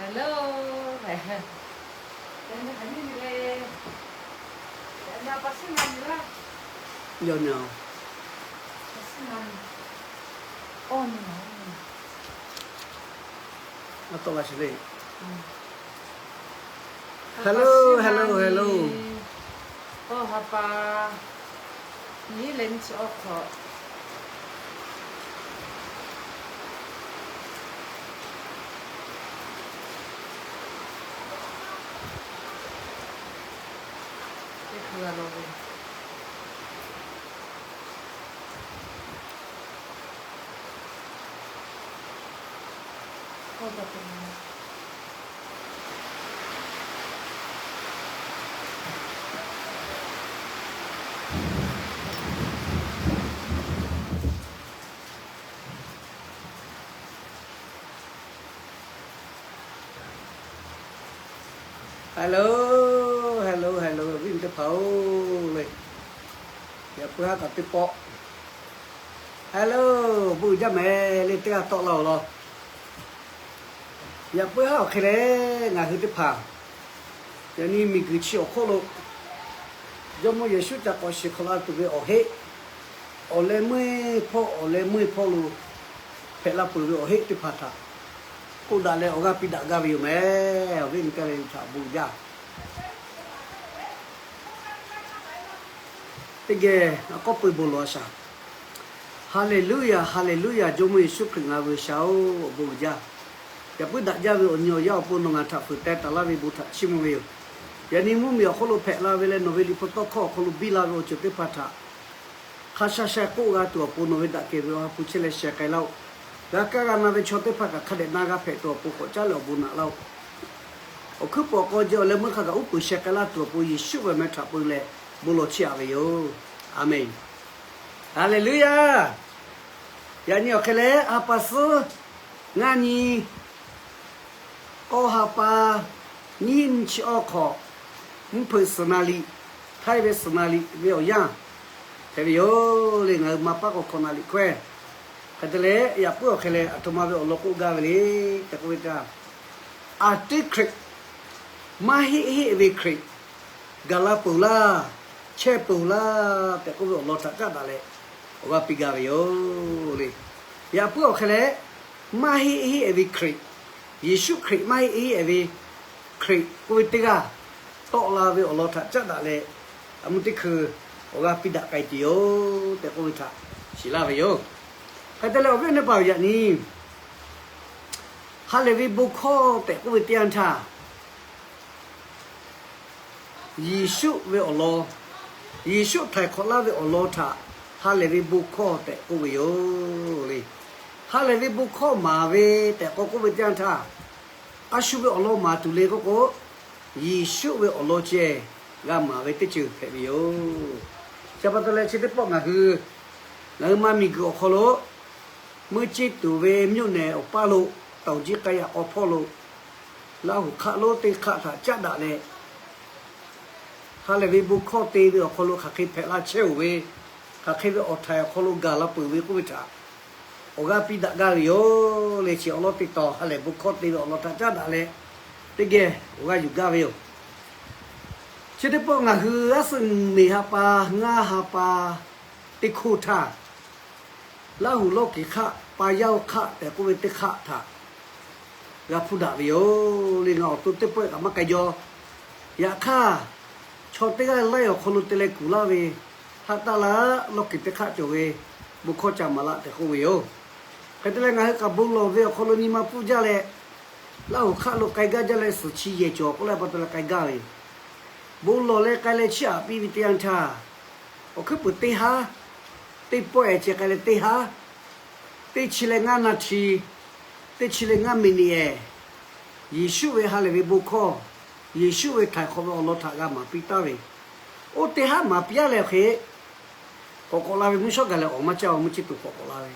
Hello. Yawˇ nyi. Hello, hello, hello. Awˬ ha pa nyiˇ leh nyiˇ chi awˬ hk'awꞈ. Teˇ hkui g'a law ve. Hello, hello, hello, awˬ viˉ teˇ hpaˍ-oˬ le. Yaꞈ puiˉ haˉ kaꞈ teˇ pawˆ. Hello, bon jaˇ mehˍ le, teˇ g'aˇ tawˆ la-oˬ law. Yaꞈ puiˉ haˉ awˬ hk'e leh ngaˬ hui teˇ hpaˍ yaꞈ nyi miˬguiˬ chi awˬ hk'oˆ lo Jawˇmawˇ Yeˍsuˆ ca k'awꞈ shiˍ hk'awꞈ la tuˬ ve awˬ heˆ, awˬ leh meuˇ hpawˇ, awˬ leh meuˇ hpawˇ lo hpehꞈ la peuˬ ve awˬ heˆ teˇ hpaˍ htaꞈ k'oˆ daꞈ leh awˬ g'aˇ piˇ daꞈ gaˇ ve yoˬ mehˍ. Awˬ viˉ nyi teˇ g'aˇ le htaꞈ bon jaˇ. Teˇ geh a k'awˉ peu bon lawˬ a shaˍ. Haˍleˍluˆyaˍ, haˍleˍluˆyaˍ, Jawˇmawˇ Yeˍsuˆ Hkriꞈ ngaˬ hui G'uiˬsha-oˬ, awˬ bon uiˍ jaˇ. Yaꞈ puiˉ daꞈ jaˇ ve awˬ nyi awˬ yaˇ awˬ pon nawˬ ngaˬ htaꞈ fuiˍ teh taˍ laˇ ve bon htaꞈ chiˇ mvuh ve yoˬ. Yaꞈ nyi mvuhˇmiˬ awˬ hk'oˆ lo hpehꞈ la ve leh nawˬ ve Liꞈ hpu tawˇ hkawˇ awˬ hk'aw lo biˇ la ve awˬ ceuˬ teˇ hpaˍ htaꞈ hk'a sha sha k'oˆ g'a tuˬ awˬ pon nawˬ ve daꞈ kehˬ ve Awˬ ha hpu chehˇ leh sheh k'ai laˇ-oˆ. G'a kaˇ g'a na ve chaw teˇ hpaˍ kaꞈ hk'a dehꞈ na g'a hpehꞈ tuˬ awˬ pon k'awꞈ caˉ leh awˬ bon naꞈ laˇ-oˆ. Awˬ hkuiˉ puiˍ awˬ k'aw jeh awˬ leh meuˇ hk'a gaꞈ uˉ peunˍ sheh k'ai laˇ tuˬ awˬ pon Yeˍsuˆ ve meh htaꞈ peu leh bon lawˬ chiˇ aꞈ ve yoˬ. Aˍmenˍ. Haˍleˍluˆyaˍ. Yaꞈ nyi awˬ hk'e leh ha pa suhˉ ngaˇ nyi, awˬ ha pa nyiˇ nyi chi awˬ hk'awꞈ, mvuhˇ hpeuꞈ suhˍ na liꞈ, htaiˇ ve suhˍ na liꞈ ve awˬ yanˇ hpehꞈ ve yoˬ le. Ngaˬ hui ma paˉ k'awꞈ hkawꞈ na liꞈ hkawehˇ hk'e te leh, yaꞈ puiˉ awˬ hk'e leh aˬ htoꞈ ma ve awˬ lawn k'oˆ gaˇ ve le tehꞈ k'oˆ ve teˇ yanˇ, a teˇ Hkriꞈ, maˇ heˆ heˆ ve Hkriꞈ, gaˬ la peuˬ laˇ, chehˇ peuˬ laˇ tehꞈ k'oˆ ve awˬ lawn htaꞈ caˉ daꞈ leh awˬ g'aˇ piˇ gaˇ ve yoˬ le. Yaꞈ puiˉ awˬ hk'e leh, maˇ heˆ heˆ ve Hkriꞈ, Yeˍsuˆ Hkriꞈ maˇ heˆ heˆ ve Hkriꞈ k'oˆ ve teˇ g'aˇ tawˆ la ve awˬ lawn htaꞈ caˉ daꞈ leh, a mvuhˇ teˇ hkui awˬ g'aˇ piˇ daꞈ k'ai tuˬ yoˬ tehꞈ k'oˆ ve htaꞈ shiˍ laˇ ve yoˬ. Hk'e te leh awˬ viˉ awˬ nyi teˇ hpaˍ yaꞈ nyi ha lehˬ ve bon hkawˇ tehꞈ k'oˆ ve teˇ yanˇ htaˇ, Yeˍsuˆ ve awˬ lawn, Yeˍsuˆ htaiˍ hk'awꞈ laˇ ve awˬ lawn htaꞈ ha lehˬ ve bon hkawˇ tehꞈ k'oˆ ve yoˬ le. Ha lehˬ ve bon hkawˇ maˍ ve tehꞈ k'awꞈ k'oˆ ve teˇ yanˇ htaˇ, a shu ve awˬ lawn maˍ tuˬ le k'oˆ k'o, Yeˍsuˆ ve awˬ lawn ceh g'a maˍ ve teˇ ceuˬ hpehꞈ ve yoˬ. Chi pa taw leh chi teˇ pawˆ ngaˬ hui, ngaˬ hui ma miˬguiˬ awˬ hk'aw lo meuˇ ceˇ tuˬ ve မြို့နယ် awˬ paˇ lo, tawˍ jiˇ k'ai yaꞈ k'aw hpawˇ lo, Laˇ huˍ hk'aˆ lonˉ teˇ hk'aˆ htaꞈ caˉ daꞈ leh, ha lehˬ ve bon hkawˇ te ve awˬ hk'aw lo hk'aˬ hk'e hpehꞈ la chehˇ-oˬ ve, hk'aˬ hk'e ve awˬ htaiˍ awˬ hk'aw lo gaˬ la peuˬ ve k'oˆ ve htaꞈ awˬ g'aˇ piˇ daꞈ gaˇ ve yoˬ le. Chi awˬ lawn teˇ tawˍ ha lehˬ bon hkawˇ te ve awˬ lawn htaꞈ caˉ daꞈ leh, teˇ geh awˬ g'aˇ yuˬ gaˇ ve yoˬ. Chi teˇ pawˆ ngaˬ hui aˉ suhˍ meˍ ha pa, ngaˇ ha pa teˇ hkoˇ htaˇ, Laˇ huˍ lawˇ kiˍ hk'aˆ, pa yaˇ-oˬ hk'aˆ tehꞈ k'oˆ ve teˇ hk'aˆ htaꞈ g'a hpuˇ daꞈ ve yoˬ le. Ngaˬ awˬ to teˇ pawˆ kaꞈ maˇ k'ai jaw. Yaꞈ hk'aˇ, chaw teˇ g'aˇ laiˉ awˬ hk'aw lo te leh kuˬ laˇ ve, haˆ taˆ laˇ lawˇ kiˍ teˇ hk'aˆ cawˬ ve bon hkawˇ ca maˍ laˇ tehꞈ k'oˆ ve yoˬ. Hk'e te leh ngaˬ hui kaꞈ bon lawˬ ve awˬ hk'aw lo nyi ma pfuhˇ jaˇ leh, Laˇ huˍ hk'aˆ lo k'ai gaˇ jaˇ leh suhˍ chi yehˬ cawˬ k'oˆ leh pa taw leh k'ai gaˇ ve yoˬ. Bon lawˬ leh k'ai leh chiˇ aꞈ piˇ ve teˇ yanˇ htaˇ, awˬ hkuiˉ puiˍ teˇ haˉ, teˇ pawˆ-ehˍ ceh k'ai leh teˇ haˉ, teˇ chi leh ngaˇ naˍ hti, teˇ chi leh ngaˇ miˬniꞈ-ehˍ, Yeˍsuˆ ve ha lehˬ ve bon hkawˇ, Yeˍsuˆ ve htaiˍ hk'awꞈ ve awˬ lawn htaꞈ g'a maˍ piˇ taˍ ve, oˇ teˇ haˉ maˍ piˇ-a leh awˬ hk'e k'awꞈ k'awꞈ la ve mvuhˇ shawˉ gaˬ leh awˬ maˇ caˇ-oˬ, mvuhˇ ceˇ tuˬ k'awꞈ k'awꞈ la ve,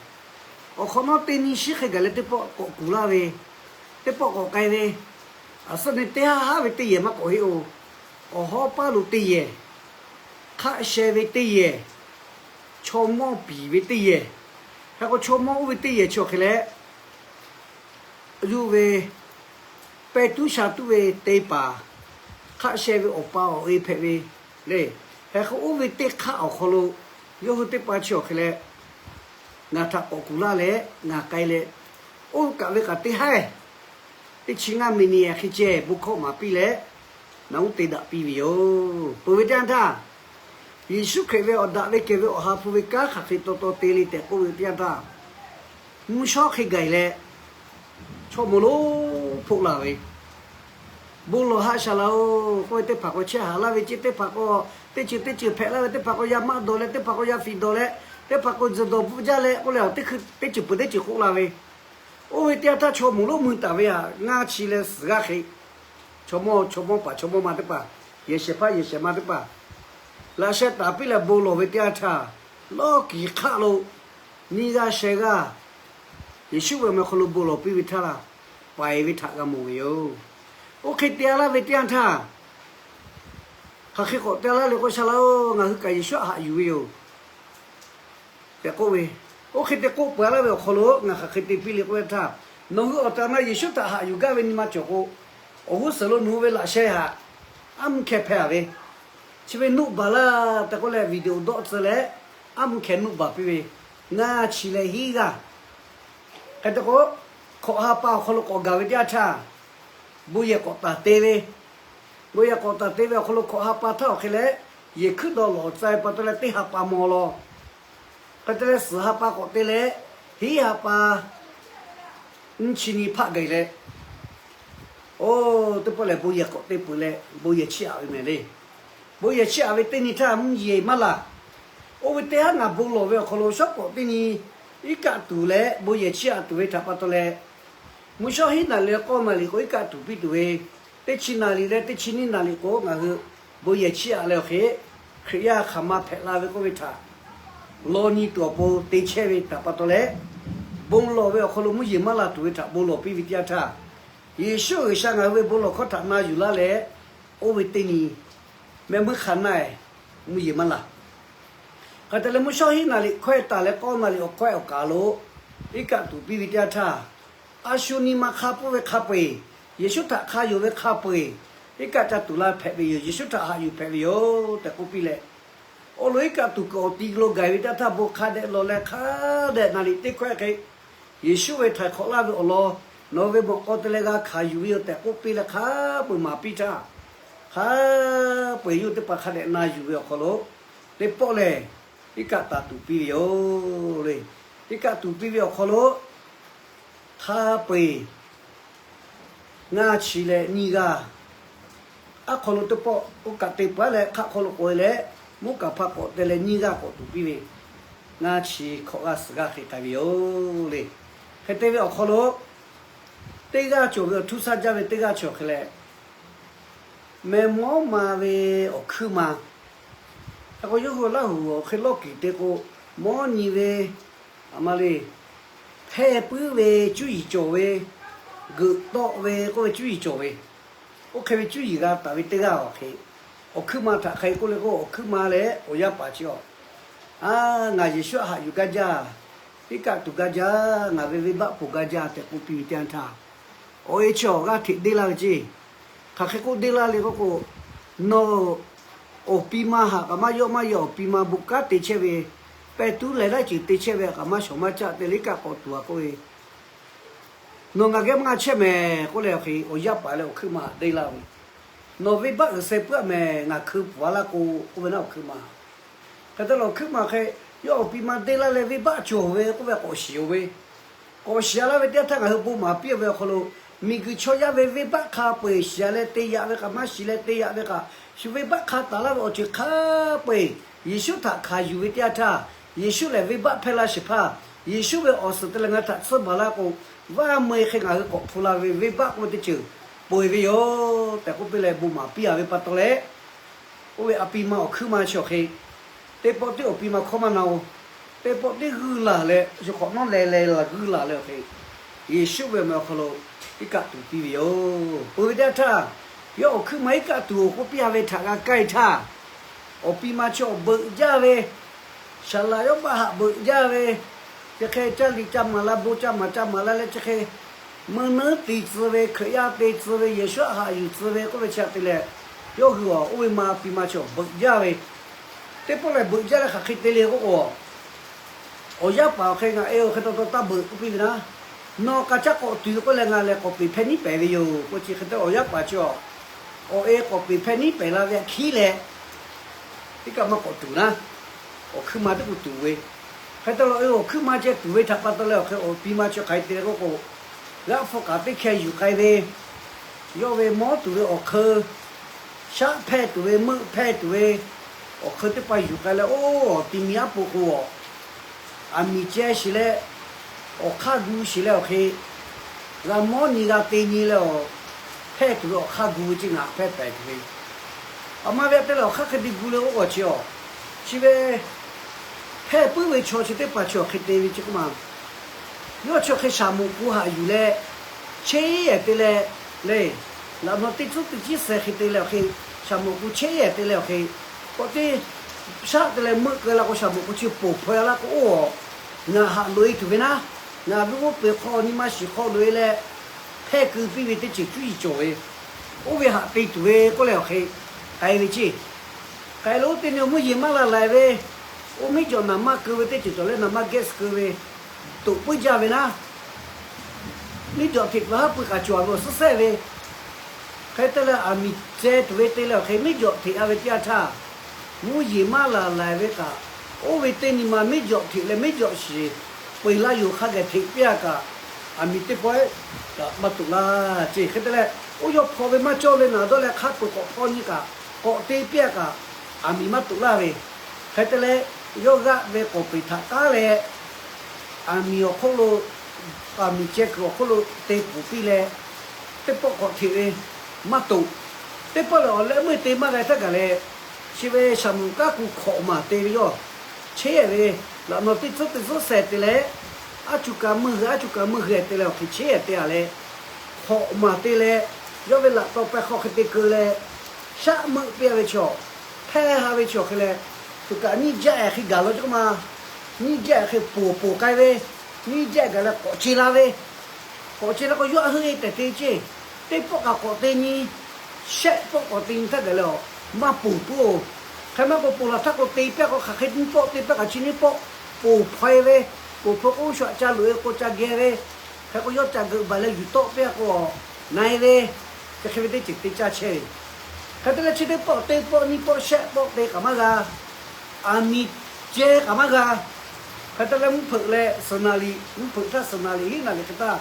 awˬ hk'awꞈ nawˉ teˇ nyi shiˉ hk'e gaˬ leh teˇ pawˆ k'awꞈ kuˬ laˇ ve, teˇ pawˆ k'awꞈ k'ai ve, aˬ suhˉ nyi teˇ haˉ haˉ ve teˇ yehˬ maˇ k'awꞈ heˆ-oˬ. Awˬ hawˉ paˇ lo teˇ yehˬ, hk'aˆ sheh ve teˇ yehˬ, chaw mawˇ piˍ ve teˇ yehˬ, hk'e k'o chaw mawˇ oˇ ve teˇ yehˬ chi awˬ hk'e leh, yuˇ ve pehˇ tuˉ sha tuˉ ve te paˍ, hk'aˆ sheh ve awˬ pa awˬ e hpehꞈ ve le. Hk'e k'o oˇ ve teˇ hk'aˆ awˬ hk'aw lo yawˇ hui teˇ hpaˍ chi awˬ hk'e leh ngaˬ htaꞈ k'awꞈ kuˬ laˇ leh ngaˬ k'ai leh, oˇ kaꞈ ve kaꞈ teˇ haiˉ teˇ chi ngaˇ mi ni hk'e ceh bon hkawˇ maˍ piˇ leh, naˬ uˉ te daꞈ piˇ ve yoˬ. Peuˬ ve teˇ yanˇ htaˇ, Yeˍsuˆ Hkriꞈ ve awˬ daꞈ ve kehˬ ve awˬ ha hpu ve kanˉ hk'aˬ hk'e taw taw te le tehꞈ k'oˆ ve teˇ yanˇ htaˇ, mvuhˇ shawˉ hk'e gaˬ leh, chaw moˍ lonˉ hpoˆ laˬ ve, bon lawˬ haꞈ shaˍ laꞈ-oˬ k'oˆ ve teˇ hpaˍ k'o, chehˇ haꞈ laˇ ve ceˇ teˇ hpaˍ k'o, teˇ ceuˬ teˇ ceuˬ hpehꞈ laˇ ve teˇ hpaˍ k'o, yaˇ maˆ dawˬ leh, teˇ hpaˍ k'o yaˇ fiˍ dawˬ leh, teˇ hpaˍ k'o tzuhˬ dawˬ bvuhˆ jaˇ leh k'oˆ leh, teˇ hkui teˇ ceuˬ peuˬ teˇ ceuˬ k'oˆ la ve. Oˇ ve teˇ yanˇ htaˇ chaw moˍ lonˉ mui taˍ ve htaꞈ ngaˇ chi leh suhˍ g'aˇ hk'e, chaw mawˇ chaw mawˇ paˍ chaw mawˇ ma teˇ hpaˍ, yehˬ shehˍ hpaˇ yehˬ shehˍ ma teˇ hpaˍ, laꞈ sheh taˍ piˇ leh bon lawˬ ve teˇ yanˇ htaˇ, lawˇ kiˍ hk'aˆ lo nyiˇ g'aˇ sheh g'aˇ Yeˍsuˆ ve awˬ meh hk'aw lo bon lawˬ piˇ ve htaˇ, paiˍ ve htaꞈ g'a mawˬ ve yoˬ. Oˇ hk'e te laˇ ve teˇ yanˇ htaˇ, hk'aˬ hk'e k'awꞈ te laˇ le k'o, Shaˍ laꞈ-oˬ, ngaˬ hui kaꞈ Yeˍsuˆ htaꞈ haꞈ yuˬ ve yoˬ tehꞈ k'oˆ ve. Oˇ hk'e te k'oˆ peuˬ laˇ ve awˬ hk'aw lo ngaˬ hk'aˬ hk'e te piˇ le k'oˆ ve htaˇ, nawˬ hui awˬ tehˬ awˬ na Yeˍsuˆ htaꞈ haꞈ yuˬ gaˇ ve nyi ma cawˬ k'o, awˬ g'uˇ suhˍ lo nawˬ hui ve laꞈ sheh htaꞈ aˉ mvuhˇ hkeh hpehˇ a ve, chi ve nuˆ baˬ laˇ tehꞈ k'oˆ leh, video dawˆ tcuh leh aˉ mvuhˇ hkeh nuˆ baˬ piˇ ve, ngaˇ chi leh hiˉ g'aˇ. Hk'e te k'o, hkawꞈ ha pa awˬ hk'aw lo k'awꞈ gaˬ ve teˇ yanˇ htaˇ, bon yehˬ k'awꞈ taˍ te ve, bon yehˬ k'awꞈ taˍ te ve awˬ hk'aw lo hkawꞈ ha pa htaˇ awˬ hk'e leh, yehˬ hkuiˉ dawˇ lawˬ tcuh pa taw leh teˇ ha pa maw law. Hk'e te leh suhˍ ha pa k'awꞈ te leh, hiˉ ha pa nyiˇ chi nyi hpaˆ gaˬ leh, oˇ teˇ pawˆ lehˬ bon yehˬ k'awꞈ te peuˬ leh bon yehˬ chiˇ aꞈ ve mehˍ le. Bon yehˬ chiˇ aꞈ ve teˇ nyi htaˇ mvuhˇ yeˬ maˇ laˬ. Oˇ ve teˇ haˉ ngaˬ bon lawˬ ve awˬ hk'aw lo shawˉ k'awꞈ teˇ nyi iˉ kaˆ tuˬ leh bon yehˬ chiˇ aꞈ tuˬ ve htaꞈ pa taw leh, mvuhˇ shawˉ hiˉ naˍ riˍ leh k'awˇ naˍ riˍ k'o iˉ kaˆ tuˬ piˇ tuˬ ve, teˇ chi naˍ riˍ leh teˇ chi nyiˇ naˍ riˍ k'o ngaˬ hui bon yehˬ chiˇ aꞈ leh awˬ hk'e, Hkriꞈ yaˇ hk'aˬ ma hpehꞈ la ve k'oˆ ve htaꞈ law nyi tuˬ awˬ pon te chehˇ ve htaꞈ pa taw leh, bon lawˬ ve awˬ hk'aw lo mvuhˇ yeˬ maˇ la tuˬ ve htaꞈ bon lawˬ piˇ ve teˇ yanˇ htaˇ, Yeˍsuˆ G'uiˬsha ngaˬ hui ve bon lawˬ hkawˇ htaꞈ na yuˬ laˇ leh, oˇ ve teˇ nyi mehˆ muiˉ hk'a naˆ-ehˍ mvuhˇ yeˬ maˇ laˬ. Hk'e te leh mvuhˇ shawˉ hiˉ naˍ riˍ hkawehˇ taˍ leh k'awˇ naˍ riˍ awˬ hkawehˇ awˬ kaˍ lo iˉ kaˆ tuˬ piˇ ve teˇ yanˇ htaˇ, a shu nyi ma hk'a pfuhˇ ve hk'a peu-eˬ, Yeˍsuˆ htaꞈ hk'a yonˍ ve hk'a peu-eˬ, iˉ kaˆ ca tuˬ la hpehꞈ ve yoˬ. Yeˍsuˆ htaꞈ haꞈ yuˬ hpehꞈ ve yoˬ tehꞈ k'oˆ piˇ leh, awˬ lawn iˉ kaˆ tuˬ kuiˬ awˬ ti lo gaˬ ve teˇ yanˇ htaˇ bon hk'a dehꞈ lawˬ leh hk'a dehꞈ naˍ riˍ teˇ hkawehˇ hk'e, Yeˍsuˆ ve htaiˍ hk'awꞈ laˇ ve awˬ lawn nawˬ ve mawꞈ k'aw te leh g'a hkanˍ yuˬ ve yoˬ tehꞈ k'oˆ piˇ leh hk'a peu-eˬ maˍ piˇ htaˇ, hk'a peu-eˬ yawˇ teˇ hpaˍ hk'a dehꞈ na yuˬ ve awˬ hk'aw lo teˇ pawˆ lehˬ, iˉ kaˆ taˍ tuˬ piˇ ve yoˬ le. Iˉ kaˆ tuˬ piˇ ve awˬ hk'aw lo hk'a peu-eˬ ngaˇ chi leh nyiˇ g'aˇ, aˉ hk'aw lo teˇ pawˆ oˇ kaꞈ te peuˬ-a leh hk'aˆ hk'aw lo k'oꞈ-e leh, mvuhˇ kaˍ hpaˇ k'awꞈ te leh nyiˇ g'aˇ k'awꞈ tuˬ piˇ ve, ngaˇ chi hkawꞈ g'aˇ suhˍ g'aˇ hk'e k'ai ve yoˬ le. Hk'e te ve awˬ hk'aw lo teˇ g'aˇ cawˬ ve awˬ htuˇ saˇ jaˇ ve teˇ g'aˇ cawˬ hk'e leh, meh mawˉ ma ve awˬ hkuiˉ ma. Hk'e k'o yawˇ hui Laˇ huˍ awˬ hk'e lawˇ kiˬ te k'o, mawˉ nyi ve, aˬ ma le, hpehˇ puiˉ ve cuˇ yiˍ cawˬ ve, geuꞈ tawˆ ve k'oˆ ve cuˇ yiˍ cawˬ ve, oˇ hk'e ve cuˇ yiˍ g'a taˍ ve teˇ g'aˇ awˬ hk'e, awˬ hkuiˉ ma htaꞈ hk'aˬ hk'e k'oˆ le k'o, awˬ hkuiˉ ma leh awˬ yaˇ paˍ chi awˬ, a, ngaˬ Yeˍsuˆ htaꞈ haꞈ yuˬ gaˇ jaˇ, iˉ kaˆ tuˬ gaˇ jaˇ, ngaˬ ve venˇbaˆ ponˬ gaˇ jaˇ tehꞈ k'oˆ piˇ ve teˇ yanˇ htaˇ, awˬ e chi awˬ g'aˇ hteꞈ deˇ laˇ ve ceˇ. Hk'aˬ hk'e k'oˆ deˇ laˇ le k'oˆ k'o, nawˬ awˬ pi ma htaꞈ kaꞈ maˇ yawˆ maˇ yaw, awˬ pi ma bon kanˉ te chehˇ ve, pehˇ tuˉ leh laiˉ ceuˬ te chehˇ ve htaꞈ kaꞈ maˇ shawˍ maˇ caˆ te leh iˉ kaˆ k'awꞈ tuˬ a k'oˆ ve, nawˬ ngaˬ geh maˇ g'a chehˇ mehˍ k'oˆ leh awˬ hk'e awˬ yaˇ paˍ leh awˬ hkuiˉ ma htaꞈ deˇ laˇ ve, nawˬ venˇbaˆ uiˍ seh puiˉ-a mehˍ, ngaˬ hkeu pfuhˍ a laˇ k'o k'oˆ ve naˉ awˬ hkuiˉ ma. Hk'e te leh awˬ hkuiˉ ma hk'e, yawˇ awˬ pi ma deˇ laˇ leh venˇbaˆ cawˬ ve k'oˆ ve k'awꞈ shiˍ-oˬ ve, k'awꞈ shiˍ a laˇ ve teˇ yanˇ htaˇ ngaˬ hui bon maˍ piˇ-a ve awˬ hk'aw lo, miˬguiˬ chaw yaˇ ve venˇbaˆ hk'a peu-eˬ shiˍ a leh te yaꞈ ve kaꞈ maˇ shiˍ leh te yaꞈ ve kaꞈ, shu venˇbaˆ hk'a taˍ laˇ ve awˬ ceuˬ hk'a peu-eˬ Yeˍsuˆ htaꞈ hkanˍ yuˬ ve teˇ yanˇ htaˇ, Yeˍsuˆ lehˬ venˇbaˆ hpehˇ laˇ shehˍ hpaˇ, Yeˍsuˆ ve awˬ suhˍ te leh ngaˬ htaꞈ tsuhˇ baˬ laˇ k'o, vaˇ meuˇ hk'e ngaˬ hui k'awꞈ hpu la ve venˇbaˆ k'oˆ ve teˇ ceuˬ peu-eˬ ve yoˬ tehꞈ k'oˆ piˇ leh bon maˍ piˇ-a ve pa taw leh, oˇ ve a pi ma awˬ hkuiˉ ma chi awˬ hk'e, teˇ pawˆ tiˉ awˬ pi ma hkawˇ maˇ na-oˬ. Teˇ pawˆ tiˉ g'uiˇ laˬ leh shu hk'awꞈ nawˉ leh leh laˬ g'uiˇ laˬ leh awˬ hk'e, Yeˍsuˆ ve awˬ meh awˬ hk'aw lo iˉ kaˆ tuˬ piˇ ve yoˬ. Peuˬ ve teˇ yanˇ htaˇ, yawˇ awˬ hkuiˉ ma iˉ kaˆ tuˬ-oˬ k'oˆ piˇ-a ve htaꞈ g'a kaˇ-e htaˇ, awˬ pi ma chi awˬ beuꞈ jaˇ ve, saˍ laꞈ yawˇ baˆ haꞈ beuꞈ jaˇ ve, chi hk'e caˇ liꞈ caˇ maˍ la, bon caˇ maˍ caˇ maˍ la leh chi hk'e meuˇ neuˉ te tcuh ve, Hkriꞈ yaˇ te tcuh ve, Yeˍsuˆ htaꞈ haꞈ yuˬ tcuh ve k'oˆ ve chi htaꞈ te leh, yawˇ hui awˬ oˇ ve ma pi ma chi awˬ beuꞈ jaˇ ve, teˇ pawˆ lehˬ beuꞈ jaˇ leh hk'aˬ hk'e te le k'oˆ k'o, awˬ yaˇ paˍ awˬ hk'e ngaˬ e awˬ hk'e taw taw taˇ beuꞈ k'oˆ piˇ ve naˉ, nawˬ k'aꞈ caˇ k'awꞈ tuˬ k'oˆ leh ngaˬ lehˬ k'awꞈ peˍ hpehˇ niˉ pehˍ ve yoˬ k'oˆ chi hk'e te awˬ yaˇ paˍ chi a, awˬ e k'awꞈ peˍ hpehˇ niˉ pehˍ la ve aꞈ hkiˉ leh, teˇ kaꞈ maˇ k'awꞈ tuˬ naˉ, awˬ hkuiˉ ma teˇ k'oˆ tuˬ ve, hk'e te leh awˬ hkuiˉ ma ceh tuˬ ve htaꞈ pa taw leh awˬ hk'e awˬ pi ma chi hk'aˬ hk'e te le k'oˆ k'o, g'aˆ hpu kaꞈ teˇ hkeh yuˬ k'ai ve, yawˇ ve mawˉ tuˬ ve awˬ hk'eu, shaˆ hpehˇ tuˬ ve, meuˆ hpehˇ tuˬ ve, awˬ hk'eu teˇ hpaˍ yuˬ k'ai leh, oˇ awˬ ti mi aˉ po k'o a, aˬ miˍ ceh shiˍ leh, awˬ hk'aˇ gu shiˍ leh awˬ hk'e, g'a mawˉ nyi g'a te nyi leh awˬ hpehˇ tuˬ ve awˬ hk'aˇ gu ve ceˇ ngaˬ hpehˇ pehˍ tuˬ ve, aˬ ma ve aꞈ te leh awˬ hk'aˇ hk'e te gu leh oˇ k'awꞈ chi a, chi ve hpehˇ puiˉ ve chaw chi teˇ hpaˍ chi awˬ hk'e te ve chi k'oˆ ma, yawˇ chi awˬ hk'e shaˍ moꞈ k'u haꞈ yuˬ leh, cheˇ yehˬ te leh, le, laꞈ mvuh teˇ tcuhˉ teˇ ciˉ suh hk'e te leh awˬ hk'e, shaˍ moꞈ k'u cheˇ yehˬ te leh awˬ hk'e, k'awꞈ teˇ shaˆ te leh meuˆ keu la k'o shaˍ moꞈ k'u chi poˬ hpaw la k'o oˇ a, ngaˬ haꞈ loꞈ e tuˬ ve naˉ, ngaˬ ve g'oˇ peuˬ hk'aw nyi ma shiˍ hk'aw loꞈ e leh, hpehˇ keu piˇ ve teˇ ceuˬ cuˇ yiˍ cawˬ ve, oˇ ve haꞈ te tuˬ ve k'oˆ leh awˬ hk'e k'ai ve ceˇ. K'ai lo teˇ nyi mvuhˇ yeˬ maˇ la laiˬ ve, oˇ miˉ jawꞈ naˍ maˇ keu ve teˇ ceuˬ cawˬ leh naˍ maˇ gas keu ve, toꞈ puiˉ jaˇ ve naˉ, miˉ jawꞈ hteꞈ peuˬ haˉ pui k'aꞈ cawˬ ve awˬ suhˉ sehˉ ve, hk'e te leh aˬ miˍ ceh tuˬ ve te leh awˬ hk'e miˉ jawꞈ hteꞈ a ve teˇ yanˇ htaˇ, mvuhˇ yeˬ maˇ la laiˬ ve kaꞈ, oˇ ve teˇ nyi ma miˉ jawꞈ hteꞈ leh miˉ jawꞈ shiˍ peuˬ laˇ yoˬ hk'a geh hteꞈ piˇ a kaꞈ, aˬ miˍ teˇ pawˆ kaꞈ maˇ toꞈ laˇ ceˇ. Hk'e te leh, oˇ yawˇ hpaw ve maˇ cawˇ ve naˍ dawˇ leh hk'a peuˬ k'awꞈ hpaw nyi kaꞈ, k'awꞈ te piˇ a kaꞈ, aˬ miˍ maˇ toꞈ laˇ ve, hk'e te leh, yawˇ g'aˆ ve k'awˍ peˍ htaꞈ taˉ leh, aˬ miˍ awˬ hk'oˆ lo, aˬ miˍ ceh kuiˬ awˬ hk'oˆ lo te kuˬ piˇ leh, teˇ pawˆ k'awꞈ hteꞈ ve maˇ toꞈ. Teˇ pawˆ lehˬ awˬ leh meuˇ te maˇ g'a htaˇ gaˬ leh, chi ve shaˍ moˍ kanˉ ku hkawꞈ maˬ te ve yawˇ, cheˇ yehˬ ve, laꞈ mvuh teˇ tcuhˉ teˇ tcuhˉ sehˍ te leh, aˉ cuˬ kaꞈ meuˇ hui, aˉ cuˬ kaꞈ meuˇ hui te leh awˬ hk'e cheˇ yehˬ te a leh, hkawꞈ maˬ te leh, yawˇ ve laꞈ taw peh hk'aw hk'e te keu leh, shaˆ meuˆ piˇ a ve chaw, hpehˇ ha ve chaw hk'e leh, tuꞈ kaꞈ nyiˇ jaˆ hk'e gaˬ la cawˇ ma, nyiˇ jaˆ hk'e poˬ poˬ k'ai ve, nyiˇ jaˆ gaˬ leh k'awꞈ ce la ve, k'awꞈ ce la k'o yawˇ a hui e tehꞈ te ceˇ. Teˇ pawˆ kaꞈ k'awꞈ te nyi, shehˆ pawˆ k'awꞈ te nyi htaˇ gaˬ leh a, maˇ poˬ puiˉ-oˬ. Hk'e maˇ k'o poˬ laˬ htaˇ k'o te piˇ k'o hk'aˬ hk'e nyiˇ pawˆ te piˇ kaꞈ chi nyiˇ pawˆ, poˬ hpaw e ve, poˬ hpaw k'o shu aꞈ ca loꞈ e k'o ca geh ve, hk'e k'o yawˇ ca geuꞈ baˬ leh yuˬ tawˆ piˇ k'o, na e ve, chi hk'e ve teˇ ceuˬ te caˇ chehˇ ve. Hk'e te leh chi teˇ pawˆ teˇ pawˆ nyiˇ pawˆ shehˆ pawˆ te kaꞈ maˇ g'a, aˬ miˍ ceh kaꞈ maˇ g'a. Hk'e te leh mvuhˇ hpeuꞈ leh suhˍ naˍ liꞈ, mvuhˇ hpeuꞈ htaˇ suhˍ naˍ liꞈ hiˉ naˍ liꞈ hk'e htaˇ,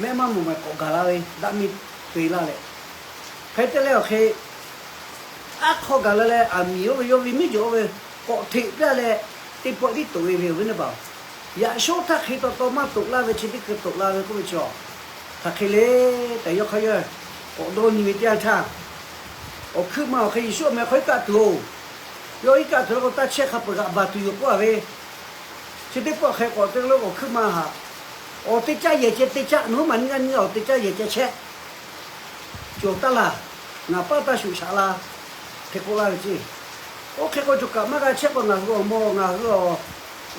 mehˆ maˇ mawˬ maˬ k'awꞈ gaˬ la ve daꞈ miˇ te laˇ leh, hk'e te leh awˬ hk'e aˉ hk'aw gaˬ la leh aˬ miˍ oˇ ve yawˇ ve miˉ jawꞈ oˇ ve k'awꞈ hteꞈ piˇ a leh, teˇ pawˆ tiˉ toꞈ e ve awˬ viˉ neˇ baˬ-oˬ. Yaꞈ shawˉ htaˇ hk'e taw taw maˇ toꞈ laˇ ve chi teˇ hkui toꞈ la ve k'oˆ ve chaw, hk'aˬ hk'e le tehꞈ yawˇ hk'aˇ yawˇ k'awꞈ dawˇ nyi ve teˇ yanˇ htaˇ, awˬ hkuiˉ ma awˬ hk'e Yeˍsuˆ awˬ meh hk'aw iˉ kaˆ tuˬ-oˬ. Yawˇ iˉ kaˆ tuˬ la k'o taˇ chehˇ hk'a peuˬ g'aꞈ baˬ tuˬ yoˬ k'oˆ a ve, chi teˇ pawˆ hk'e k'awꞈ te la k'o awˬ hkuiˉ ma haꞈ, awˬ teˇ caˆ yehˬ ceh teˇ caˆ nawˉ maˬ nyiˇ g'aˇ nyiˇ g'aˇ awˬ teˇ caˆ yehˬ ceh chehˇ cawˬ taˇ laˬ, ngaˬ paˇ taˇ shuˍ shaꞈ la, hk'e k'oˆ laˇ ve ceˇ. Oˇ hk'e k'o cawˬ kaꞈ maˇ g'a chehˇ k'o ngaˬ hui awˬ mawˇ ngaˬ hui a,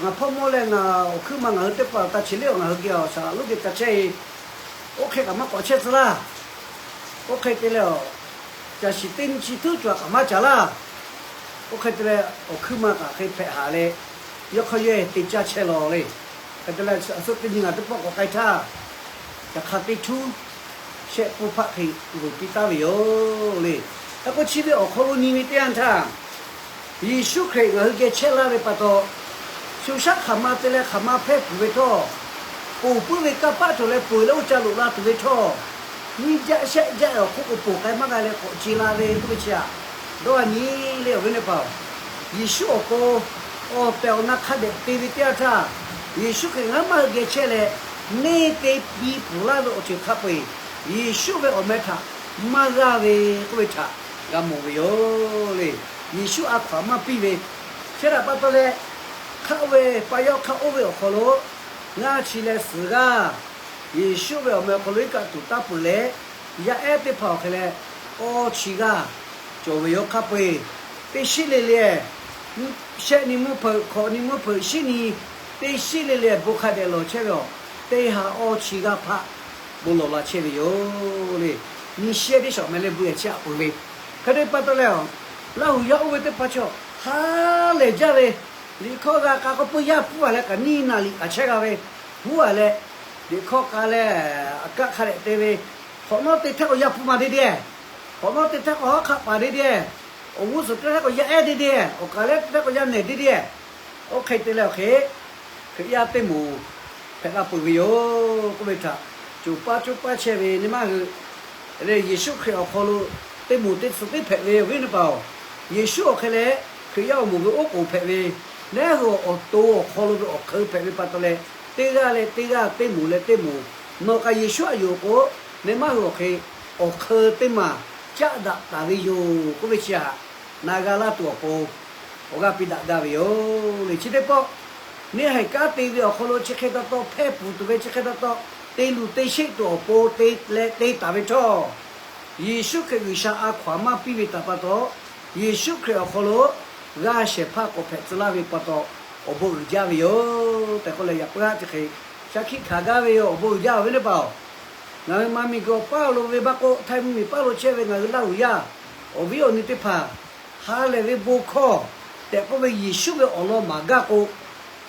ngaˬ hpawˇ mawˇ leh ngaˬ awˬ hkuiˉ ma ngaˬ hui teˇ hpaˍ taˇ chi leˇ awˬ ngaˬ hui geh awˬ shaˍ laꞈ lonˉ geh ca chehˇ e. Oˇ hk'e kaꞈ maˇ k'awꞈ chehˇ tcuh laˇ. Oˇ hk'e te leh a, caˬ shiˍ teˇ nyi chi htuˉ cawˬ kaꞈ maˇ caˍ laˇ. Oˇ hk'e te leh awˬ hkuiˉ ma kaꞈ hk'e hpehꞈ haˍ leh, yawˇ hk'aˇ yawˇ te caˇ chehˇ law le. Hk'e te leh a suhˉ teˇ nyi ngaˬ teˇ pawˆ k'awꞈ k'ai htaˇ, caˬ hk'a teˇ htuˉ shehˆ pawˆ hpaˆ hk'e loˍ piˇ taˉ ve yoˬ le. Hk'e k'o chi ve awˬ hk'aw lo nyi ve teˇ yanˇ htaˇ, Yeˍsuˆ Hkriꞈ ngaˬ hui geh chehˇ laˇ ve pa taw, shu shaˉ hk'aˬ ma te leh hk'aˬ ma hpehˇ peuˬ ve htawˇ, ponˬ puiˉ ve kanˇ paˆ cawˬ leh ponˬ leh oˇ ca loꞈ la tuˬ ve htawˇ, nyiˇ jaˆ shehˆ jaˆ awˬ hk'oˆ k'o ponˬ k'ai maˇ g'a leh k'awꞈ ce la ve k'oˆ ve chi aꞈ dawˇ a nyi le awˬ viˉ neˇ hpaˍ-oˬ. Yeˍsuˆ awˬ pon awˬ tehˬ awˬ na hk'a dehꞈ te ve teˇ yanˇ htaˇ, Yeˍsuˆ Hkriꞈ ngaˬ hui maˇ hui geh chehˇ leh, neˇ te piˇ pfuhˍ laˇ ve awˬ ceuˬ hk'a peu-eˬ, Yeˍsuˆ ve awˬ meh htaꞈ maˇ g'aˇ ve k'oˆ ve htaꞈ g'a mawˬ ve yoˬ le. Yeˍsuˆ a hkaw-anˬ maˇ piˇ ve, chi htaꞈ pa taw leh, hk'aˆ ve pa yawˇ hk'aˆ oˇ ve awˬ hk'aw lo ngaˇ chi leh suhˍ g'aˇ Yeˍsuˆ ve awˬ meh awˬ hk'aw lo iˉ kaˆ tuˬ taˇ peuˬ leh, yaˇ ehˉ teˇ hpaˍ awˬ hk'e leh awˇ chi g'aˇ cawˬ ve yoˬ hk'a peu-eˬ. Teˇ shiˉ le le, shehˆ nyi mvuhˇ hpeuꞈ, hkawꞈ nyi mvuhˇ hpeuꞈ, shiˉ nyi, teˇ shiˉ le le bon hk'a dehꞈ lawˬ chehˇ ve aˬ, teˇ ha awˇ chi g'aˇ hpaˆ bon lawˬ la chehˇ ve yoˬ le. Nyi shehˇ teˇ shawˍ meh leh bu yehˬ chehˇ aꞈ peuˬ ve. Hk'e te pa taw leh, Laˇ huˍ yaˇ oˇ ve teˇ hpaˍ chaw ha lehˬ jaˇ ve, liꞈ hkawˇ g'a k'a k'awꞈ peuˇ yaˇ hpuˇ a leh kaꞈ nyiˇ naˍ liꞈ kaꞈ chehˇ g'a ve, huˉ a leh, liꞈ hkawˇ k'a leh, aꞈ kaˆ hk'a dehꞈ te ve, hk'awꞈ nawˉ te htehˇ k'o yaˇ hpuˇ ma teˇ deˇ, hk'awꞈ nawˉ te htehˇ k'o hawˉ hk'aˆ paˍ teˇ deˇ, awˬ g'uˇ suhˍ te htehˇ k'o yaˇ ehˉ teˇ deˇ, awˬ kaˍ lehˉ te htehˇ k'o yaˇ nehˬ teˇ deˇ. Oˇ hk'e te leh awˬ hk'e, Hkriꞈ yaˇ teˇ moˍ hpehꞈ la peuˬ ve yoˬ k'oˆ ve htaꞈ coˬ paˇ coˇ paˇ chehˇ ve nyi ma hui, Yeˍsuˆ Hkriꞈ awˬ hk'aw lo teˇ moˍ teˇ tcuh tiˉ hpehꞈ ve awˬ viˉ teˇ hpaˍ-oˬ, Yeˍsuˆ awˬ hk'e leh Hkriꞈ yaˇ awˬ moˍ ve oˉ k'oˍ hpehꞈ ve, naˉ hui awˬ to awˬ hk'aw lo ve awˬ hk'eun hpehꞈ ve pa taw leh, teˇ g'aˇ leh teˇ g'aˇ, teˇ moˍ leh teˇ moˍ, nawˬ kaꞈ Yeˍsuˆ htaꞈ yonˍ k'o, nyi ma hui awˬ hk'e awˬ hk'eun teˇ maˬ caˆ daꞈ taˍ ve yoˬ k'oˆ ve chi htaꞈ na g'a laˇ tuˬ awˬ pon awˬ g'aˇ piˇ daꞈ gaˇ ve yoˬ le. Chi teˇ pawˆ, neˇ haiˬ kanˉ te ve awˬ hk'aw lo chi hk'e taw taw hpehˇ pfuhˍ tuˬ ve, chi hk'e taw taw te luˬ te sheˆ tuˬ awˬ pon te leh te taˍ ve htawˇ, Yeˍsuˆ Hkriꞈ G'uiˬsha a hkaw aˬ maˇ piˇ ve htaꞈ pa taw, Yeˍsuˆ Hkriꞈ awˬ hk'aw lo g'a shehˍ hpaˇ k'awꞈ hpehꞈ tcuh laˇ ve pa taw, awˬ bon uiˍ jaˇ ve yoˬ tehꞈ k'oˆ leh, yaꞈ puiˉ haˉ chi hk'e shaˉ hkiˆ hkanˍ gaˇ ve yoˬ. Awˬ bon uiˍ jaˇ awˬ viˉ teˇ hpaˍ-oˬ, ngaˬ hui ma miˬguiˬ awˬ paˇ lo venˇbaˆ k'oˆ, Htaiˇ mvuhˇmiˬ paˇ lo chehˇ ve ngaˬ hui Laˇ huˍ yaˇ awˬ viˉ awˬ nyi teˇ hpaˍ, ha lehˬ ve bon hkawˇ tehꞈ k'oˆ ve Yeˍsuˆ ve awˬ lawn maˍ gaˇ k'o,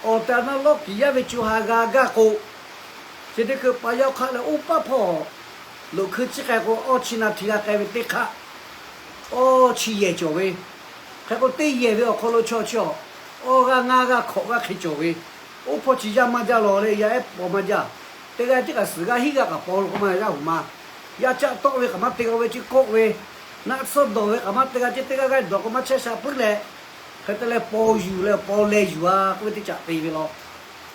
awˬ tehˬ awˬ na lawˇ kiˍ yaˇ ve co ha g'a gaˇ k'o, chi teˇ hkui paˍ yaˇ hk'aˆ leh oˇ paˉ hpawˇ loꞈ hkui ciˇ k'ai k'o, awˇ chi na hti g'a k'ai ve teˇ hk'aˆ, awˇ chi yehˬ cawˬ ve, hk'e k'o teˇ yehˬ ve awˬ hk'aw lo chaw chi awˬ, awˇ g'aˇ ngaˇ g'aˇ hkawꞈ g'aˇ hk'e cawˬ ve, oˇ hpawˇ chi yaˇ maˇ jaˇ lawˬ leh yaˇ ehˉ paw maˇ jaˇ. Teˇ g'aˇ tiˉ kaꞈ suhˍ g'aˇ hiˉ g'aˇ kaꞈ paw lo k'o maˇ yaˇ hoꞈ ma, yaˇ caˆ tawˆ ve kaꞈ maˇ te g'a ve, chi kawˆ ve, naˆ tsuhˇ dawˬ ve kaꞈ maˇ te g'a ve, chi teˇ g'aˇ g'aˇ dawˬ k'o maˇ chehˇ sha puiˉ leh, hk'e te leh paw yuˬ leh paw leh yuˬ a k'oˆ ve teˇ caꞈ te ve law.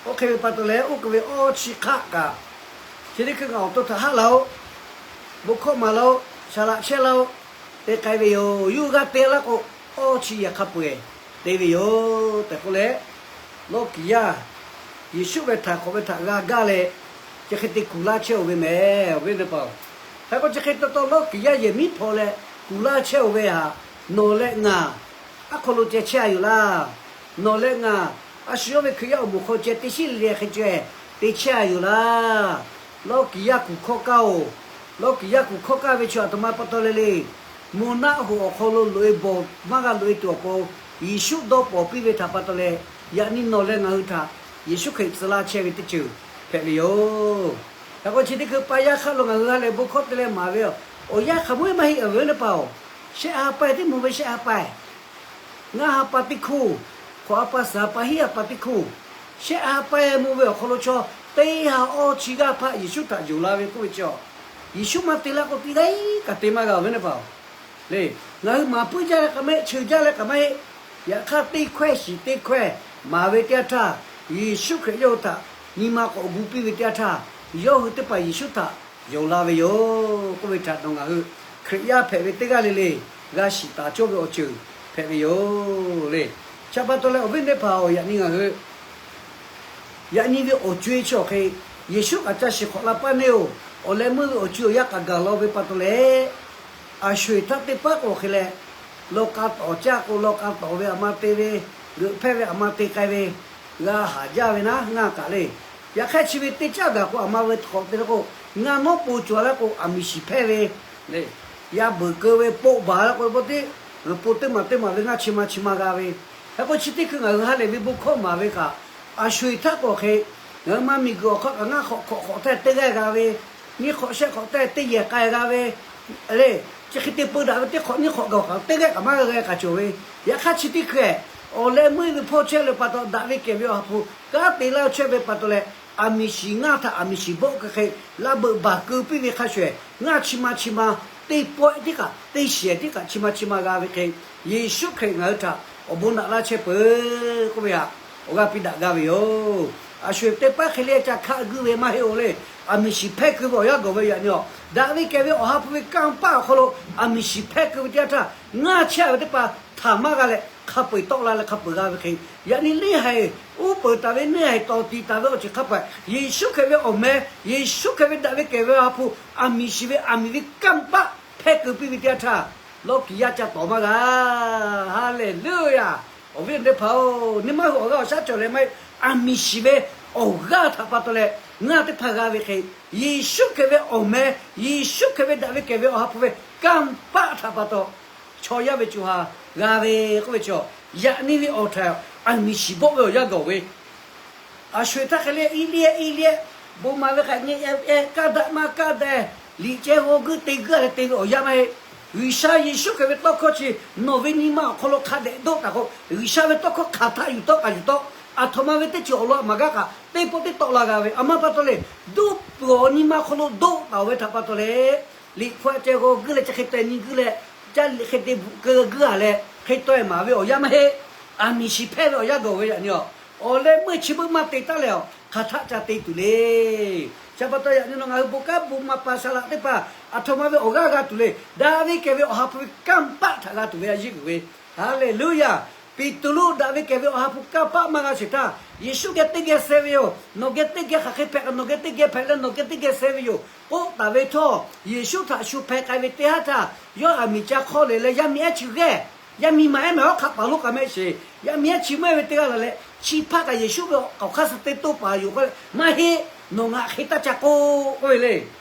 Oˇ hk'e ve pa taw leh oˇ k'oˍ ve awˇ chi hk'aˆ kaꞈ, chi teˇ hkui ngaˬ awˬ to htaꞈ haˆ laˇ-oˆ, bon hkawˇ maˍ laˇ-oˆ, shaˍ laꞈ chehˇ laˇ-oˆ, te k'ai ve yoˬ. Yawˇ hui g'a te laˇ k'o, awˇ chi yehˬ hk'a peu-eˬ te ve yoˬ tehꞈ k'oˆ leh, lawˇ kiˍ yaˇ Yeˍsuˆ ve htaiˍ hk'awꞈ ve htaꞈ g'a gaˇ leh, chi hk'e te kuˬ laˇ chehˇ-oˬ ve mehˍ, awˬ viˉ teˇ hpaˍ-oˬ. Hk'e k'o chi hk'e taw taw lawˇ kiˍ yaˇ yehˬ miˉ hpaw leh kuˬ laˇ chehˇ-oˬ ve htaꞈ nawˬ leh ngaˬ aˉ hk'aw lo ceh chehˇ a yoˬ laˇ. Nawˬ leh ngaˬ a shu yawˇ ve Hkriꞈ yaˇ awˬ moˍ hk'aw ceh teˇ shiˉ le le hk'e ceh te chehˇ a yoˬ laˇ. Lawˇ kiˍ yaˇ kuˬ hkawˇ kaˇ-oˬ, lawˇ kiˍ yaˇ kuˬ hkawˇ kaˇ ve chi aˬ htoꞈ ma pa taw leh le, mvuhˇ naˆ hoꞈ awˬ hk'aw lo loꞈ-e bawˬ maˇ g'a loꞈ-e tuˬ awˬ pon Yeˍsuˆ dawˇ pawˍ piˇ ve htaꞈ pa taw leh, yaꞈ nyi nawˬ leh ngaˬ hui htaꞈ Yeˍsuˆ Hkriꞈ tcuh laˇ chehˇ ve teˇ ceuˬ hpehꞈ ve yoˬ. Hk'e k'o chi teˇ hkui paˍ yaˇ hk'aˆ lo ngaˬ hui ha lehˬ bon hkawˇ te leh maˍ ve, awˬ yanˇ hk'aˬ meuˇ maˇ heˆ, awˬ viˉ teˇ hpaˍ-oˬ, shehˆ ha pa-e tiˉ mvuh ve, shehˆ ha pa-e, ngaˇ ha pa teˇ hkoˇ, hkawꞈ ha pa, suhˍ ha pa, hiˉ ha pa teˇ hkoˇ, shehˆ ha pa-e mvuh ve awˬ hk'aw lo chaw teˇ ha awˇ chi g'aˇ hpaˆ Yeˍsuˆ htaꞈ yonˍ la ve k'oˆ ve chi, Yeˍsuˆ maˇ te laˇ k'o teˇ g'aˇ kaꞈ te maˇ g'a, awˬ viˉ teˇ hpaˍ-oˬ. Le, ngaˬ hui maˍ puiˉ jaˇ leh kaꞈ maˇ heˆ, cheu jaˇ leh kaꞈ maˇ heˆ. Yaꞈ hk'aˇ teˇ hkawehˇ shiˍ teˇ hkawehˇ maˍ ve teˇ yanˇ htaˇ, Yeˍsuˆ Hkriꞈ yawˇ hui htaꞈ nyi ma k'awꞈ gu piˇ ve teˇ yanˇ htaˇ, yawˇ hui teˇ hpaˍ Yeˍsuˆ htaꞈ yonˍ la ve yoˬ k'oˆ ve htaꞈ nawˬ ngaˬ hui Hkriꞈ yaˇ hpehꞈ ve teˇ g'aˇ le le g'a shiˍ taˍ cawˇ ve awˬ ceuˬ hpehꞈ ve yoˬ le. Chi pa taw leh awˬ viˉ teˇ hpaˍ-oˬ, yaꞈ nyi ngaˬ hui yaꞈ nyi ve awˬ co-e chi awˬ hk'e, Yeˍsuˆ kaꞈ ca shiˍ hk'awꞈ la paˇ neˇ-oˬ, awˬ leh meuˇ ve awˬ co-e awˬ yanˇ k'aꞈ gaˬ law ve pa taw leh, a sho-eˬ htaˇ teˇ paˉ k'o hk'e leh, law k'a tawˍ caˇ k'o law k'a tawˍ ve aˬ ma te ve, g'euꞈ hpehˇ ve aˬ ma te k'ai ve, g'a haˍ jaˇ ve naˉ ngaˇ kaꞈ le. Yaꞈ hk'aˇ chi ve teˇ caˉ gaˬ k'o aˬ ma ve hk'awꞈ te la k'o, ngaˇ nawˉ po cawˬ la k'o aˬ miˍ shiˍ hpehˇ ve, yaˇ beuˬ keu ve poˆ baˬ la k'o po teˇ, po teˇ maˬ teˇ maˬ ve ngaˇ chi ma chi ma g'a ve. Hk'e k'o chi teˇ hkui ngaˬ hui ha lehˬ ve bon hkawˇ maˍ ve kaꞈ, a sho-eˬ htaˇ k'o hk'e, ngaˬ hui ma miˬguiˬ awˬ hk'aw kaꞈ ngaˇ hk'awꞈ hk'awꞈ hk'awꞈ htaˇ teˇ g'aˇ g'a ve, nyiˇ hk'awꞈ shehˆ hk'awꞈ htaˇ teˇ yehˬ k'ai g'a ve, le, chi hk'e te peu daꞈ ve teˇ hk'awꞈ nyiˇ hk'awꞈ gaˬ kaꞈ teˇ g'aˇ kaꞈ maˇ g'a g'a kaꞈ cawˬ ve. Yaꞈ hk'aˇ chi teˇ hkui awˬ leh meuˇ ve hpawˇ chehˇ leh pa taw daꞈ ve kehˬ ve awˬ ha hpu kanˉ te laˇ chehˇ ve pa taw leh, aˬ miˍ shiˍ ngaˇ htaꞈ aˬ miˍ shiˍ bawˆ keu hk'e laˇ beuꞈ baˬ keu piˇ ve hk'a shuˍ, ngaˇ chi ma chi ma teˇ pawehˇ tiˉ kaꞈ teˇ shehˍ tiˉ kaꞈ chi ma chi ma g'a ve hk'e, Yeˍsuˆ Hkriꞈ ngaˬ hui htaꞈ awˬ bon naꞈ laˇ chehˇ peuˬ k'oˆ ve htaꞈ awˬ g'aˇ piˇ daꞈ gaˇ ve yoˬ. A sho-eˬ teˇ paˉ hk'e le ca hkaˆ guiˇ ve maˇ heˆ-oˬ le. Aˬ miˍ shiˍ hpehˇ keu ve awˬ yanˇ gawˬ ve yaꞈ nyi-oˬ, daꞈ ve kehˬ ve awˬ ha hpu ve kanˇ paˆ awˬ hk'aw lo aˬ miˍ shiˍ hpehˇ keu ve teˇ yanˇ htaˇ, ngaˇ chehˇ ve teˇ hpaˍ htaˍ maˇ g'a leh hk'a peu-eˬ tawˆ la leh hk'a peu-eˬ g'a ve hk'e, yaꞈ nyi neˇ haiˬ uˉ peunˍ taˍ ve, neˇ haiˬ tawˍ tiˍ taˍ ve awˬ ceuˬ hk'a peu-eˬ, Yeˍsuˆ Hkriꞈ ve awˬ meh, Yeˍsuˆ Hkriꞈ ve daꞈ ve kehˬ ve awˬ ha hpu, aˬ miˍ shiˍ ve aˬ miˍ ve kanˇ paˆ hpehˇ keu piˇ ve teˇ yanˇ htaˇ, lawˇ kiˍ yaˇ ca tawˍ maˇ g'a. Haˍleˍluˆyaˬ. Awˬ viˉ awˬ nyi teˇ hpaˍ-oˬ, nyi ma hui awˬ g'aˇ awˬ shaˉ cawˬ leh maˇ heˆ, aˬ miˍ shiˍ ve awˬ g'aˇ htaꞈ pa taw leh, ngaˇ teˇ hpaˍ g'a ve hk'e, Yeˍsuˆ Hkriꞈ ve awˬ meh, Yeˍsuˆ Hkriꞈ ve daꞈ ve kehˬ ve Awˬ ha hpu ve kanˇ paˆ htaꞈ pa taw, chaw yaˇ ve co ha g'a ve k'oˆ ve chaw, yaꞈ nyi ve awˬ htaꞈ aˬ miˍ shiˍ bawˆ ve awˬ yanˇ gaˬ ve, a sho-eˬ htaˇ hk'e le, iˉ liˇ-ehˉ iˉ liˇ-ehˉ, bon ma ve hk'a nyi-e kaˇ daꞈ maˇ kaˇ daꞈ, liꞈ ceh g'aw guiˇ te guiˇ-a leh te ve awˬ yanˇ maˇ heˆ. G'uiˬsha Yeˍsuˆ Hkriꞈ ve tawˇ hkawˇ chi nawˬ ve nyi ma awˬ hk'aw lo hk'a dehꞈ dawˆ taˍ k'o, G'uiˬsha ve tawˇ hkawˇ hk'aˬ htaˆ yuˬ tawˆ kaꞈ yuˬ tawˆ, aˬ htoꞈ ma ve teˇ ceuˬ awˬ lawn maˍ gaˇ kaꞈ teˇ pawˆ teˇ tawˆ la g'a ve, aˬ ma pa taw leh, doˆ peuˬ awˬ nyi ma awˬ hk'aw lo dawˆ taˍ-oˬ ve htaꞈ pa taw leh, liꞈ hpu-a ceh g'aw guiˇ leh chi hk'e taweh nyi guiˇ leh, caˇ liꞈ hk'e te bvuhꞈ keu guiˇ-a leh hk'e taweh maˍ ve awˬ yanˇ maˇ heˆ. Aˬ miˍ shiˍ hpehˇ ve awˬ yanˇ gaˬ ve yaꞈ nyi-a, awˬ leh meuˇ chi beuꞈ maˇ te taˉ leh, hk'aˬ htaˆ ca te tuˬ le. Chi pa taw yaꞈ nyi nawˬ ngaˬ hui bon kanˉ bon ma pa sha laꞈ teˇ hpaˍ aˬ htoꞈ ma ve awˬ g'aˇ g'a tuˬ le. Daꞈ ve kehˬ ve Awˬ ha hpu ve kanˇ paˆ htaꞈ g'a tuˬ ve a yiˇ g'uiˬ ve. Haˍleˍluˆyaˍ. Peˍtruˆ daꞈ ve kehˬ ve Awˬ ha hpu kanˇ paˆ maˇ g'a sheˍ htaˇ, Yeˍsuˆ geh teˇ geh suh ve yoˬ. Nawˬ geh teˇ geh hk'aˬ hk'e hpehꞈ kaꞈ nawˬ geh teˇ geh hpehꞈ leh nawˬ geh teˇ geh suh ve yoˬ k'oˆ taˍ ve htawˇ, Yeˍsuˆ htaꞈ shu hpeh k'ai ve teˇ haˉ htaˇ, yawˇ aˬ miˍ ca hk'awˇ lehˬ leh yaˇ miˇ ehˉ chi g'ehˇ, yaˇ miˇ ma ehˉ mehˍ awˉ hk'aˆ paˍ lonˉ k'a mehˆ sheˍ, yaˇ miˇ ehˉ chi mehˆ ve teˇ g'aˇ la leh chi hpaˇ kaꞈ Yeˍsuˆ ve awˬ hk'aˇ suh te toˇ paˍ yoˬ k'oˆ leh maˇ heˆ. Nawˬ ngaˬ hk'e taˇ ca k'oˆ k'oˆ ve le.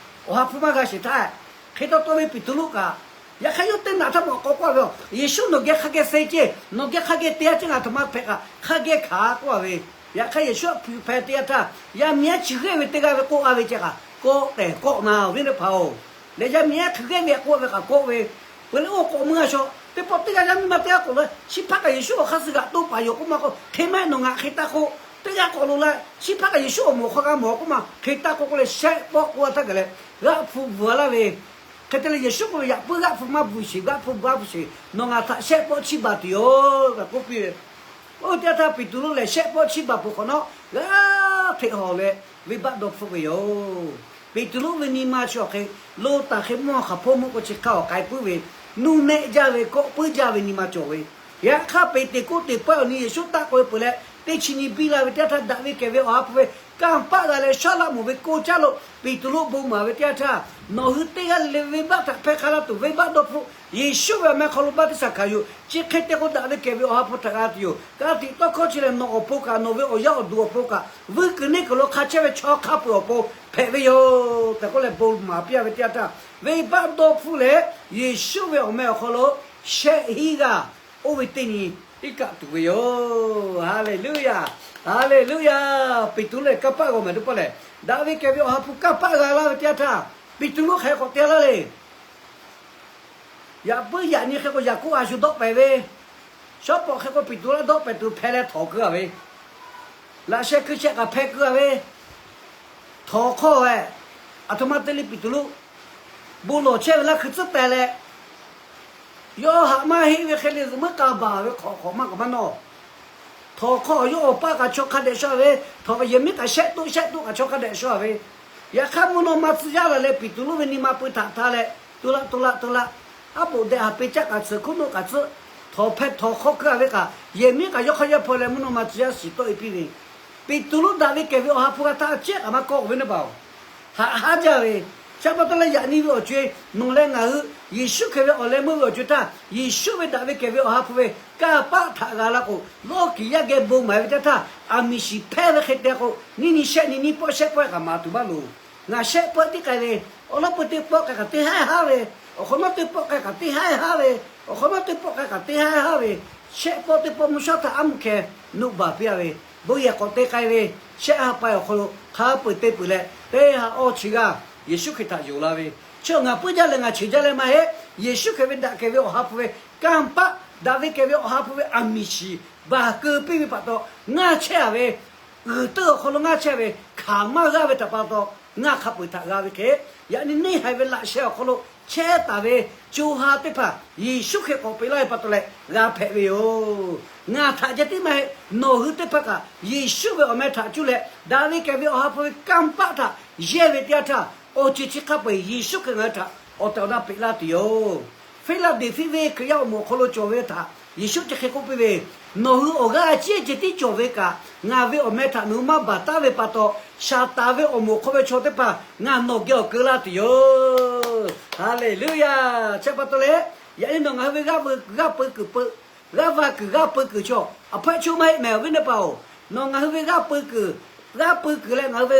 Awˬ ha hpu maˇ g'a sheˍ htaˇ, hk'e taw taw ve Peˍtruˆ kaꞈ, yaꞈ hk'aˇ yawˇ teˇ naꞈ htaˇ maˇ k'awꞈ k'oˆ ve, Yeˍsuˆ nawˬ geh hk'a geh suh ceh, nawˬ geh hk'a geh te-a ceh ngaˬ htoꞈ ma hpehꞈ kaꞈ hk'a geh hkanˍ k'oˆ ve. Yaꞈ hk'aˇ Yeˍsuˆ hpu hpeh teˇ yanˇ htaˇ, yaˇ miˇ ehˉ chi g'ehˇ ve teˇ g'aˇ ve k'oˆ-a ve ceh kaꞈ kawˆ tehꞈ kawˆ na ve teˇ hpaˍ-oˬ, leh yaˇ miˇ ehˉ hk'e g'ehˇ ve k'oˆ ve kaꞈ kawˆ ve, peuˬ leh oˇ k'awꞈ meuˇ-a shaw teˇ pawˆ teˇ g'aˇ yaˇ miˇ ma teˇ g'aˇ k'awꞈ la chi hpaˇ kaꞈ Yeˍsuˆ awˬ hk'aˇ suh g'aꞈ toˇ paˍ yoˬ k'oˆ maˇ k'oˆ, hk'e maˇ heˆ nawˬ ngaˬ hk'e taˇ k'oˆ, teˇ g'aˇ k'awꞈ lo la chi hpaˇ kaꞈ Yeˍsuˆ awˬ moˍ awˬ hk'aw g'a mawˬ k'oˆ maˇ hk'e taˇ k'oˆ k'oˆ leh shehˆ pawˆ k'oˆ-a htaˇ kaꞈ leh g'aˆ hpu bvuhˬ-a laˇ ve. Hk'e te leh Yeˍsuˆ k'oˆ ve, Yaꞈ puiˉ g'aˆ hpu maˇ bvuhˬ sheˍ, g'aˆ hpu bvuhˬ-a sheˍ, nawˬ ngaˬ htaꞈ shehˆ pawˆ chiˇ baˬ tuˬ yoˬ tehꞈ k'oˆ piˇ ve. Oˇ ve teˇ yanˇ htaˇ Peˍtruˆ lehˬ shehˆ pawˆ chiˇ baˬ peuˬ hk'awꞈ nawˉ g'aˇ hteꞈ hawˬ leh venˇbaˆ dawˇ hpfuhˆ ve yoˬ. Peˍtruˆ ve nyi ma chi awˬ hk'e lo taˍ hk'e mvuhˇ hawˬ hk'aˬ hpawˇ mvuhˇ k'o chi hk'a awˬ k'ai puiˉ ve, nuˇ nehˆ jaˇ ve, kawˆ puiˉ jaˇ ve nyi ma cawˬ ve. Yaꞈ hk'aˇ Peˍteˍkoˆ teˇ pawˆ awˬ nyi Yeˍsuˆ taˆ k'oꞈ-e peuˬ leh teˇ chi nyi biˇ la ve teˇ yanˇ htaˇ daꞈ ve kehˬ ve Awˬ ha hpu ve kanˇ paˆ g'a leh shaˉ laˆ moˍ ve ko caˉ lo Peˍtruˆ bon maˍ ve teˇ yanˇ htaˇ, nawˬ hui teˇ g'aˇ le le venˇbaˆ htaꞈ hpehˇ hk'a laˇ tuˬ venˇbaˆ dawˇ hpfuhˆ, Yeˍsuˆ ve awˬ meh hk'aw lo baˆtiˆsaˬ hkanˍ yoˬ. Chi hk'e te k'o daꞈ ve kehˬ ve Awˬ ha hpu htaꞈ g'a tuˬ yoˬ. Ka tiꞈ tawˇ hkawˇ chi lehˬ nawˬ awˬ pon kaꞈ nawˬ ve awˬ yaˇ awˬ duˬ awˬ pon kaꞈ vuiˇ kuiˬ neˇ kuiˬ lo hk'a chehˇ ve chaw hk'a peu-eˬ awˬ pon hpehꞈ ve yoˬ tehꞈ k'oˆ leh bon maˍ piˇ-a ve teˇ yanˇ htaˇ, venˇbaˆ dawˇ hpfuhˆ leh Yeˍsuˆ ve awˬ meh awˬ hk'aw lo shehˆ hinˉ g'aˇ oˇ ve teˇ nyi iˉ kaˆ tuˬ ve yoˬ. Haˍleˍluˆyaˍ. Haˍleˍluˆyaˍ. Peˍtruˆ lehˬ kanˇ paˆ g'a mehˍ teˇ pawˆ lehˬ, daꞈ ve kehˬ ve Awˬ ha hpu kanˇ paˆ g'a laˇ ve teˇ yanˇ htaˇ, Peˍtruˆ hk'aˬ hk'e k'awꞈ te laˇ le. Yaꞈ puiˉ yaꞈ nyi hk'e k'o Yaˍkoˆ a shu dawˆ pehˍ ve, shawˉ pawˍ hk'e k'o Peˍtruˆ laˇ dawˆ pehˍ tuˬ hpeh leh htawnˍ keu-a ve, laꞈ sheh keu shehˆ kaꞈ hpeh keu-a ve, htawnˍ hk'awˇ-e, aˬ htoꞈ ma te le Peˍtruˆ bon lawˬ chehˇ ve laˇ hkui tcuhˉ teh leh, yawˇ haꞈ maˇ heˆ ve hk'e le zuhꞈ muiˉ k'a baˬ ve hk'awꞈ hk'awꞈ maˇ k'awꞈ maˇ nawˇ. Htawnˍ hk'awˇ yawˇ awˬ paˇ kaꞈ chaw hk'a dehꞈ shaw ve, htawnˍ yehˬ miˉ kaꞈ shehˆ toˆ shehˆ toˆ kaꞈ chaw hk'a dehꞈ shaw ve. Yaꞈ hk'aˇ mvuhˇ naw ma tcuh yaˇ la leh Peˍtruˆ ve nyi ma pui htaꞈ hta leh, tu laꞈ tu laꞈ tu laꞈ, aˉ poꞈ deh haˍ pe caˆ kaꞈ tsuhꞈ hkuˉ nuˆ kaꞈ tcuhˆ, htawnˍ hpeh htawnˍ hk'awˇ keu-a ve kaꞈ yehˬ miˉ kaꞈ yawˇ hk'aˇ yawˇ hpaw leh mvuhˇ naw ma tcuh yaˇ shiˍ tawˆ-e piˇ ve. Peˍtruˆ daꞈ ve kehˬ ve Awˬ ha hpu g'a htaˇ a ciˉ kaꞈ maˇ kawˆ ve neˇ baˬ-oˬ. Haꞈ haˉ jaˇ ve, chi pa taw leh yaꞈ nyi ve awˬ co-e, nawˬ leh ngaˬ hui Yeˍsuˆ Hkriꞈ ve awˬ leh meuˇ ve awˬ co-e htaˇ, Yeˍsuˆ ve daꞈ ve kehˬ ve Awˬ ha hpu ve kanˇ paˆ htaꞈ g'a laˇ k'o, lawˇ kiˍ yaˇ geh bon maˍ ve teˇ htaˇ, aˬ miˍ shiˍ hpehˇ ve hk'e te k'o, nyiˇ nyi shehˆ nyi nyiˇ pawˆ shehˆ pawˆ kaꞈ maˍ tuˬ maˇ loˬ. Ngaˬ shehˆ pawˆ tiˉ k'ai ve, awˬ lawˉ peu teˇ pawˆ k'ai kaꞈ teˇ haiˉ haˉ ve, awˬ hk'awꞈ nawˉ teˇ pawˆ k'ai kaꞈ teˇ haiˉ haˉ ve, awˬ hk'awꞈ nawˉ teˇ pawˆ k'ai kaꞈ teˇ haiˉ haˉ ve, shehˆ pawˆ teˇ pawˆ mvuhˇ shawˉ htaꞈ aˉ mvuhˇ hkeh nuˆ baˬ piˇ-a ve, bon yehˬ k'awꞈ te k'ai ve, shehˆ ha pa awˬ hk'aw lo hk'a peu-eˬ te peuˬ leh teˇ ha awˇ chi g'aˇ Yeˍsuˆ Hkriꞈ htaꞈ yonˍ la ve. Chi ngaˬ puiˉ jaˇ leh ngaˬ cheˬ jaˇ leh maˇ heˆ. Yeˍsuˆ Hkriꞈ ve daꞈ kehˬ ve Awˬ ha hpu ve kanˇ paˆ, daꞈ ve kehˬ ve Awˬ ha hpu ve aˬ miˍ shiˍ baˬ keu piˇ ve pa taw, ngaˇ chehˇ-a ve, g'uiˬ teuˇ awˬ hk'aw lo ngaˇ chehˇ ve hkanˍ maˇ g'aˇ ve htaꞈ pa taw, ngaˇ hk'a peu-eˬ htaꞈ g'a ve hk'e, yaꞈ nyi neˇ haiˬ ve laꞈ sheh awˬ hk'aw lo chehˇ taˍ ve co ha teˇ hpaˍ Yeˍsuˆ Hkriꞈ k'awꞈ peꞈ laˇ ve pa taw leh g'a hpehꞈ ve yoˬ. Ngaˬ htaꞈ ceh tiˉ maˇ heˆ, nawˬ hui teˇ hpaˍ kaꞈ Yeˍsuˆ ve awˬ meh htaꞈ cuˇ leh daꞈ ve kehˬ ve Awˬ ha hpu ve kanˇ paˆ htaꞈ yehˇ ve teˇ yanˇ htaˇ, awˬ ceuˬ chi hk'a peu-eˬ Yeˍsuˆ Hkriꞈ ngaˬ hui htaꞈ awˬ tehˬ awˬ na peꞈ laˇ tuˬ yoˬ. Fiˉlaˍdeˍhpiˆ venˇ Hkriꞈ yaˇ awˬ moˍ awˬ hk'aw lo cawˬ ve htaꞈ Yeˍsuˆ chi hk'e k'oˆ piˇ ve, nawˬ hui awˬ g'aˇ a ciˉ ceh tiˉ cawˬ ve kaꞈ, ngaˬ ve awˬ meh htaꞈ nawˬ hui maˇ baˬ taˉ ve pa taw, Saˍtanˍ ve awˬ moˍ hk'aw ve chaw teˇ hpaˍ ngaˬ nawˬ geh awˬ keu laˇ tuˬ yoˬ. Haˍleˍluˆyaˍ. Chi pa taw leh, yaꞈ nyi nawˬ ngaˬ hui ve g'aˇ peu kuiˬ peu, g'aˇ va kuiˬ g'aˇ peu kuiˬ chaw aˬ hpfuhˆ cho maˇ heˆ mehˍ awˬ viˉ neˇ hpaˍ-oˬ, nawˬ ngaˬ hui ve g'aˇ peu kuiˬ, g'aˇ peu kuiˬ leh ngaˬ hui ve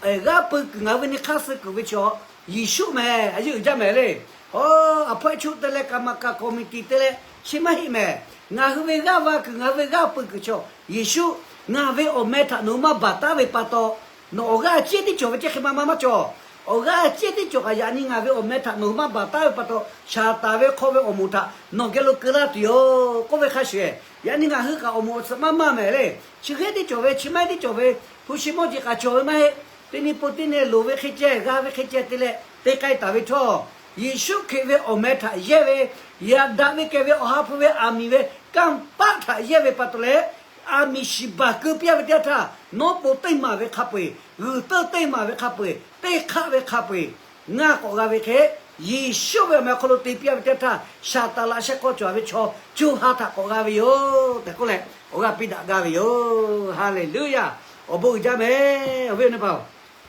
g'aˇ peu kuiˬ ngaˬ hui ve nyi hk'aˇ suh kuiˬ ve chaw Yeˍsuˆ mehˍ. A yeˇ uiˍ jaˇ mehˍ le. Aˬ, a hpawehˇ choˆ te leh, kaˍ maˍ kaˍ committee te leh chi maˇ heˆ mehˍ. Ngaˬ hui ve g'aˇ va kuiˬ, ngaˬ hui ve g'aˇ peu kuiˬ chaw Yeˍsuˆ, ngaˬ ve awˬ meh htaꞈ nawˬ hui maˇ baˬ taˉ ve pa taw, nawˬ awˬ g'aˇ cehˇ teˇ cawˬ ve ceh hk'e ma ma maˇ cawˬ. Awˬ g'aˇ cehˇ teˇ cawˬ kaꞈ yaꞈ nyi ngaˬ ve awˬ meh htaꞈ nawˬ hui maˇ baˬ taˉ ve pa taw, Saˍtanˍ ve hk'aw ve awˬ moˍ htaꞈ nawˬ geh lo keu laˇ tuˬ yoˬ k'oˆ ve hk'a shuˍ, yaꞈ nyi ngaˬ hui kaꞈ awˬ moˍ awˬ tsuhꞈ maˇ maˇ mehˍ le. Chi hk'e teˇ cawˬ ve, chi maˇ heˆ teˇ cawˬ ve, hpu shi mawˇ jeˬ kaꞈ cawˬ ve maˇ heˆ. Teˇ nyi po teˇ nyi loˍ ve hk'e ceh, g'a ve hk'e ceh te leh te k'ai taˍ ve htawˇ, Yeˍsuˆ Hkriꞈ ve awˬ meh htaꞈ yehˇ ve, yaꞈ daꞈ ve kehˬ ve Awˬ ha hpu ve aˬ miˍ ve kanˇ paˆ htaꞈ yehˇ ve pa taw leh, aˬ miˍ shiˍ baˬ keu piˇ-a ve teˇ yanˇ htaˇ, nawˉ po teˇ maˬ ve hk'a peu-eˬ, g'uiˬ teuˇ teˇ maˬ ve hk'a peu-eˬ, teˇ hk'aˆ ve hk'a peu-eˬ, ngaˇ k'awꞈ g'a ve hk'e, Yeˍsuˆ ve awˬ meh awˬ hk'aw lo te piˇ-a ve teˇ yanˇ htaˇ, Saˍtanˍ laꞈ sheh hk'aw cawˬ-a ve chaw co ha htaꞈ k'awꞈ g'a ve yoˬ tehꞈ k'oˆ leh, awˬ g'aˇ piˇ daꞈ gaˇ ve yoˬ. Haˍleˍluˆyaˇ. Awˬ bon uiˍ jaˇ mehˍ, awˬ viˉ awˬ nyi paˍ-oˬ.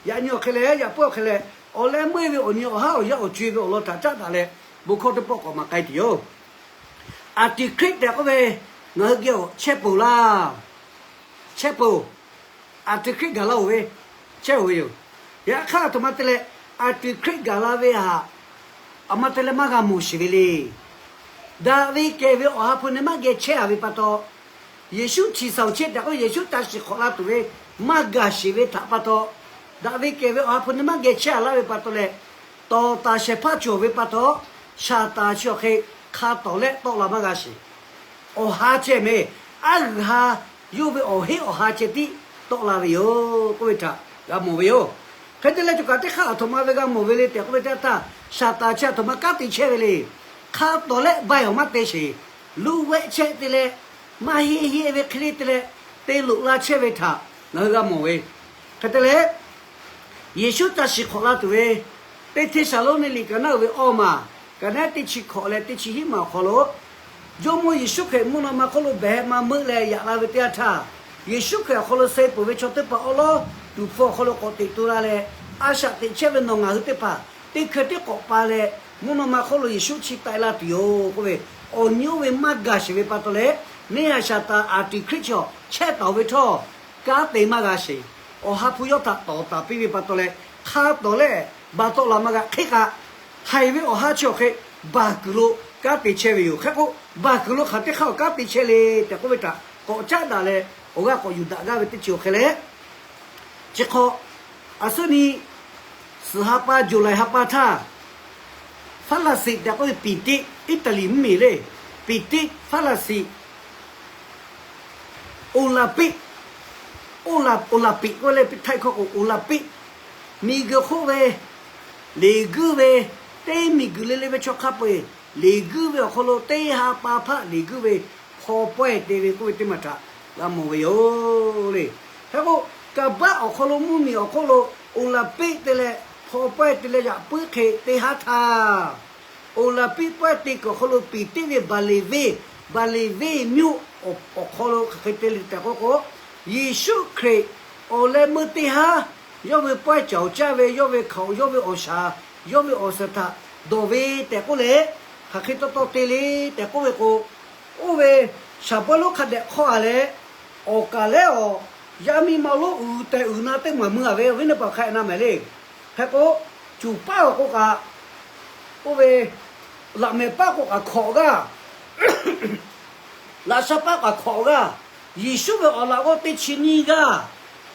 Yaꞈ nyi awˬ hk'e leh, yaꞈ puiˉ awˬ hk'e leh, awˬ leh meuˇ ve awˬ nyi awˬ haˉ awˬ yaˇ awˬ co-e ve awˬ lawn htaꞈ caˉ daꞈ leh, bon hkawˇ teˇ pawˆ k'awꞈ maˍ k'ai tuˬ yoˬ. Anˍtiˍhkriˆ tehꞈ k'oˆ ve, ngaˬ hui geh chehˇ peuˬ laˇ. Chehˇ peuˬ. Anˍtiˍhkriˆ gaˬ la-oˬ ve, chehˇ-oˬ ve yoˬ. Yaꞈ hk'aˇ, aˬ htoꞈ ma te leh, Anˍtiˍhkriˆ gaˬ la ve htaꞈ aˬ ma te leh maˇ g'a mawˬ sheˍ ve le. Daꞈ ve kehˬ ve Awˬ ha hpu neh maˇ geh chehˇ-a ve pa taw, Yeˍsuˆ chi saˍ-oˬ chehˇ tehꞈ k'oˆ, Yeˍsuˆ ca shiˍ hk'awꞈ la tuˬ ve maˇ gaˬ sheˍ ve htaꞈ pa taw, daꞈ ve kehˬ ve Awˬ ha hpu neh maˇ geh chehˇ-a laˇ ve pa taw leh, tawˍ taˍ shehˍ hpaˇ cawˬ ve pa taw, Saˍtanˍ chi awˬ hk'e hk'a tawˍ leh tawˆ la maˇ g'a sheˍ. Awˬ ha ceh mehˍ, aˉ g'uiˬ ha yawˇ ve awˬ heˆ awˬ ha ceh tiˉ tawˆ la ve yoˬ k'oˆ ve htaꞈ g'a mawˬ ve yoˬ. Hk'e te leh, co kaꞈ teˇ hk'aˇ aˬ htoꞈ ma ve g'a mawˬ ve le tehꞈ k'oˆ ve teˇ yanˇ htaˇ, Saˍtanˍ chi aˬ htoꞈ ma kanˉ te chehˇ ve le. Hk'a tawˍ leh bai awˬ maˇ te sheˍ. Luˇ vehˆ chehˇ te leh, maˇ heˆ heˆ ve hk'e le te leh, te loꞈ la chehˇ ve htaꞈ ngaˬ hui g'a mawˬ ve. Hk'e te leh, Yeˍsuˆ ca shiˍ hk'awꞈ la tuˬ ve, teˇ Hteˇsaˍlawˇniˆ liꞈ kaꞈ naˉ uiˍ ve awˇ maˬ, kaꞈ naˉ teˇ chi hkawꞈ leh teˇ chi hiˉ maˬ awˬ hk'aw lo, Jawˇmawˇ Yeˍsuˆ Hkriꞈ mvuhˇ naw ma hk'oˆ lo behˬ heh ma meuˆ leh yaꞈ la ve teˇ yanˇ htaˇ, Yeˍsuˆ Hkriꞈ awˬ hk'aw lo suh peuˬ ve chaw teˇ hpaˍ awˉ lawˉ tuˍ hpfuh awˬ hk'aw lo k'awꞈ teꞈ tu la leh, a shaꞈ teꞈ chehˇ ve nawˬ ngaˬ hui teˇ hpaˍ teˇ hkui tiˉ k'awꞈ pa leh, mvuhˇ naw ma hk'oˆ lo Yeˍsuˆ chi taiˍ la tuˬ yoˬ k'oˆ ve, awˬ nyi oˇ ve maˇ gaˬ sheˍ ve pa taw leh, neˇ haiˬ Saˍtanˍ Anˍtiˍhkriˆ chi awˬ chehˇ taˍ ve htawˇ, kanˉ te maˇ g'a sheˍ. Awˬ ha hpu yawˇ htaꞈ tawˍ taˍ piˇ ve pa taw leh, hk'a tawˍ leh ba tawˆ la maˇ g'a hk'e kaꞈ, haiˬ ve awˬ ha chi awˬ hk'e baˬ kuiˬ lo kanˉ te chehˇ ve yoˬ. Hk'e k'o, baˬ kuiˬ lo hk'aˬ teˇ hk'aˇ awˬ kanˉ te chehˇ le tehꞈ k'oˆ ve htaꞈ k'awꞈ caˉ daꞈ leh, awˬ g'aˇ k'awꞈ yuˬ daꞈ gaˇ ve teˇ ceuˬ awˬ hk'e leh, chi hk'aw, aˬ suˉ nyi suhˍ ha pa July ha pa htaˇ, Faˉlaˍsiˆ tehꞈ k'oˆ ve piˍ teˆ, Iˉtaˍliˍ mvuhˇmiˬ le, piˍ teˆ Faˉlaˍsiˆ, Oˍlaˍpiˆ, Oˍlaˍpiˆ k'oˆ leh, Htaiˇ hkawˇ k'o Oˍlaˍpiˆ, miˬguiˬ hk'oˆ ve liꞈ guiˇ ve, teˇ miˬguiˬ le le ve chaw hk'a peu-eˬ liꞈ guiˇ ve awˬ hk'aw lo teˇ ha pa hpaˆ liꞈ guiˇ ve hpaw pawehˇ te ve k'oˆ ve teˇ maˬ htaꞈ g'a mawˬ ve yoˬ le. Hk'e k'o, kaˍbaˆ awˬ hk'aw lo mvuhˇmiˬ awˬ hk'oˆ lo Oˍlaˍpiˆ te leh hpaw pawehˇ te leh yaꞈ puiˉ hk'e te haˉ htaˇ, Oˍlaˍpiˆ pawehˇ te kuiˬ awˬ hk'aw lo piˍ teˆ ve Baˍleˍvenˇ, Baˍleˍvenˇ mvuhˇ awˬ hk'aw lo hk'aˬ hk'e te le tehꞈ k'oˆ k'o, Yeˍsuˆ Hkriꞈ awˬ leh meuˇ teˇ haˉ yawˇ ve pawehˇ cawˬ caˇ ve, yawˇ ve hkaoˍ, yawˇ ve awˬ shaˍ, yawˇ ve awˬ suhˍ htaꞈ dawˬ ve tehꞈ k'oˆ leh, hk'aˬ hk'e taw taw te le tehꞈ k'oˆ ve k'o, oˇ ve shaˍ bawˇ lonˉ hk'a dehꞈ hk'awˇ-a leh, awˬ kaˍ lehˉ awˬ yaˇ miˇ ma lonˉ uiˍ tehꞈ uiˍ na teˇ maˬ mui-a ve awˬ viˉ teˇ hpaˍ hk'a na mehˍ le. Hk'e k'o, cuˬ paˉ awˬ k'o kaꞈ, oˇ ve laꞈ mehˍ paˉ k'o kaꞈ hkawꞈ g'aˇ, laꞈ sha paˉ kaꞈ hkawꞈ g'aˇ, Yeˍsuˆ ve awˬ laꞈ g'awˇ teˇ chi nyiˇ g'aˇ.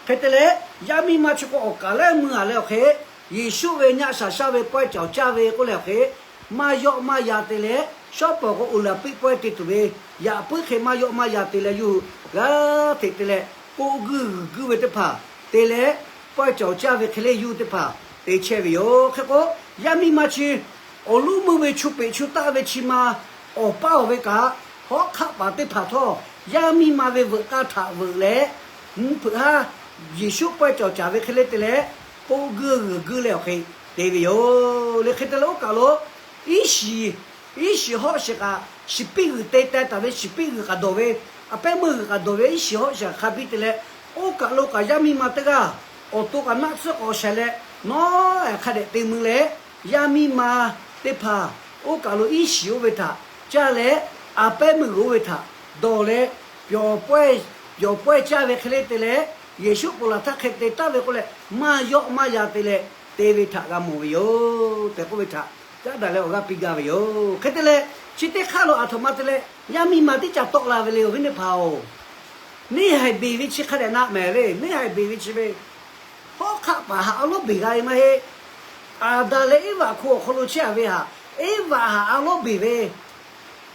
Hk'e te leh, yaˇ miˇ ma chi k'o awˬ kaˍ lehˉ mui-a leh awˬ hk'e, Yeˍsuˆ ve nyaˆ shaˍ shaˉ ve pawehˇ cawˬ caˇ ve k'oˆ leh awˬ hk'e, maˇ yawˆ maˇ yan te leh, shawˉ pawˍ k'o Oˍlaˍpiˆ pawehˇ te tuˬ ve, yaꞈ puiˉ hk'e maˇ yawˆ maˇ yan te leh yuˬ g'aˇ hteꞈ te leh, k'oˆ guiˇ g'uiˬ guiˇ ve teˇ hpaˍ te leh, pawehˇ cawˬ caˇ ve hk'e le yuˬ teˇ hpaˍ te chehˇ ve yoˬ. Hk'e k'o, yaˇ miˇ ma chi awˬ loˉ meuˇ ve chu peꞈ chu taˆ ve chi ma awˬ paˇ awˬ ve kaꞈ, hawˉ hk'aˆ paˍ teˇ hpaˍ htawˇ yaˇ miˇ ma ve veuꞈ k'aˇ htaꞈ veuꞈ leh, mvuhˇ hpeuꞈ haˉ Yeˍsuˆ pawehˇ cawˬ caˍ ve hk'e le te leh, k'oˆ guiˇ g'uiˬ guiˇ leh awˬ hk'e te ve yoˬ le. Hk'e te leh oˇ kaˬ lo iˉ shiˍ, iˉ shiˍ hawˆ shiˍ kaꞈ shiˍ piˇ g'uiˬ te teh taˍ ve, shiˍ piˇ g'uiˬ kaꞈ dawˬ ve, a pehˉ meuˇ g'uiˬ kaꞈ dawˬ ve iˉ shiˍ hawˆ shiˍ kaꞈ hk'a biˇ te leh, oˇ kaˬ lo kaꞈ yaˇ miˇ ma teˇ g'aˇ awˬ to kaꞈ naˆ tsuhˇ k'awꞈ shaiˍ leh, nawˉ hk'a dehꞈ te mui leh, yaˇ miˇ ma teˇ hpaˍ oˇ kaˬ lo iˉ shiˍ oˇ ve htaꞈ caˇ leh, a pehˉ meuˇ g'uiˬ oˇ ve htaꞈ dawˬ leh, pyawˬ pawehˇ caˇ ve hk'e le te leh, Yeˍsuˆ ponˬ laˬ htaˇ hk'e te taˍ ve k'oˆ leh, maˇ yawˆ maˇ yan te leh te ve htaꞈ g'a mawˬ ve yoˬ tehꞈ k'oˆ ve htaꞈ caˉ daꞈ leh awˬ g'aˇ piˇ gaˇ ve yoˬ. Hk'e te leh, chi teˇ hk'aˇ lo aˬ htoꞈ ma te leh, yaˇ miˇ ma teˇ caꞈ tawˆ la ve le, awˬ viˉ teˇ hpaˍ-oˬ. Neˇ haiˬ beˬ ve chi hk'a dehꞈ na mehˍ le. Neˇ haiˬ beˬ ve chi ve, hawˉ hk'aˆ paˍ htaꞈ a lawˉ beˬ g'a ve maˇ heˆ. Aˍdanˍ leh Eˇvaꞈ hko awˬ hk'aw lo chehˇ a ve htaꞈ, Eˇvaꞈ htaꞈ a lawˉ beˬ ve,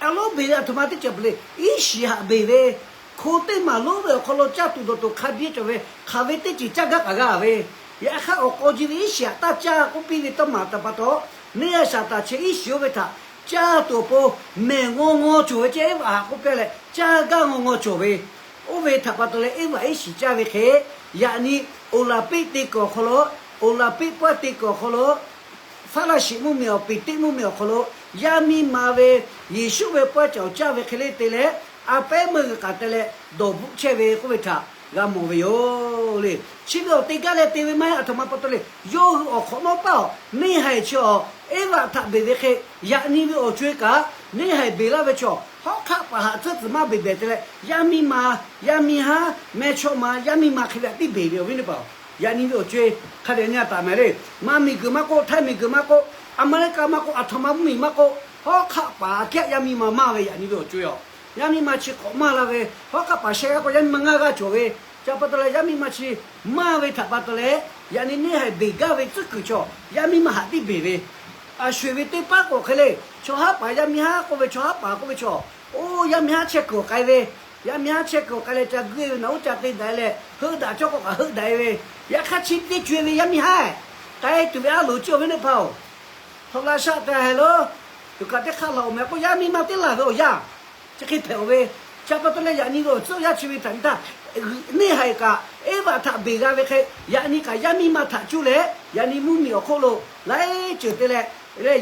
a lawˉ beˬ ve aˬ htoꞈ ma teˇ ceuˬ peuˬ le, iˉ shiˍ htaꞈ beˬ ve, hko teˇ maˬ lonˉ ve awˬ hk'aw lo caˇ tuˬ dawˬ tuˬ hk'a biˇ cawˬ ve, hk'aˬ ve teˇ ceuˬ caˇ gaˇ k'aꞈ g'a ve, yaꞈ hk'aˇ awˬ k'aw ji ve iˉ shiˍ htaꞈ taˇ caˇ k'oˆ piˇ ve tawˇ maˍ taˍ pa taw, neˇ a shaˍ taˍ chi iˉ shiˍ oˇ ve htaꞈ caˇ tuˬ awˬ pon mehˬ ngaw ngaw cawˬ ve ceh, Eˇvaꞈ htaꞈ k'oˆ piˇ leh caˇ gaˇ ngaw ngaw cawˬ ve, oˇ ve htaꞈ pa taw leh Eˇvaꞈ iˉ shiˍ caˇ ve hk'e, yaꞈ nyi Oˍlaˍpiˆ te kuiˬ awˬ hk'aw lo, Oˍlaˍpiˆ pawehˇ te kuiˬ awˬ hk'aw lo, Faˉlaˍsiˍ mvuhˇmiˬ awˬ, Peˍteˆ mvuhˇmiˬ awˬ hk'aw lo yaˇ miˇ ma ve Yeˍsuˆ ve pawehˇ cawˬ caˇ ve hk'e le te leh, a pehˉ meuˇ g'uiˬ k'aꞈ te leh dawˬ bvuhˆ chehˇ ve k'oˆ ve htaꞈ g'a mawˬ ve yoˬ le. Chi ve awˬ te gaˇ leh te ve maˇ heˆ, aˬ htoꞈ ma pa taw le. Yawˇ hui awˬ hk'awꞈ nawˉ paˇ awˬ neˇ haiˬ chi awˬ, Eˇvaꞈ htaꞈ beˬ ve hk'e, yaꞈ nyi ve awˬ co-e kaꞈ neˇ haiˬ beˬ laˇ ve chaw, hawˉ hk'aˆ paˍ htaꞈ tcuhˉ tcuhˬ maˇ beˬ behˬ te leh, yaˇ miˇ ma, yaˇ miˇ haˉ, mehˇchawˇma, yaˇ miˇ ma hk'e ve htaꞈ tiˉ beˬ ve, awˬ viˉ teˇ hpaˍ-oˬ. Yaꞈ nyi ve awˬ co-e hk'a dehꞈ nyi a taˍ mehˍ le. Maˇ miˬguiˬ maˇ k'oˆ, htaiˇ miˬguiˬ maˇ k'oˆ, Aˍmeˍriˆkaˆ maˇ k'oˆ, aˬ htoꞈ ma mvuhˇmiˬ maˇ k'oˆ, hawˉ hk'aˆ paˍ aꞈ kehˉ yaˇ miˇ ma maˇ ve, yaꞈ nyi ve awˬ co-e-oˬ. Yaˇ miˇ ma chi k'awꞈ maˇ la ve, hawˉ hk'aˆ paˍ sheh g'aˇ k'o yaˇ miˇ ma ngaˇ g'aˇ cawˬ ve, chi pa taw leh yaˇ miˇ ma chi maˇ ve htaꞈ pa taw leh, yaꞈ nyi neˇ haiˬ beˬ gaˇ ve tcuhˉ kuiˬ chaw, yaˇ miˇ ma htaꞈ tiˉ beˬ ve, a sho-eˬ ve teˇ paˉ k'o hk'e le, chaw haˉ paˍ yaˇ miˇ haˉ k'oˆ ve, chaw haˉ paˍ k'oˆ ve chaw, oˇ yaˇ miˇ haˉ chehˇ kuiˬ awˬ k'ai ve, yaˇ miˇ haˉ chehˇ kuiˬ awˬ k'ai leh ca guˇ-e ve naˬ uˉ ca te daꞈ-e leh heuˆ daꞈ cawˇ k'o kaꞈ heuˆ daꞈ-e ve, yaꞈ hk'aˇ chi teˇ co-e ve yaˇ miˇ haˉ k'ai tuˬ ve a loˍ cawˬ ve teˇ hpaˍ-oˬ. Htaꞈ la shaˆ te haiˬ lo, tuˬ kaꞈ teˇ hk'aˆ laˬ-oˬ mehˍ k'o, yaˇ miˇ ma teˇ laˬ ve awˬ yanˇ chi hk'e hpehꞈ-oˬ ve, chi pa taw leh yaꞈ nyi ve awˬ tcuhˉ awˬ yanˇ chi ve htaꞈ nyi htaˇ, neˇ haiˬ kaꞈ Eˇvaꞈ htaꞈ beˬ g'a ve hk'e, yaꞈ nyi kaꞈ yaˇ miˇ ma htaꞈ cuˇ leh, yaꞈ nyi mvuhˇmiˬ awˬ hk'oˆ lo laiˉ ceuˬ te leh,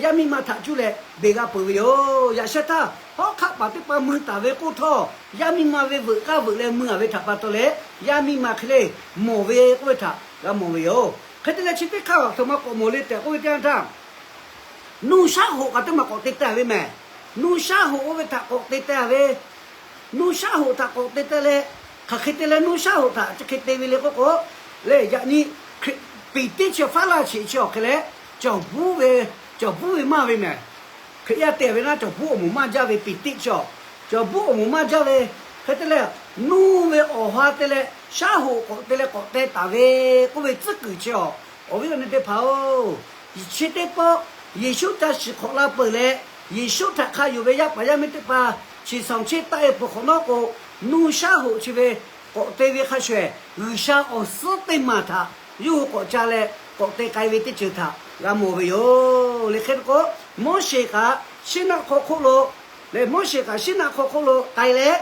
yaˇ miˇ ma htaꞈ cuˇ leh beˬ g'a peuˬ ve yoˬ. Yaꞈ sheh htaˇ, hawˉ hk'aˆ paˍ teˇ pa mui taˍ ve k'oˆ htawˇ, yaˇ miˇ ma ve veuꞈ k'aˇ veuꞈ leh mui-a ve htaꞈ pa taw leh, yaˇ miˇ ma hk'e le mawˬ ve k'oˆ ve htaꞈ g'a mawˬ ve yoˬ. Hk'e te leh chi teˇ hk'aˇ aˬ htoꞈ ma k'awꞈ mawˬ le tehꞈ k'oˆ ve teˇ yanˇ htaˇ, nuˇ shaˉ hoꞈ kaꞈ teˇ maˬ k'awꞈ te teh ve mehˍ. Nuˇ shaˉ hoꞈ oˇ ve htaꞈ k'awꞈ te teh ve, nuˇ shaˉ hoꞈ htaꞈ k'awꞈ te teh leh, hk'aˬ hk'e te leh nuˇ shaˉ hoꞈ htaꞈ chi hk'e te ve le k'oˆ k'o, le yaꞈ nyi Peˍteˆ chi Faˉlaˍsiˍ chi awˬ hk'e leh, cawˬ bvuhˇ ve, cawˬ bvuhˇ ve maˇ ve mehˍ. Hkriꞈ yaˇ te ve naˉ cawˬ bvuhˇ awˬ moˍ maˇ jaˇ ve Peˍteˆ chi awˬ, cawˬ bvuhˇ awˬ moˍ maˇ jaˇ ve, hk'e te leh, nuˇ ve awˬ ha te leh shaˉ hoꞈ k'awꞈ te leh k'awꞈ teh taˍ ve k'oˆ ve tcuhˉ kuiˬ chi awˬ, awˬ viˉ awˬ nyi teˇ hpaˍ-oˬ, chi teˇ pawˆ Yeˍsuˆ ca shiˍ hk'awꞈ la peuˬ leh, Yeˍsuˆ htaꞈ hk'a yonˍ ve yaˇ paˍ yaˇ miˇ teˇ hpaˍ shiˍ saˍ cheˆ taˆ-e peuˬ hk'awꞈ nawˉ k'o, nuˇ shaˉ hoꞈ chi ve k'awꞈ te ve hk'a shuˍ-ehˍ, G'uiˬsha awˬ suhˉ teˇ maˬ htaꞈ yawˇ hui k'awꞈ ca leh k'awꞈ te k'ai ve teˇ ceuˬ htaꞈ g'a mawˬ ve yoˬ. Liꞈ hk'e k'o, Moˉseˍ kaꞈ Siˉnaˆ hk'aw hk'oˆ lo, leh Moˉseˍ kaꞈ Siˉnaˆ hk'aw hk'oˆ lo k'ai leh,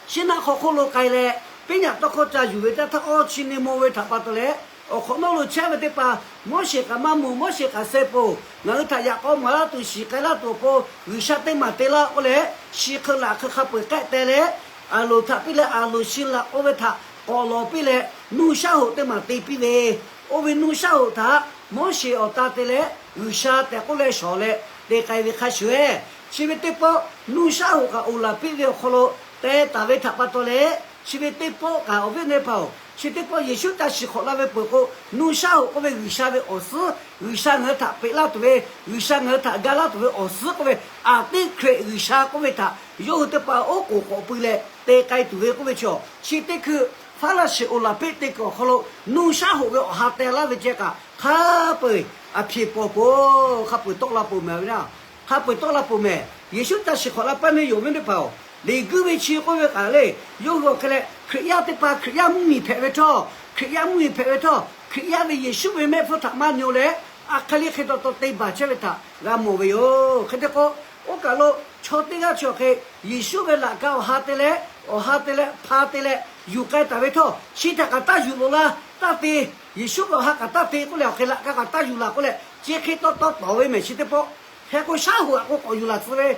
Siˉnaˆ hk'aw hk'oˆ lo k'ai leh, piˉ nyaꞈ tawˇ hkawˇ ca yuˬ ve teˇ htaˇ, awˇ chi ne maw ve htaꞈ pa taw leh, awˬ hk'awꞈ nawˉ lo chehˇ ve teˇ hpaˍ, Moˉseˍ kaꞈ maˇ mawˬ, Moˉseˍ kaꞈ suh peuˬ, ngaˬ hui htaꞈ yaꞈ k'aw maˍ laˇ tuˬ, shiˍ k'ai laˇ tuˬ awˬ pon G'uiˬsha teˇ maˬ te laˇ k'oˆ leh, shi hk'eu laꞈ hk'eu hk'a peu-eˬ k'ehˆ teh leh, Aˍronˍ htaꞈ piˇ leh Aˍronˍ shi laꞈ k'oˆ ve htaꞈ k'awꞈ lawˬ piˇ leh, nuˇ shaˉ hoꞈ teˇ maˬ te piˇ ve, oˇ ve nuˇ shaˉ hoꞈ htaꞈ Moˉseˍ awˬ ta te leh G'uiˬsha tehꞈ k'oˆ leh shawˍ leh te k'ai ve hk'a shuˍ-ehˍ, chi ve teˇ pawˆ nuˇ shaˉ hoꞈ kaꞈ Oˍlaˍpiˆ ve awˬ hk'aw lo teh taˍ ve htaꞈ pa taw leh, chi ve teˇ pawˆ kaꞈ awˬ viˉ awˬ nyi teˇ hpaˍ-oˬ, chi teˇ pawˆ Yeˍsuˆ ca shiˍ hk'awꞈ la ve peuˬ k'o, nuˇ shaˉ hoꞈ k'oˆ ve G'uiˬsha ve awˬ suhˉ, G'uiˬsha ngaˬ hui htaꞈ peꞈ laˇ tuˬ ve, G'uiˬsha ngaˬ hui htaꞈ ga laˇ tuˬ ve awˬ suhˉ k'oˆ ve, aˬ teˇ Hkriꞈ G'uiˬsha k'oˆ ve htaꞈ yawˇ hui teˇ hpaˍ oˉ k'oˍ k'awꞈ pui leh te k'ai tuˬ ve k'oˆ ve chaw, chi teˇ hkui Faˉlaˍsiˍ Oˍlaˍpiˆ te kuiˬ awˬ hk'aw lo nuˇ shaˉ hoꞈ ve awˬ ha teh laˇ ve ceh kaꞈ, hk'a peu-eˬ aˬ hpeꞈ pawˬ peuˬ, hk'a peu-eˬ tawˆ la peuˬ mehˍ ve naˉ, hk'a peu-eˬ tawˆ la peuˬ mehˍ. Yeˍsuˆ ca shiˍ hk'awꞈ la paˇ ve yoˬ ve teˇ hpaˍ-oˬ, leˬ guiˇ ve chi k'oˆ ve kaꞈ le, yawˇ hui awˬ hk'e leh Hkriꞈ yaˇ teˇ hpaˍ Hkriꞈ yaˇ mvuhˇmiˬ hpehꞈ ve htawˇ, Hkriꞈ yaˇ mvuhˇmiˬ hpehꞈ ve htawˇ, Hkriꞈ yaˇ ve Yeˍsuˆ ve mehˆ hpfuhˇ htaꞈ maˇ nyi-o leh, aˬ hk'e le hk'e taw taw te baˬ chehˇ ve htaꞈ g'a mawˬ ve yoˬ. Hk'e te k'o, oˇ kaˬ lo chaw teˇ g'aˇ chi awˬ hk'e Yeˍsuˆ ve laꞈ ka awˬ ha te leh, awˬ ha te leh, hpa te leh yuˬ k'ai taˍ ve htawˇ, chi htaꞈ kaꞈ taˇ yuˬ loꞈ la, taˇ te, Yeˍsuˆ ve awˬ ha kaꞈ taˇ te k'oˆ leh, awˬ hk'e laꞈ ka kaꞈ taˇ yuˬ laˬ k'oˆ leh, chi hk'e taw taw tawˍ ve mehˍ chi teˇ pawˆ. Hk'e k'o, shaˉ hoꞈ aꞈ k'o k'awꞈ yuˬ laˬ tcuh ve,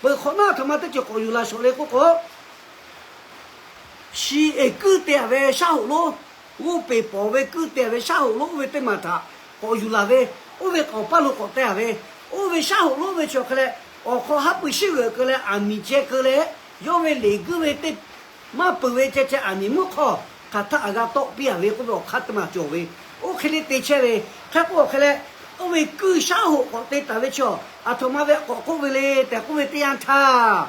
peuˬ hk'awꞈ nawˉ aˬ htoꞈ ma teˇ ceuˬ k'awꞈ yuˬ laˬ shawˍ le k'oˆ k'o, shi eˬ kuiˇ te-a ve shaˉ hoꞈ lonˉ, g'oˇ peˬ pawˍ ve kuiˇ te-a ve shaˉ hoꞈ lonˉ oˇ ve teˇ maˬ htaꞈ k'awꞈ yuˬ laˬ ve, oˇ ve k'awꞈ paˇ lo k'awꞈ teh-a ve, oˇ ve shaˉ hoꞈ lonˉ ve chi awˬ hk'e leh, awˬ hk'aw haˉ pui shiˉ g'euꞈ keu leh aˬ miˍ ceh keu leh, yawˇ ve leˬ guiˇ ve teˇ maˇ peuˬ ve ceh ceh aˬ miˍ mvuhˇ hk'aw hk'aˬ htaˆ aꞈ g'a tawˆ piˇ a ve k'oˆ ve awˬ hk'aˇ teˇ maˬ cawˬ ve. Oˇ hk'e le te chehˇ ve, hk'e k'o awˬ hk'e leh, oˇ ve kuiˇ shaˉ hoꞈ k'awꞈ te taˍ ve chaw, aˬ htoꞈ ma ve k'awꞈ k'oˆ ve le tehꞈ k'oˆ ve teˇ yanˇ htaˇ,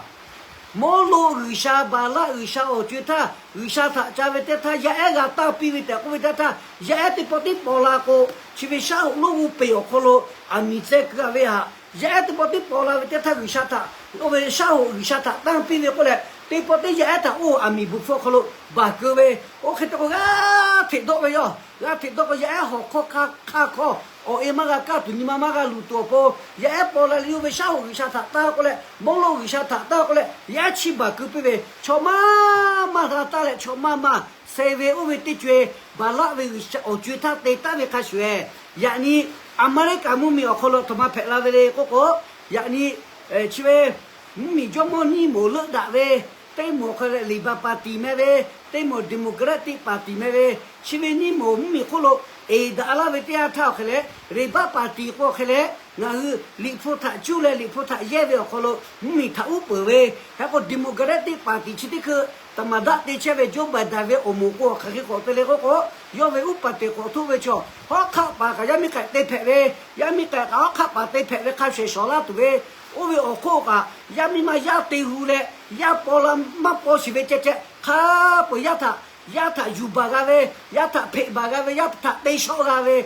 Mawˇ loˆ g'uiˬsha, Baˍlaˆ g'uiˬsha awˬ co-e htaˇ, g'uiˬsha htaꞈ ca ve teˇ htaˇ, yaˇ ehˉ g'a tanˇ piˇ ve tehꞈ k'oˆ ve teˇ htaˇ, yaˇ ehˉ teˇ pawˆ tiˉ paw la k'o, chi ve shaˉ hoꞈ lonˉ g'uˇ peˬ awˬ hk'aw lo aˬ miˍ tcuh keu a ve htaꞈ, yaˇ ehˉ teˇ pawˆ tiˉ paw la ve teˇ htaˇ, g'uiˬsha htaꞈ, oˇ ve shaˉ hoꞈ g'uiˬsha htaꞈ tanˇ piˇ ve k'oˆ leh, teˇ pawˆ tiˉ yaˇ ehˉ htaꞈ oˇ aˬ miˍ bvuhˬ hpfuh awˬ hk'aw lo baˬ keu ve. Oˇ hk'e te k'o g'a hteꞈ dawˆ ve yoˬ. G'a hteꞈ dawˆ k'o yaˇ ehˉ hawˬ hkawˇ hk'a hk'aw awˬ e maˇ g'a kaˇ tuˬ, nyi ma maˇ g'a luˬ tuˬ awˬ pon, yaˇ ehˉ paw la leh yawˇ ve shaˉ hoꞈ g'uiˬsha htaꞈ tanˇ k'oˆ leh, mawˇ loˆ g'uiˬsha htaꞈ tanˇ k'oˆ leh, yaˇ ehˉ chiˇ baˬ keu piˇ ve, chaw maˇ maˇ g'a taˇ leh chaw maˇ maˇ suh ve oˇ ve teˇ co-e, Baˍlaˆ ve g'uiˬsha awˬ co-e htaˇ te taˍ ve hk'a shuˍ-ehˍ, yaꞈ nyi Aˍmeˍriˆkaˍ mvuhˇmiˬ awˬ hk'aw lo aˬ htoꞈ ma hpehꞈ la ve le k'oˆ k'o, yaꞈ nyi chi ve mvuhˇmiˬ jawˇmawˇ nyiˇ moˍ leuˆ daꞈ ve, teˇ moˍ hk'e leh Labour Party meh ve, teˇ moˍ Democratic Party meh ve, chi ve nyiˇ moˍ mvuhˇmiˬ hk'oˆ lo eˍ daꞈ laˇ ve teˇ yanˇ htaˇ awˬ hk'e leh, Labour Party k'o awˬ hk'e leh ngaˬ hui Liꞈ hpu htaꞈ cuˇ leh Liꞈ hpu htaꞈ yehˇ ve awˬ hk'aw lo mvuhˇmiˬ htaꞈ uˉ peunˍ ve. Hk'e k'o Democratic Party chi teˇ hkui သမ္မတ te chehˇ ve Joe Biden ve awˬ moˍ k'o hk'aˬ hk'e k'awꞈ te le k'oˆ k'o, yawˇ ve uˉ peunˍ teꞈ k'awꞈ htoˆ ve chaw, hawˉ hk'aˆ paˍ kaꞈ yaˇ miˇ k'ai te hpehꞈ ve, yaˇ miˇ k'ai kaꞈ hawˉ hk'aˆ paˍ te hpehꞈ ve hk'a shuˍ shuˍ laˇ tuˬ ve, oˇ ve awˬ hk'oˆ kaꞈ yaˇ miˇ maˇ yaˇ te hu leh, yaˇ paw la maˇ paw shiˍ ve ceh ceh hk'a peu-eˬ yaˇ htaꞈ, yaˇ htaꞈ yuˬ baˬ g'a ve, yaˇ htaꞈ hpeꞈ baˬ g'a ve, yaˇ htaꞈ te shawˆ g'a ve,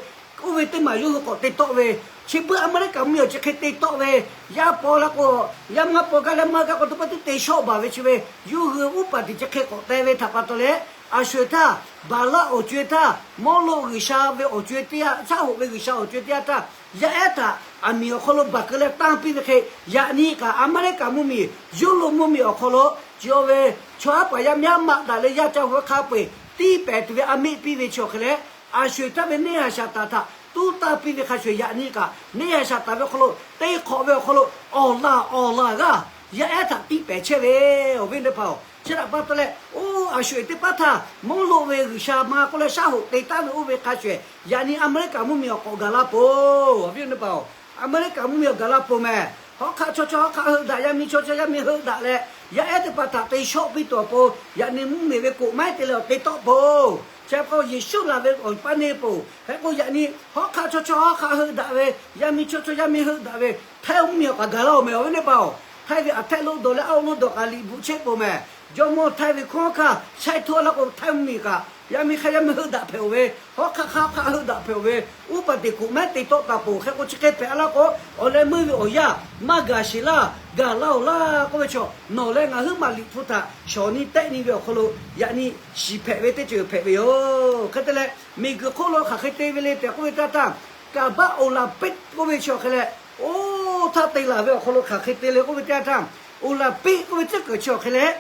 oˇ ve teˇ maˬ yawˇ hui k'awꞈ te tawˆ ve. Chi beuꞈ Aˍmeˍriˆkaˍ mvuhˇmiˬ awˬ chi hk'e te tawˆ ve, yaˇ paw la k'o, yaˇ maˇ paw gaˇ leh maˇ gaˇ k'o teˇ pawˆ tiˉ te shawˆ baˬ ve chi ve, yawˇ hui uˉ peunˍ teꞈ chi hk'e k'awꞈ te ve htaꞈ pa taw leh, a sho-eˬ htaˇ, Baˍlaˆ awˬ co-e htaˇ, mawˇ loˆ g'uiˬsha ve awˬ co-e teˇ yanˇ, shaˉ hoꞈ ve g'uiˬsha awˬ co-e teˇ yanˇ htaˇ, yaˇ ehˉ htaꞈ aˬ miˍ awˬ hk'aw lo baˬ keu leh tanˇ piˇ ve hk'e, yaꞈ nyi kaꞈ Aˍmeˍriˆkaˍ mvuhˇmiˬ, Yuˇroˆ mvuhˇmiˬ awˬ hk'aw lo chi ve chaw haˉ paˍ yaˇ miˇ haˉ maꞈ daꞈ leh yaˇ ca hu hk'a peu-eˬ tiˇ pehˍ tuˬ ve a miˆ piˇ ve chi awˬ hk'e leh, a sho-eˬ htaˇ ve neˇ haiˬ shaˍ taˍ htaꞈ tuˉ tanˇ piˇ ve hk'a shuˍ, yaꞈ nyi kaꞈ neˇ haiˬ shaˍ taˍ ve awˬ hk'aw lo teˇ hk'awꞈ ve awˬ hk'aw lo awˬ laˬ awˬ laˬ g'aˇ yaˇ ehˉ htaꞈ tiˇ pehˍ chehˇ ve, awˬ viˉ teˇ hpaˍ-oˬ. Chi htaꞈ pa taw leh, oˇ a sho-eˬ teˇ hpaˍ htaˇ mawˇ loˆ ve g'uiˬsha ma k'oˆ leh shaˉ hoꞈ te taˍ ve oˇ ve hk'a shuˍ, yaꞈ nyi Aˍmeˍriˆkaˍ mvuhˇmiˬ awˬ k'awꞈ gaˬ la peuˬ, awˬ viˉ teˇ hpaˍ-oˬ. Aˍmeˍriˆkaˍ mvuhˇmiˬ awˬ gaˬ la peuˬ mehˍ. Hawˉ hk'aˆ chaw chaw hawˉ hk'aˆ heuˆ daꞈ, yaˇ miˇ chaw chaw yaˇ miˇ heuˆ daꞈ leh, yaˇ ehˉ teˇ hpaˍ htaꞈ te shawˆ piˇ tuˬ awˬ pon, yaꞈ nyi mvuhˇmiˬ ve koꞈ maiˉ te leh awˬ te tawˆ peuˬ. Chi pa taw Yeˍsuˆ laˬ ve awˬ paˇ neˇ peuˬ. Hk'e k'o yaꞈ nyi hawˉ hk'aˆ chaw chaw hawˉ hk'aˆ heuˆ daꞈ ve, yaˇ miˇ chaw chaw yaˇ miˇ heuˆ daꞈ ve, htaiˇ mvuhˇmiˬ awˬ k'aꞈ gaˬ la-oˬ mehˍ, awˬ viˉ teˇ hpaˍ-oˬ. Htaiˇ ve aˬ htehˆ lonˉ dawˬ leh aˉ lonˉ dawˬ kaꞈ liꞈ bvuhꞈ chehˇ peuˬ mehˍ. Jawˇmawˇ htaiˇ ve hkunˉ hawˉ hk'aˇ shaiˉ htuˇ a laˇ k'o, htaiˇ mvuhˇmiˬ kaꞈ yaˇ miˇ hk'aˇ yaˇ miˇ heuˆ daꞈ hpehꞈ-oˬ ve, hawˉ hk'aˆ hk'aˇ hawˉ hk'aˆ heuˆ daꞈ hpehꞈ-oˬ ve, uˉ peunˍ teꞈ koꞈ maiˉ te tawˆ taˍ peuˬ. Hk'e k'o chi hk'e hpehꞈ a laˇ k'o, awˬ leh meuˇ ve awˬ yanˇ maˇ gaˬ sheˍ laˇ, gaˬ laˇ-oˬ laˇ k'oˆ ve chaw, nawˬ leh ngaˬ huiˉ maˬ liꞈ hpu htaꞈ shawˍ nyi tehˆ nyi ve awˬ hk'aw lo yaꞈ nyi shiˍ hpehꞈ ve teˇ ceuˬ hpehꞈ ve yoˬ. Hk'e te leh, miˬguiˬ hk'oˆ lo hk'aˬ hk'e te ve le tehꞈ k'oˆ ve teˇ yanˇ htaˇ, kaˍbaˆ Oˍlaˍpiˆ k'oˆ ve chi awˬ hk'e leh, oˇ htaˇ te laˬ ve awˬ hk'aw lo hk'aˬ hk'e te le k'oˆ ve teˇ yanˇ htaˇ, Oˍlaˍpiˆ k'oˆ ve tcuhˉ kuiˬ chi awˬ hk'e leh,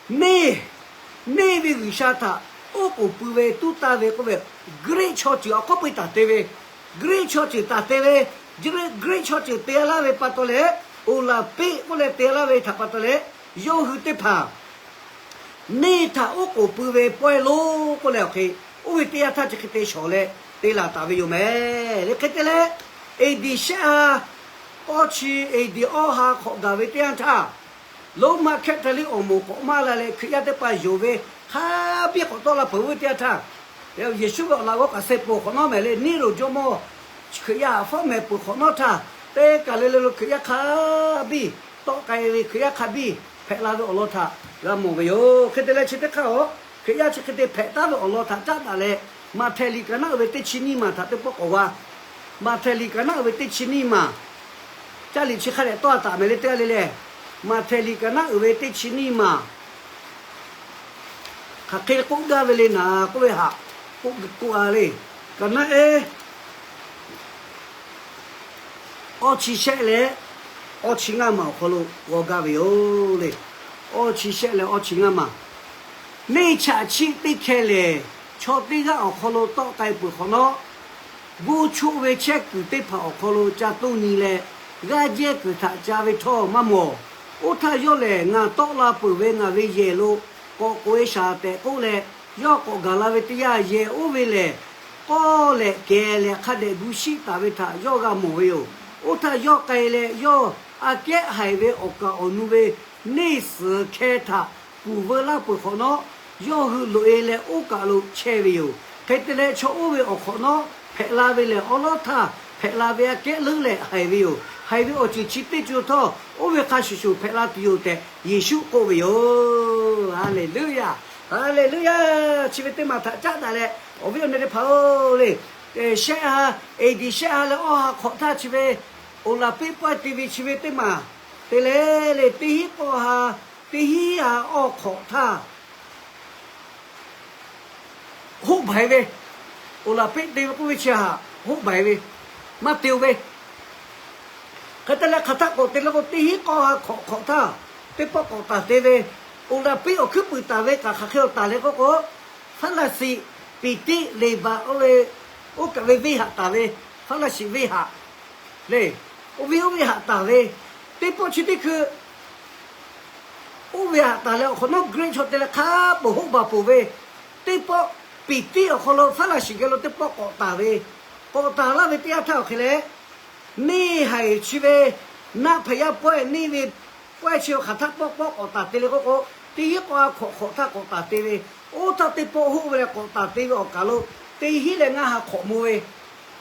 neˇ, neˇ ve G'uiˬsha htaꞈ oˉ k'oˍ pui ve tuˉ tanˇ ve k'oˆ ve, Greek chaw ceuˬ awˬ hk'aw peu-eˬ taˍ te ve, Greek chaw ceuˬ taˍ te ve, Greek chaw ceuˬ te laˇ ve pa taw leh, Oˍlaˍpiˆ k'oˆ leh te laˇ ve htaꞈ pa taw leh, yawˇ hui teˇ hpaˍ neˇ htaꞈ oˉ k'oˍ pui ve pawehˇ lonˉ k'oˆ leh awˬ hk'e, oˇ ve teˇ yanˇ htaˇ chi hk'e te shawˍ leh te laˬ taˍ ve yoˬ mehˍ. Leh hk'e te leh, A D shehˆ ha, awˇ chi A D awˇ ha hk'awꞈ gaˬ ve teˇ yanˇ htaˇ, Roˉmaꞈ Catholic awˬ moˍ k'awꞈ maˇ la leh Hkriꞈ yaˇ teˇ hpaˍ yonˍ ve hk'a biˇ k'awꞈ tawˆ la peuˬ ve teˇ yanˇ htaˇ, Yeˍsuˆ ve awˬ laꞈ g'awˇ kaꞈ suh peuˬ hk'awꞈ nawˉ mehˍ le, neˇ loˬ jawˇmawˇ Hkriꞈ yaˇ fawˉ mehˍ peuˬ hk'awꞈ nawˉ htaˇ, teˇ kaˬ le le lo Hkriꞈ yaˇ hk'a biˇ tawˆ k'ai ve, Hkriꞈ yaˇ hk'a biˇ hpehꞈ la ve awˬ lawn htaꞈ g'a mawˬ ve yoˬ. Hk'e te leh chi teˇ hk'aˇ-oˬ, Hkriꞈ yaˇ chi hk'e te hpehꞈ taˉ ve awˬ lawn htaꞈ caˉ daꞈ leh, Maꞈhtehˍ liꞈ kaꞈ naˉ uiˍ ve teˇ chi nyiˇ maˬ htaꞈ teˇ pawˆ k'awꞈ g'a. Maꞈhtehˍ liꞈ kaꞈ naˉ uiˍ ve teˇ chi nyiˇ maˬ, caˇ liꞈ chi hk'a dehꞈ tawˇ a taˍ mehˍ le teˇ g'aˇ le leh, Maꞈhtehˍ liꞈ kaꞈ naˉ uiˍ ve teˇ chi nyiˇ maˬ hk'aˬ hk'e k'oˆ gaˇ ve le naˍ k'oˆ ve htaꞈ k'oˆ k'oˆ a le. Kaꞈ naˉ ehˉ awˇ chi shehˆ leh awˇ chi ngaˇ maˬ awˬ hk'aw lo g'aw gaˇ ve yoˬ le. Awˇ chi shehˆ leh awˇ chi ngaˇ maˬ, neˇ chaꞈ chiˆ teˇ hkeh lehˬ, chaw teˇ g'aˇ awˬ hk'aw lo tawˆ k'ai peuˬ hk'awꞈ nawˉ, guˇ choˆ ve chehˇ kuiˬ teˇ hpaˍ awˬ hk'aw lo ca toˇ nyi leh, g'aˇ jehˇ kuiˬ htaꞈ ca ve htawˇ maˇ mawˬ. Oˇ htaˇ yawˇ lehˬ, Ngaˬ tawˆ la peuˬ ve ngaˬ ve yehˬ lo k'awꞈ k'oꞈ-e shaˍ tehꞈ k'oˆ leh, yawˇ k'awꞈ gaˬ la ve teˇ yanˇ, yehˬ oˇ ve lehˬ k'awˇ lehꞈ kehˬ leh hk'a dehꞈ gu shiˆ taˍ ve htaꞈ yawˇ g'a mawˬ ve yoˬ. Oˇ htaˇ yawˇ k'ai leh, yawˇ aꞈ kehˉ haiˬ ve awˬ kaˍ awˬ nu ve neˇ suhˍ hkeh htaꞈ kuˬ veu laˇ peuˬ hk'awꞈ nawˉ, yawˇ hui loꞈ-e leh oˇ kaˬ lo chehˇ ve yoˬ. Hk'e te leh, chaw oˇ ve awˬ hk'awꞈ nawˉ hpehꞈ la ve lehˬ, awˉ lawˉ htaˇ hpehꞈ la ve aꞈ kehˉ leuˉ leh haiˬ ve yoˬ. Haiˬ ve awˬ ceuˬ chi teˇ co htawˇ, oˇ ve hk'a shuˍ shuˍ hpehꞈ la tuˬ yoˬ tehꞈ Yeˍsuˆ k'oˆ ve yoˬ. Haˍleˍluˆyaˇ, haˍleˍluˆyaˇ. Chi ve teˇ maˬ htaꞈ caˉ daꞈ leh, awˬ viˉ awˬ nyi teˇ hpaˍ-oˬ le, shehˆ ha, A D shehˆ ha leh awˇ ha hk'awꞈ htaˇ chi ve Oˍlaˍpeˆ pawehˇ te ve chi ve teˇ maˬ te leh le, teˇ hinˉ k'awˇ ha, teˇ hinˉ ha awˇ hk'awꞈ htaˇ hoˆ baˬ-e ve, Oˍlaˍpeˆ te ve k'oˆ ve chi htaꞈ hoˆ baˬ-e ve, maˇ te-o ve. Hk'e te leh, hk'aˬ htaˆ k'awꞈ te le k'o, teˇ hinˉ k'awˇ ha hk'awꞈ hk'awꞈ htaˇ teˇ pawˆ k'awꞈ taˍ te ve, Oˍlaˍpeˆ awˬ hkuiˉ puiˍ taˍ ve kaꞈ hk'aˬ hk'e awˬ taˍ le k'oˆ k'o, Hpaˍriˍsehˍ, Peˍtiˆ, Leˍbaꞈ oˇ ve, oˇ kaꞈ ve venˇ haꞈ taˍ ve, Hpaˍriˍsehˍ venˇ haꞈ le, oˇ ve oˇ ve haꞈ taˍ ve, teˇ pawˆ chi teˇ hkui oˇ ve haꞈ taˍ leh awˬ hk'awꞈ nawˉ Great chaw te leh hk'a peuˬ hoˆ baˬ peuˬ ve, teˇ pawˆ Peˍtiˆ awˬ hk'aw lo Hpaˍriˍsehˍ geh lo teˇ pawˆ k'awꞈ taˍ ve, k'awꞈ taˍ laˇ ve teˇ yanˇ htaˇ awˬ hk'e leh, neˇ haiˬ chi ve naˆ hpaˍ yaˇ pawehˇ neˇ ve pawehˇ chi hk'aˬ htaˆ pawˆ pawˆ k'awꞈ taˍ te le k'oˆ k'o, teˇ hinˉ k'awˇ ha hk'awꞈ hk'awꞈ htaˇ k'awꞈ taˍ te ve, oˇ htaˇ teˇ pawˆ hoˆ ve leh k'awꞈ taˍ te ve awˬ kaˬ lo, teˇ hinˉ leh ngaˇ ha hk'awꞈ mvuh ve,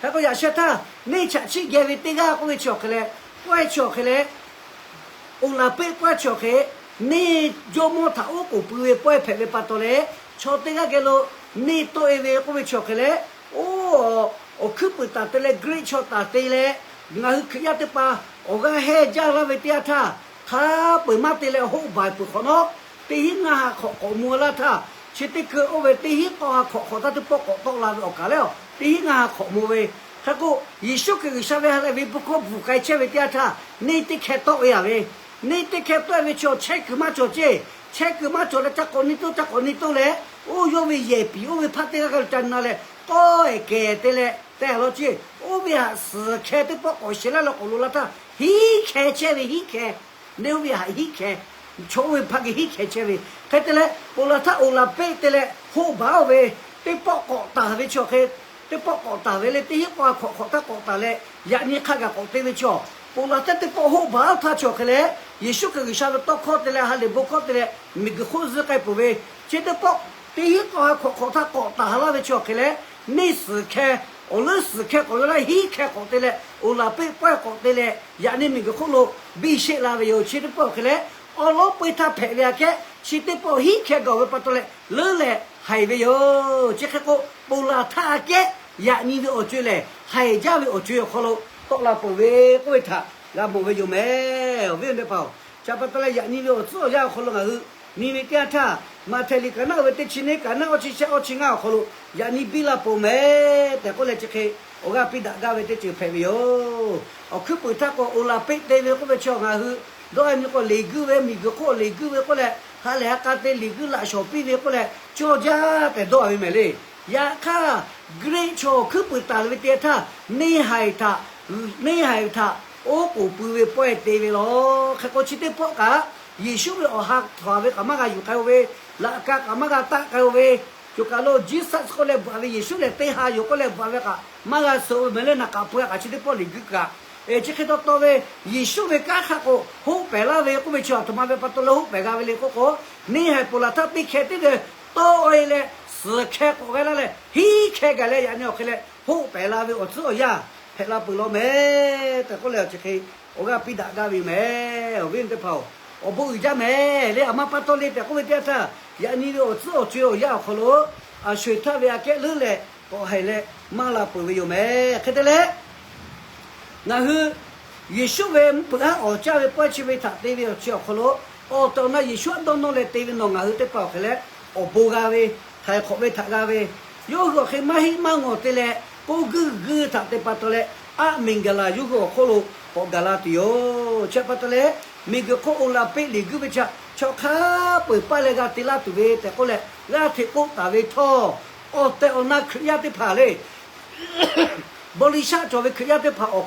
hk'e k'o yaꞈ sheh htaˇ neˇ chaꞈ chiˆ geh ve teˇ g'aˇ k'oˆ ve chi awˬ hk'e leh, pawehˇ chi awˬ hk'e leh, Oˍlaˍpeˆ pawehˇ chi awˬ hk'e, neˇ jawˇmawˇ htaꞈ oˉ k'oˍ pui ve pawehˇ hpehꞈ ve pa taw leh, chaw teˇ g'aˇ geh lo neˇ tawˆ-e ve k'oˆ ve chi awˬ hk'e leh, oˇ awˬ hkuiˉ puiˍ taˍ te leh Great chaw taˍ te leh, ngaˬ hui Hkriꞈ yaˇ teˇ hpaˍ awˬ g'aˇ hehnˇ jaˇ laˇ ve teˇ yanˇ htaˇ, hk'a peuˬ maˇ te leh hoˆ baˬ peuˬ hk'awꞈ nawˉ, teˇ hinˉ ngaˇ ha hk'awꞈ k'awꞈ mvuh laˇ htaˇ, chi teˇ hkui oˇ ve teˇ hinˉ k'awˇ ha hk'awꞈ hk'awꞈ htaˇ teˇ pawˆ k'awꞈ tawˆ la ve awˬ kaˬ leh, teˇ hinˉ ngaˇ ha hk'awꞈ mvuh ve. Hk'e k'o, Yeˍsuˆ Hkriꞈ G'uiˬsha ve ha lehˬ ve bon hkawˇ bvuhˬ k'ai chehˇ ve teˇ yanˇ htaˇ, neˇ teˇ hkeh tawˆ ve yaˇ ve, neˇ teˇ hkeh tawˆ ve chi awˬ chehˇ kuiˬ maˇ cawˬ ceˇ. Chehˇ kuiˬ maˇ cawˬ leh ca k'awꞈ neˇ toˇ ca k'awꞈ neˇ toˇ leh, oˇ yawˇ ve yehˬ piˍ oˇ ve hpaˇ teˇ g'aˇ g'aˇ lo ca na leh, k'awˇ ehˍ kehˬ te leh tehꞈ law ceˇ. Oˇ ve haꞈ suhˍ hkeh teˇ pawˆ k'awꞈ sheˍ laˇ leh k'awꞈ lo la htaˇ, hiˉ hkeh chehˇ ve hiˉ hkeh. Neˇ oˇ ve haꞈ hiˉ hkeh, chaw oˇ ve hpaˇ geh hiˉ hkeh chehˇ ve. Hk'e te leh, ponˬ laˬ htaˇ Oˍlaˍpeˆ te leh hoˆ baˬ-oˬ ve, teˇ pawˆ k'awꞈ taˍ ve chi awˬ hk'e, teˇ pawˆ k'awꞈ taˍ ve le, teˇ hinˉ k'awˇ ha hk'awꞈ hk'awꞈ htaˇ k'awꞈ taˍ leh, yaꞈ nyi hk'a gaˬ k'awꞈ te ve chi awˬ, ponˬ laˬ htaˇ teˇ pawˆ hoˆ baˬ-oˬ htaˇ chi awˬ hk'e leh, Yeˍsuˆ Hkriꞈ G'uiˬsha ve tawˇ hkawˇ te leh ha lehˬ bon hkawˇ te leh miˬguiˬ hk'oˆ zuhˇ k'ai peuˬ ve, chi teˇ pawˆ teˇ hinˉ k'awˇ ha hk'awꞈ hk'awꞈ htaˇ k'awꞈ taˍ laˇ ve chi awˬ hk'e leh, neˇ suhˍ hkeh, awˬ leuˉ suhˍ hkeh k'awꞈ ve laˇ hiˉ hkeh k'awꞈ te leh, Oˍlaˍpeˆ pawehˇ k'awꞈ te leh, yaꞈ nyi miˬguiˬ hk'oˆ lo biˇ sheˆ la ve yoˬ. Chi teˇ pawˆ awˬ hk'e leh, awˉ lawˉ peu-eˬ htaˇ hpehꞈ ve aꞈ kehˉ chi teˇ pawˆ hiˉ hkeh gaˬ ve pa taw leh leuˉ leh haiˬ ve yoˬ. Chi hk'e k'o, ponˬ laˬ htaˇ aꞈ kehˉ yaꞈ nyi ve awˬ co-e lehˬ, haiˬ jaˇ ve awˬ co-e awˬ hk'aw lo tawˆ la peuˬ ve k'oˆ ve htaꞈ g'a mawˬ ve yoˬ mehˍ. Awˬ viˉ awˬ nyi teˇ hpaˍ-oˬ, chi pa taw leh yaꞈ nyi ve awˬ tcuhˉ awˬ yanˇ awˬ hk'aw lo ngaˬ hui nyi ve teˇ yanˇ htaˇ, Maꞈhtehˍ liꞈ kaꞈ naˆ-o ve teˇ chi neˇ kaꞈ naˆ awˇ chi shehˆ awˇ chi ngaˇ awˬ hk'aw lo yaꞈ nyi biˇ la peuˬ mehˍ tehꞈ k'oˆ leh, chi hk'e awˬ g'aˇ piˇ daꞈ gaˇ ve teˇ ceuˬ hpehꞈ ve yoˬ. Awˬ hkuiˉ puiˍ htaˇ k'o, Oˍlaˍpeˆ te ve k'oˆ ve chi ngaˬ hui dawˇ-e nyi k'o, liꞈ guiˇ ve, miˬguiˬ hk'oˆ liꞈ guiˇ ve k'oˆ leh, ha lehˬ ha k'a te liꞈ guiˇ laꞈ shawˍ piˇ ve k'oˆ leh, cawˇ jaˇ tehꞈ dawˇ-a ve mehˍ le. Yaꞈ hk'aˇ, Great chaw awˬ hkuiˉ puiˍ taˍ le ve teˇ yanˇ htaˇ, neˇ haiˬ htaꞈ, neˇ haiˬ htaꞈ oˉ k'oˍ pui ve pawehˇ te ve law. Hk'e k'o, chi teˇ pawˆ kaꞈ Yeˍsuˆ ve awˬ ha htaꞈ ve kaꞈ maˇ g'a yuˬ k'ai-o ve, laꞈ ka kaꞈ maˇ g'a taˆ k'ai-o ve, coˬ kaˬ lo Jesus k'oˆ leh bvuhꞈ ve, Yeˍsuˆ lehˬ teˇ ha yoˬ k'oˆ leh bvuhꞈ ve kaꞈ maˇ g'a suh-o ve mehˍ leh, naˬ k'aꞈ pui-a kaꞈ chi teˇ pawˆ liꞈ guiˇ kaꞈ, chi hk'e taw taw ve Yeˍsuˆ ve kanˉ hk'a k'o hoˆ pehˍ laˇ ve k'oˆ ve chi aˬ htoꞈ ma ve pa taw leh hoˆ pehˍ g'a ve le k'oˆ k'o, neˇ haiˬ ponˬ laˬ htaˇ teˇ hkeh teˇ geh tawˆ-e leh suhˍ hkeh k'awꞈ g'a laˇ leh hiˉ hkeh gaˬ leh yaꞈ nyi awˬ hk'e leh hoˆ pehˍ la ve awˬ tcuhˉ awˬ yanˇ hpehꞈ la peuˬ law mehˍ tehꞈ k'oˆ leh, chi hk'e awˬ g'aˇ piˇ daꞈ gaˇ ve yoˬ mehˍ. Awˬ viˉ teˇ hpaˍ-oˬ, awˬ bon uiˍ jaˇ mehˍ le. Aˬ ma pa taw le tehꞈ k'oˆ ve teˇ yanˇ htaˇ, yaꞈ nyi ve awˬ tcuhˉ awˬ co-e awˬ yanˇ awˬ hk'aw lo, aˬ sho-eˬ htaˇ ve aꞈ kehˉ leuˉ leh k'awꞈ haiˬ leh maˇ la peuˬ ve yoˬ mehˍ. Hk'e te leh, ngaˬ hui Yeˍsuˆ ve mvuhˇ hpeuꞈ haˉ awˍ caˇ ve pawehˇ chi ve htaꞈ te ve awˬ chi awˬ hk'aw lo, awˬ tehˬ awˬ na Yeˍsuˆ aꞈ dawˇ nawˇ leh te ve nawˬ ngaˬ hui teˇ hpaˍ awˬ hk'e leh awˬ bon g'a ve, htaiˍ hk'awꞈ ve htaꞈ g'a ve, yawˇ hui awˬ hk'e maˇ heˆ maˇ ngawˬ te leh k'oˆ guiˇ guiˇ htaꞈ te pa taw leh, aˆ miˬ gaˬ laˬ yawˇ hui awˬ hk'oˆ lo k'awꞈ gaˬ la tuˬ yoˬ. Chi pa taw leh, miˬguiˬ hk'oˆ Oˍlaˍpeˆ liꞈ guiˇ ve chi htaꞈ chaw hk'a peu-eˬ paˇ leh g'a te laˇ tuˬ ve tehꞈ k'oˆ leh g'aˇ hteꞈ k'oˆ taˍ ve htawˇ, awˬ tehˬ awˬ na Hkriꞈ yaˇ teˇ hpaˍ le, bawˇ liˇ shaˆ cawˬ ve Hkriꞈ yaˇ teˇ hpaˍ awˬ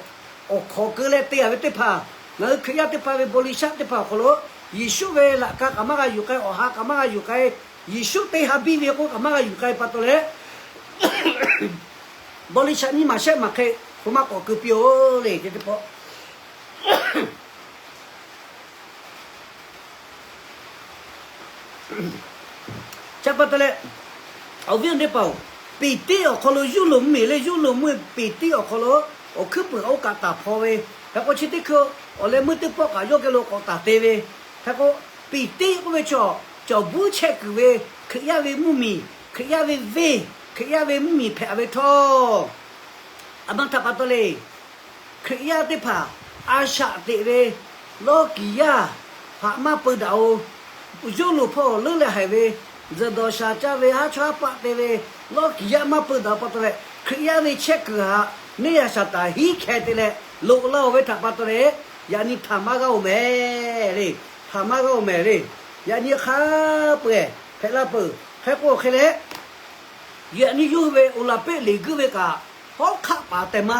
hk'awꞈ keu leh te-a ve teˇ hpaˍ, ngaˬ hui Hkriꞈ yaˇ teˇ hpaˍ ve bawˇ liˇ shaˆ teˇ hpaˍ awˬ hk'aw lo, Yeˍsuˆ ve laꞈ ka kaꞈ maˇ g'a yuˬ k'ai, awˬ ha kaꞈ maˇ g'a yuˬ k'ai, Yeˍsuˆ teˇ ha biˇ ve k'oˆ kaꞈ maˇ g'a yuˬ k'ai pa taw leh, bawˇ liˇ shaˆ nyiˇ maˬ shehˆ maˬ hk'e hk'o maˇ k'awꞈ keu piˇ-oˬ le, chi teˇ pawˆ. Chi pa taw leh, awˬ viˉ awˬ nyi teˇ hpaˍ-oˬ, Peˍteˇ awˬ hk'aw lo, Yuˇ loˍ mvuhˇmiˬ leh Yuˇ loˍ mvuhˇmiˬ Peˍteˇ awˬ hk'aw lo awˬ hkuiˉ puiˍ kaꞈ oˇ kaꞈ taˍ hpaw ve, hk'e k'o chi teˇ hkui awˬ leh meuˇ teˇ pawˆ kaꞈ yawˇ geh lo k'awꞈ taˍ te ve, hk'e k'o Peˍteˇ k'oˆ ve chaw, cawˬ buˉ chehˇ kuiˬ ve Hkriꞈ yaˇ ve mvuhˇmiˬ, Hkriꞈ yaˇ ve venˇ, Hkriꞈ yaˇ ve mvuhˇmiˬ hpehꞈ ve htawˇ, a ma htaꞈ pa taw le, Hkriꞈ yaˇ teˇ hpaˍ a shaꞈ teꞈ ve lawˇ kiˍ yaˇ htaꞈ maˇ peu daꞈ-o. Yuˇ loˍ hpawˇ leuˉ leh haiˬ ve, tzuhˬ dawˬ shaˍ caˇ ve, haˉ chawˇ haˉ paˆ te ve, lawˇ kiˍ yaˇ maˇ peu daꞈ pa taw leh, Hkriꞈ yaˇ ve chehˇ kuiˬ htaꞈ neˇ haiˬ shaˍ taˍ hiˉ hkeh te leh loꞈ laˇ-oˬ ve htaꞈ pa taw leh, yaꞈ nyi htaꞈ maˇ g'aˇ-oˬ mehˍ le. Htaꞈ maˇ g'aˇ-oˬ mehˍ le. Yaꞈ nyi hk'a peu-eˬ hpehꞈ la peuˬ. Hk'e k'o hk'e leh, yaꞈ nyi yawˇ hui ve oˍ laˬ peˆ liꞈ guiˇ ve kaꞈ, hawˉ hk'aˆ paˍ tehˬ ma,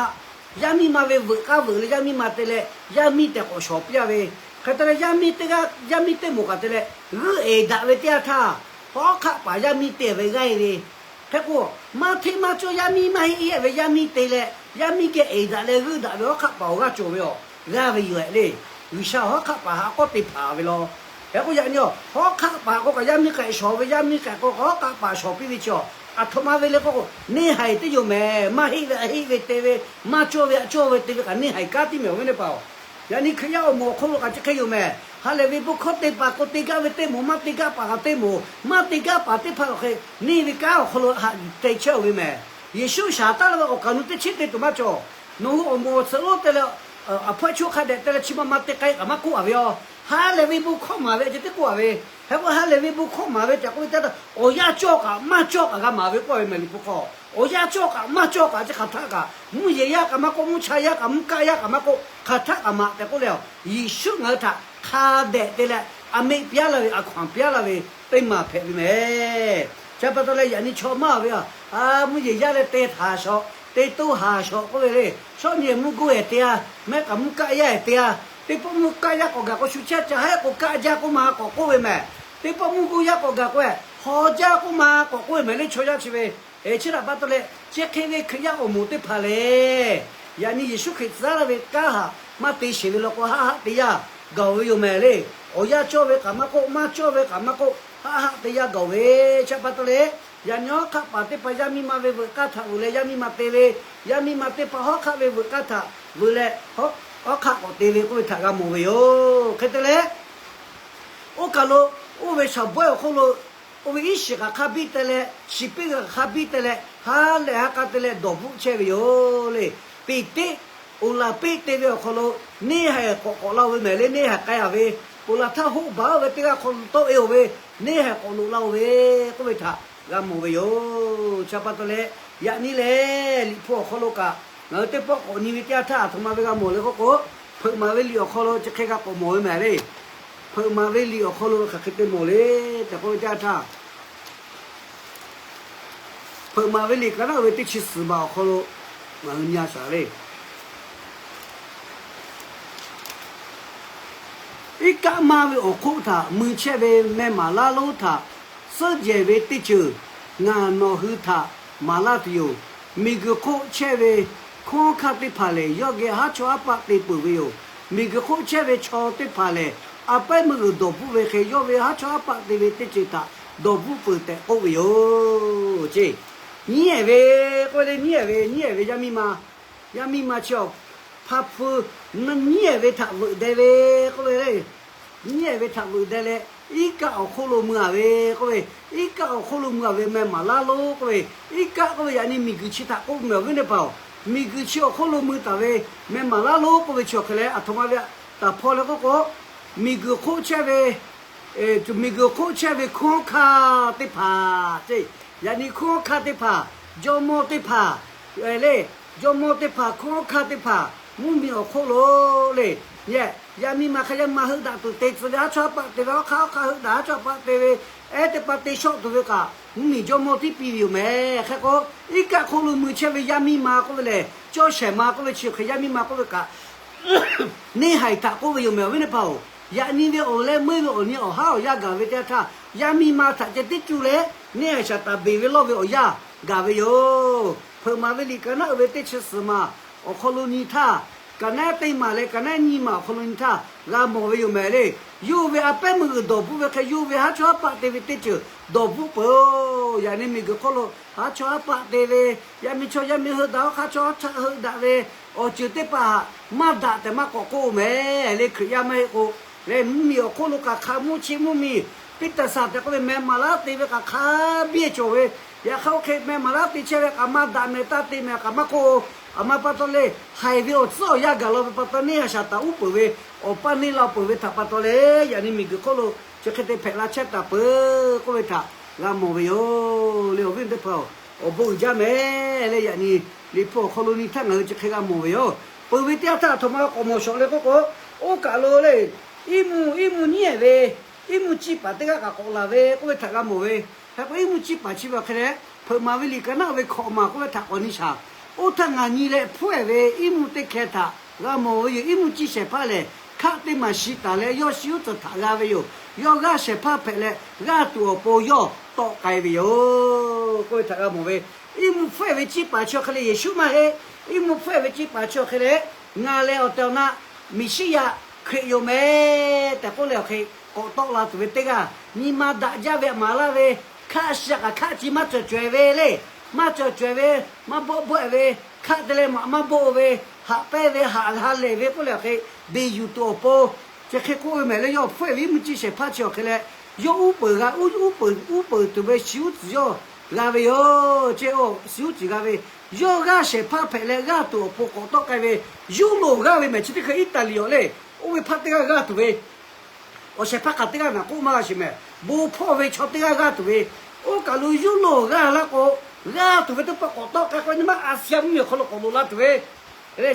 yaˇ miˇ ma ve veuꞈ k'aˇ veuꞈ leh yaˇ miˇ ma te leh yaˇ miˇ tehˬ k'awꞈ shawˍ piˇ-a ve, hk'e te leh yaˇ miˇ teˇ g'aˇ yaˇ miˇ teˇ moˍ kaꞈ te leh g'euˆ eˍ daꞈ ve teˇ yanˇ htaˇ, hawˉ hk'aˆ paˍ yaˇ miˇ te ve g'aˇ-e ve, hk'e k'o, maˇ hteˇ maˇ cawˇ yaˇ miˇ maˇ heˆ heˆ ve yaˇ miˇ te leh yaˇ miˇ geh eˍ daꞈ leh g'euˆ daꞈ ve hawˉ hk'aˆ paˍ awˬ g'aˇ cawˬ ve yoˬ. G'aˇ ve yoˬ-ehˍ le. G'uiˬsha hawˉ hk'aˆ paˍ haꞈ k'awˉ te hpaˍ ve law. Hk'e k'o yaꞈ nyi-oˬ, hawˉ hk'aˆ paˍ k'o kaꞈ yaˇ miˇ k'ai shawˍ ve, yaˇ miˇ k'ai k'o kaꞈ hawˉ hk'aˆ paˍ shawˍ piˇ ve chi-oˬ, aˬ htoꞈ ma ve le k'oˆ k'o, neˇ haiˬ teˇ yoˬ mehˍ. Maˇ heˆ ve a heˆ ve te ve, maˇ cawˇ ve a cawˇ ve te ve kaꞈ neˇ haiˬ kanˉ tiˉ mehˍ awˬ viˉ teˇ hpaˍ-oˬ. Yaꞈ nyi Hkriꞈ yaˇ awˬ moˍ awˬ hk'aw lo kaꞈ chi hk'e yoˬ mehˍ. Ha lehˬ ve bon hkawˇ te paˍ k'o te gaˇ ve teˇ moˍ, maˇ te gaˇ paˍ kaꞈ teˇ moˍ, maˇ te gaˇ paˍ teˇ hpaˍ awˬ hk'e neˇ ve kanˉ awˬ hk'aw lo haꞈ te chehˇ-oˬ ve mehˍ. Yeˍsuˆ shaˍ taˉ la ve awˬ kaˍ nu teˇ chiˉ te tuˬ maˇ cawˬ. Nawˬ hui awˬ moˍ awˬ tsuhꞈ lonˉ te leh, aˬ hpawehˇ choˆ hk'a dehꞈ te leh chi ma ma te k'ai kaꞈ maˇ k'oˆ-a ve yoˬ. Ha lehˬ ve bon hkawˇ maˍ ve a ceh tiˉ k'oˆ-a ve. Hk'e k'o ha lehˬ ve bon hkawˇ maˍ ve tehꞈ k'oˆ ve teˇ htaˇ, awˬ yanˇ cawˇ kaꞈ maˇ cawˇ kaꞈ g'a maˍ ve k'oˆ ve mehˍ liꞈ hpu hk'aw. Awˬ yanˇ cawˇ kaꞈ maˇ cawˇ kaꞈ chi hk'aˬ htaˆ kaꞈ, mvuhˇ yeˬ yaˇ kaꞈ maˇ k'oˆ, mvuhˇ cha yaˇ kaꞈ, mvuhˇ kaˆ yaˇ kaꞈ maˇ k'oˆ, hk'aˬ htaˆ kaꞈ maˍ tehꞈ k'oˆ leh, Yeˍsuˆ ngaˬ hui htaꞈ hk'a dehꞈ te leh a meˆ piˇ laˇ ve, a hkaw anˬ piˇ laˇ ve teˇ maˬ hpehꞈ ve mehˍ. Chi pa taw leh yaꞈ nyi chaw maˇ ve a, mvuhˇ yeˬ yaˇ leh te haˍ shawˍ, te toˇ haˍ shawˍ k'oˆ ve le. Shawˉ nyi mvuhˇ goˇ-ehˍ te-a, mehˆ kaꞈ mvuhˇ kaˆ yaˇ-ehˍ te-a. Teˇ pawˆ mvuhˇ kaˆ yaˇ k'awꞈ gaˬ k'o shu chehˇ ca hehˉ k'o kaˆ jaˇ k'oˆ ma k'awꞈ k'oˆ ve mehˍ. Teˇ pawˆ mvuhˇ goˇ yaˇ k'awꞈ gaˬ k'o-eh haw jaˇ k'oˆ ma k'awꞈ k'oˆ ve mehˍ le chaw yaˇ chi ve. Chi htaꞈ pa taw leh chi hk'e ve Hkriꞈ yaˇ awˬ moˍ teˇ hpaˍ lehˬ, yaꞈ nyi Yeˍsuˆ Hkriꞈ tcuh laˇ ve kanˉ htaꞈ maˇ te sheˍ ve law k'o haˆ haˆ te yaˇ gaˬ-oˬ ve yoˬ mehˍ le. Awˬ yanˇ cawˇ ve kaꞈ maˇ k'oˆ, maˇ cawˇ ve kaꞈ maˇ k'oˆ, haˆ haˆ te yaˇ gaˬ-oˬ ve. Chi pa taw leh, yaꞈ nyi hawˉ hk'aˆ paˍ teˇ hpaˍ yaˇ miˇ ma ve veuꞈ k'aˇ htaꞈ veuꞈ leh yaˇ miˇ ma te ve, yaˇ miˇ ma teˇ hpaˍ hawˉ hk'aˆ ve veuꞈ k'aˇ htaꞈ veuꞈ leh hawˉ hk'aˆ k'awꞈ te ve k'oˆ ve htaꞈ g'a mawˬ ve yoˬ. Hk'e te leh, oˇ kaˬ lo, oˇ ve shaˍ bawehˇ awˬ hk'oˆ lo, oˇ ve iˉ shiˍ kaꞈ hk'a biˇ te leh, shiˍ piˇ kaꞈ hk'a biˇ te leh, ha lehˬ ha k'a te leh dawˬ bvuhˆ chehˇ ve yoˬ le. Peˍteˆ oˍ laˬ peˆ te ve awˬ hk'aw lo neˇ haiˬ k'awꞈ k'awꞈ la-oˬ ve mehˍ le. Neˇ haiˬ k'ai-a ve, ponˬ laˬ htaˇ hoˆ baˬ-oˬ ve teˇ g'aˇ hk'aw lo tawˆ-e-oˬ ve, neˇ haiˬ k'awꞈ loꞈ la-oˬ ve k'oˆ ve htaꞈ g'a mawˬ ve yoˬ. Chi pa taw leh, yaꞈ nyi lehˬ liꞈ hpu awˬ hk'aw lo kaꞈ ngaˬ hui teˇ pawˆ k'awꞈ nyi ve teˇ yanˇ htaˇ aˬ htoꞈ ma ve g'a mawˬ le k'oˆ k'o, hpeuꞈ maˍ ve liꞈ awˬ hk'aw lo chi hk'e g'a k'awꞈ mawˬ ve mehˍ le. Hpeuꞈ maˍ ve liꞈ awˬ hk'aw lo hk'aˬ hk'e te mawˬ le tehꞈ k'oˆ ve teˇ yanˇ htaˇ, hpeuꞈ maˍ ve liꞈ ka naˉ uiˍ ve teˇ chi suhˍ maˬ awˬ hk'aw lo ngaˬ hui nyi-a shaˍ le. Iˉ kaˆ maˇ ve awˬ hk'oˆ htaꞈ mui chehˇ ve meh maˍ laˇ lonˉ htaꞈ suhˉ jehˬ ve teˇ ceuˬ ngaˬ nawˬ hui htaꞈ maˍ laˇ tuˬ yoˬ. Miˬguiˬ hk'oˆ chehˇ ve hkunˉ hawˉ hkanˇ teˇ hpaˍ lehˬ, yawˇ geh haˉ chawˇ haˉ paˆ te peuˬ ve yoˬ. Miˬguiˬ hk'oˆ chehˇ ve chaw teˇ hpaˍ lehˬ, a pehˉ meuˇ g'uiˬ dawˬ bvuhˆ ve hk'e, yawˇ ve haˉ chawˇ haˉ paˆ te ve teˇ ceuˬ htaꞈ dawˬ bvuhˆ peuˬ tehꞈ k'oˆ ve yoˬ. Ceˇ, nyiˉ-ehˍ ve k'oˆ ve le, nyiˉ-ehˍ ve, nyiˉ-ehˍ ve yaˇ miˇ ma, yaˇ miˇ ma chi awˬ hpa hpu nyiˉ-ehˍ ve htaꞈ veuꞈ deh ve k'oˆ ve le. Nyiˉ-ehˍ ve htaꞈ veuꞈ deh leh, iˉ kaˆ awˬ hk'oˆ lo mui-a ve k'oˆ ve, iˉ kaˆ awˬ hk'oˆ lo mui-a ve meh maˍ laˇ lonˉ k'oˆ ve, iˉ kaˆ k'oˆ ve yaꞈ nyi miˬguiˬ chi htaꞈ k'oˆ meh awˬ viˉ teˇ hpaˍ-oˬ, miˬguiˬ chi awˬ hk'oˆ lo mui taˍ ve meh maˍ laˇ lonˉ k'oˆ ve chi awˬ hk'e leh, aˬ htoꞈ ma ve taˍ hpaw leh k'oˆ k'o, miˬguiˬ hk'oˆ chehˇ ve, miˬguiˬ hk'oˆ chehˇ ve hkunˉ hawˉ hkanˇ teˇ hpaˍ ceˇ, yaꞈ nyi hkunˉ hawˉ hkanˇ teˇ hpaˍ, jawˇmawˇ teˇ hpaˍ le, jawˇmawˇ teˇ hpaˍ, hkunˉ hawˉ hkanˇ teˇ hpaˍ, mvuhˇmiˬ awˬ hk'oˆ lo le, yaˇ miˇ ma hk'a yaˇ ma heuˆ daꞈ tuˬ te tcuh ve, haˉ chawˇ haˉ paˆ te ve, hawˉ hk'aˆ hawˉ hk'aˆ heuˆ daꞈ, haˉ chawˇ haˉ paˆ te ve, ehˉ teˇ pa te shawˆ tuˬ ve kaꞈ, mvuhˇmiˬ jawˇmawˇ tiˉ piˇ ve yoˬ mehˍ. Hk'e k'o, iˉ kaˆ hk'oˆ lo mui chehˇ ve yaˇ miˇ ma k'oˆ ve lehˬ, cawˇ shehˍ ma k'oˆ ve chi hk'e yaˇ miˇ ma k'oˆ ve kaꞈ, neˇ haiˬ htaꞈ k'oˆ ve yoˬ mehˍ awˬ viˉ teˇ hpaˍ-oˬ, yaꞈ nyi ve awˬ leh meuˇ ve awˬ nyi awˬ haˉ awˬ yanˇ gaˬ ve teˇ yanˇ htaˇ, yaˇ miˇ ma htaꞈ ceh tiˉ cuˇ leh neˇ haiˬ shaˍ taˍ beˬ ve lawˇ ve awˬ yanˇ gaˬ ve yoˬ. Hpeuꞈ maˍ ve liꞈ ka naˉ uiˍ ve teˇ chi suhˍ maˬ awˬ hk'aw lo nyi htaˇ, ka naˉ teˇ maˬ leh ka naˉ nyiˇ maˬ awˬ hk'aw lo nyi htaˇ g'a mawˬ ve yoˬ mehˍ le. Yawˇ ve a pehˉ meuˇ g'uiˬ dawˬ bvuhˆ ve hk'e, yawˇ ve haˉ chawˇ haˉ paˆ te ve teˇ ceuˬ dawˬ bvuhˆ peuˬ-oˬ. Yaꞈ nyi miˬguiˬ hk'oˆ lo haˉ chawˇ haˉ paˆ te ve, yaˇ miˇ chaw yaˇ miˇ heuˆ daꞈ-oˬ, hk'a chawˇ haˉ heuˆ daꞈ ve awˬ ceuˬ teˇ hpaˍ htaꞈ maˇ daꞈ tehꞈ maˇ k'awꞈ k'oˆ-oˬ mehˍ le. Hkriꞈ yaˇ maˇ heˆ k'o, leh mvuhˇmiˬ awˬ hk'oˆ lo kaꞈ hk'a mvuhˇ chi mvuhˇmiˬ piˇ taˍ saˍ tehꞈ k'oˆ ve mehˍ maˍ laˉ te ve kaꞈ hk'a biˇ cawˬ ve, yaꞈ hk'aˇ oˇ hk'e mehˍ maˍ laˉ te chehˇ ve kaꞈ maˇ daꞈ mehˍ taˇ te mehˍ kaꞈ maˇ k'oˆ-oˬ. Aˬ ma pa taw leh haiˬ ve awˬ tcuhˉ awˬ yanˇ gaˬ la ve pa taw neˇ haiˬ shaˍ taˍ uˉ peunˍ ve awˬ paˇ neˇ la peuˬ ve htaꞈ pa taw leh, yaꞈ nyi miˬguiˬ hk'oˆ lo chi hk'e te hpehꞈ la chehˇ taˍ peuˬ k'oˆ ve htaꞈ g'a mawˬ ve yoˬ. Leh awˬ viˉ teˇ hpaˍ-oˬ, awˬ bon uiˍ jaˇ mehˍ leh yaꞈ nyi Liꞈ hpu awˬ hk'aw lo nyi htaˇ ngaˬ hui chi hk'e g'a mawˬ ve yoˬ. Peuˬ ve teˇ yanˇ htaˇ aˬ htoꞈ ma k'awꞈ mawˬ shawˍ leh k'oˆ k'o, oˇ kaˬ lo leh iˉ mvuhˇ iˉ mvuhˇ nyiˉ ehˍ ve iˉ mvuhˇ ciˇ paˍ teˇ g'aˇ kaꞈ k'awꞈ laˬ ve k'oˆ ve htaꞈ g'a mawˬ ve. Hk'e k'o iˉ mvuhˇ ciˇ paˍ chi ve awˬ hk'e leh, hpeuꞈ maˍ ve liꞈ ka naˆ ve hkawꞈ maˬ k'oˆ ve htaꞈ k'awꞈ nyi shaˍ. Oˇ htaˇ ngaˬ nyi leh hpfuhˆ ehˍ ve iˉ mvuhˇ teˇ hkeh htaꞈ g'a mawˬ ve yoˬ. Iˉ mvuhˇ ciˇ shehˍ hpaˇ lehˬ, hkaˆ teˇ maˬ shi taˍ leh yawˇ shi uˉ tcuhˍ htaꞈ g'a ve yoˬ. Yawˇ g'aˇ shehˍ hpaˇ hpehꞈ leh g'aˇ tuˬ awˬ pon yawˇ tawˆ k'ai ve yoˬ k'oˆ ve htaꞈ g'a mawˬ ve. Iˉ mvuhˇ hpfuhˆ ehˍ ve ciˇ paˍ chi awˬ hk'e leh Yeˍsuˆ maˇ heˆ. Iˉ mvuhˇ hpfuhˆ ehˍ ve ciˇ paˍ chi awˬ hk'e leh, ngaˬ lehˬ awˬ tehˬ awˬ na Meˍsiˉyaꞈ Hkriꞈ yoˬ mehˍ tehꞈ k'oˆ leh awˬ hk'e k'awꞈ tawˆ la tuˬ ve teˇ g'aˇ, nyi ma daꞈ jaˇ ve aˬ maˍ laˇ ve, hkaˆ shi a kaꞈ hkaˆ ci maˇ cawˬ caweh ve le. Maˇ cawˬ caweh ve, maˇ bawˆ bawˆ ehˍ ve, hkaˆ te leh maꞈ maˇ bawˆ ve, haꞈ pehnˇ ve, haꞈ ha lehˬ ve k'oˆ leh awˬ hk'e beˬ yuˬ tuˬ awˬ pon, chi hk'e k'oˆ ve mehˍ leh yawˇ hpfuhˆ ehˍ ve iˉ mvuhˇ ciˇ shehˍ hpaˇ chi awˬ hk'e leh, yawˇ uˉ peunˍ g'a, uˉ peunˍ, uˉ peunˍ tuˬ ve shi uˉ tcuhˍ yawˇ g'a ve yoˬ. Chi shi uˉ tcuhˍ g'a ve, yawˇ g'aˇ shehˍ hpaˇ hpehꞈ leh g'aˇ tuˬ awˬ pon k'awꞈ tawˆ k'ai ve, Yuˇlonˍ g'aˇ ve mehˍ chi teˇ hkui Iˉtaˍliˍ awˬ le, oˇ ve hpaˇ teˇ g'aˇ g'aˇ tuˬ ve, awˬ shehˍ hpaˇ hk'aˬ teˇ g'aˇ naˍ k'oˆ maˇ g'a sheˍ mehˍ, bon hpawˇ ve chaw teˇ g'aˇ g'aˇ tuˬ ve, oˇ kaˬ lo Yuˇlonˍ g'aˇ laˇ k'o, g'aˇ tuˬ ve teˇ pawˆ k'awꞈ tawˆ k'ai k'o, nyi ma Aˍsiˍyaˍ mvuhˇmiˬ awˬ hk'aw lo k'awꞈ loꞈ la tuˬ ve,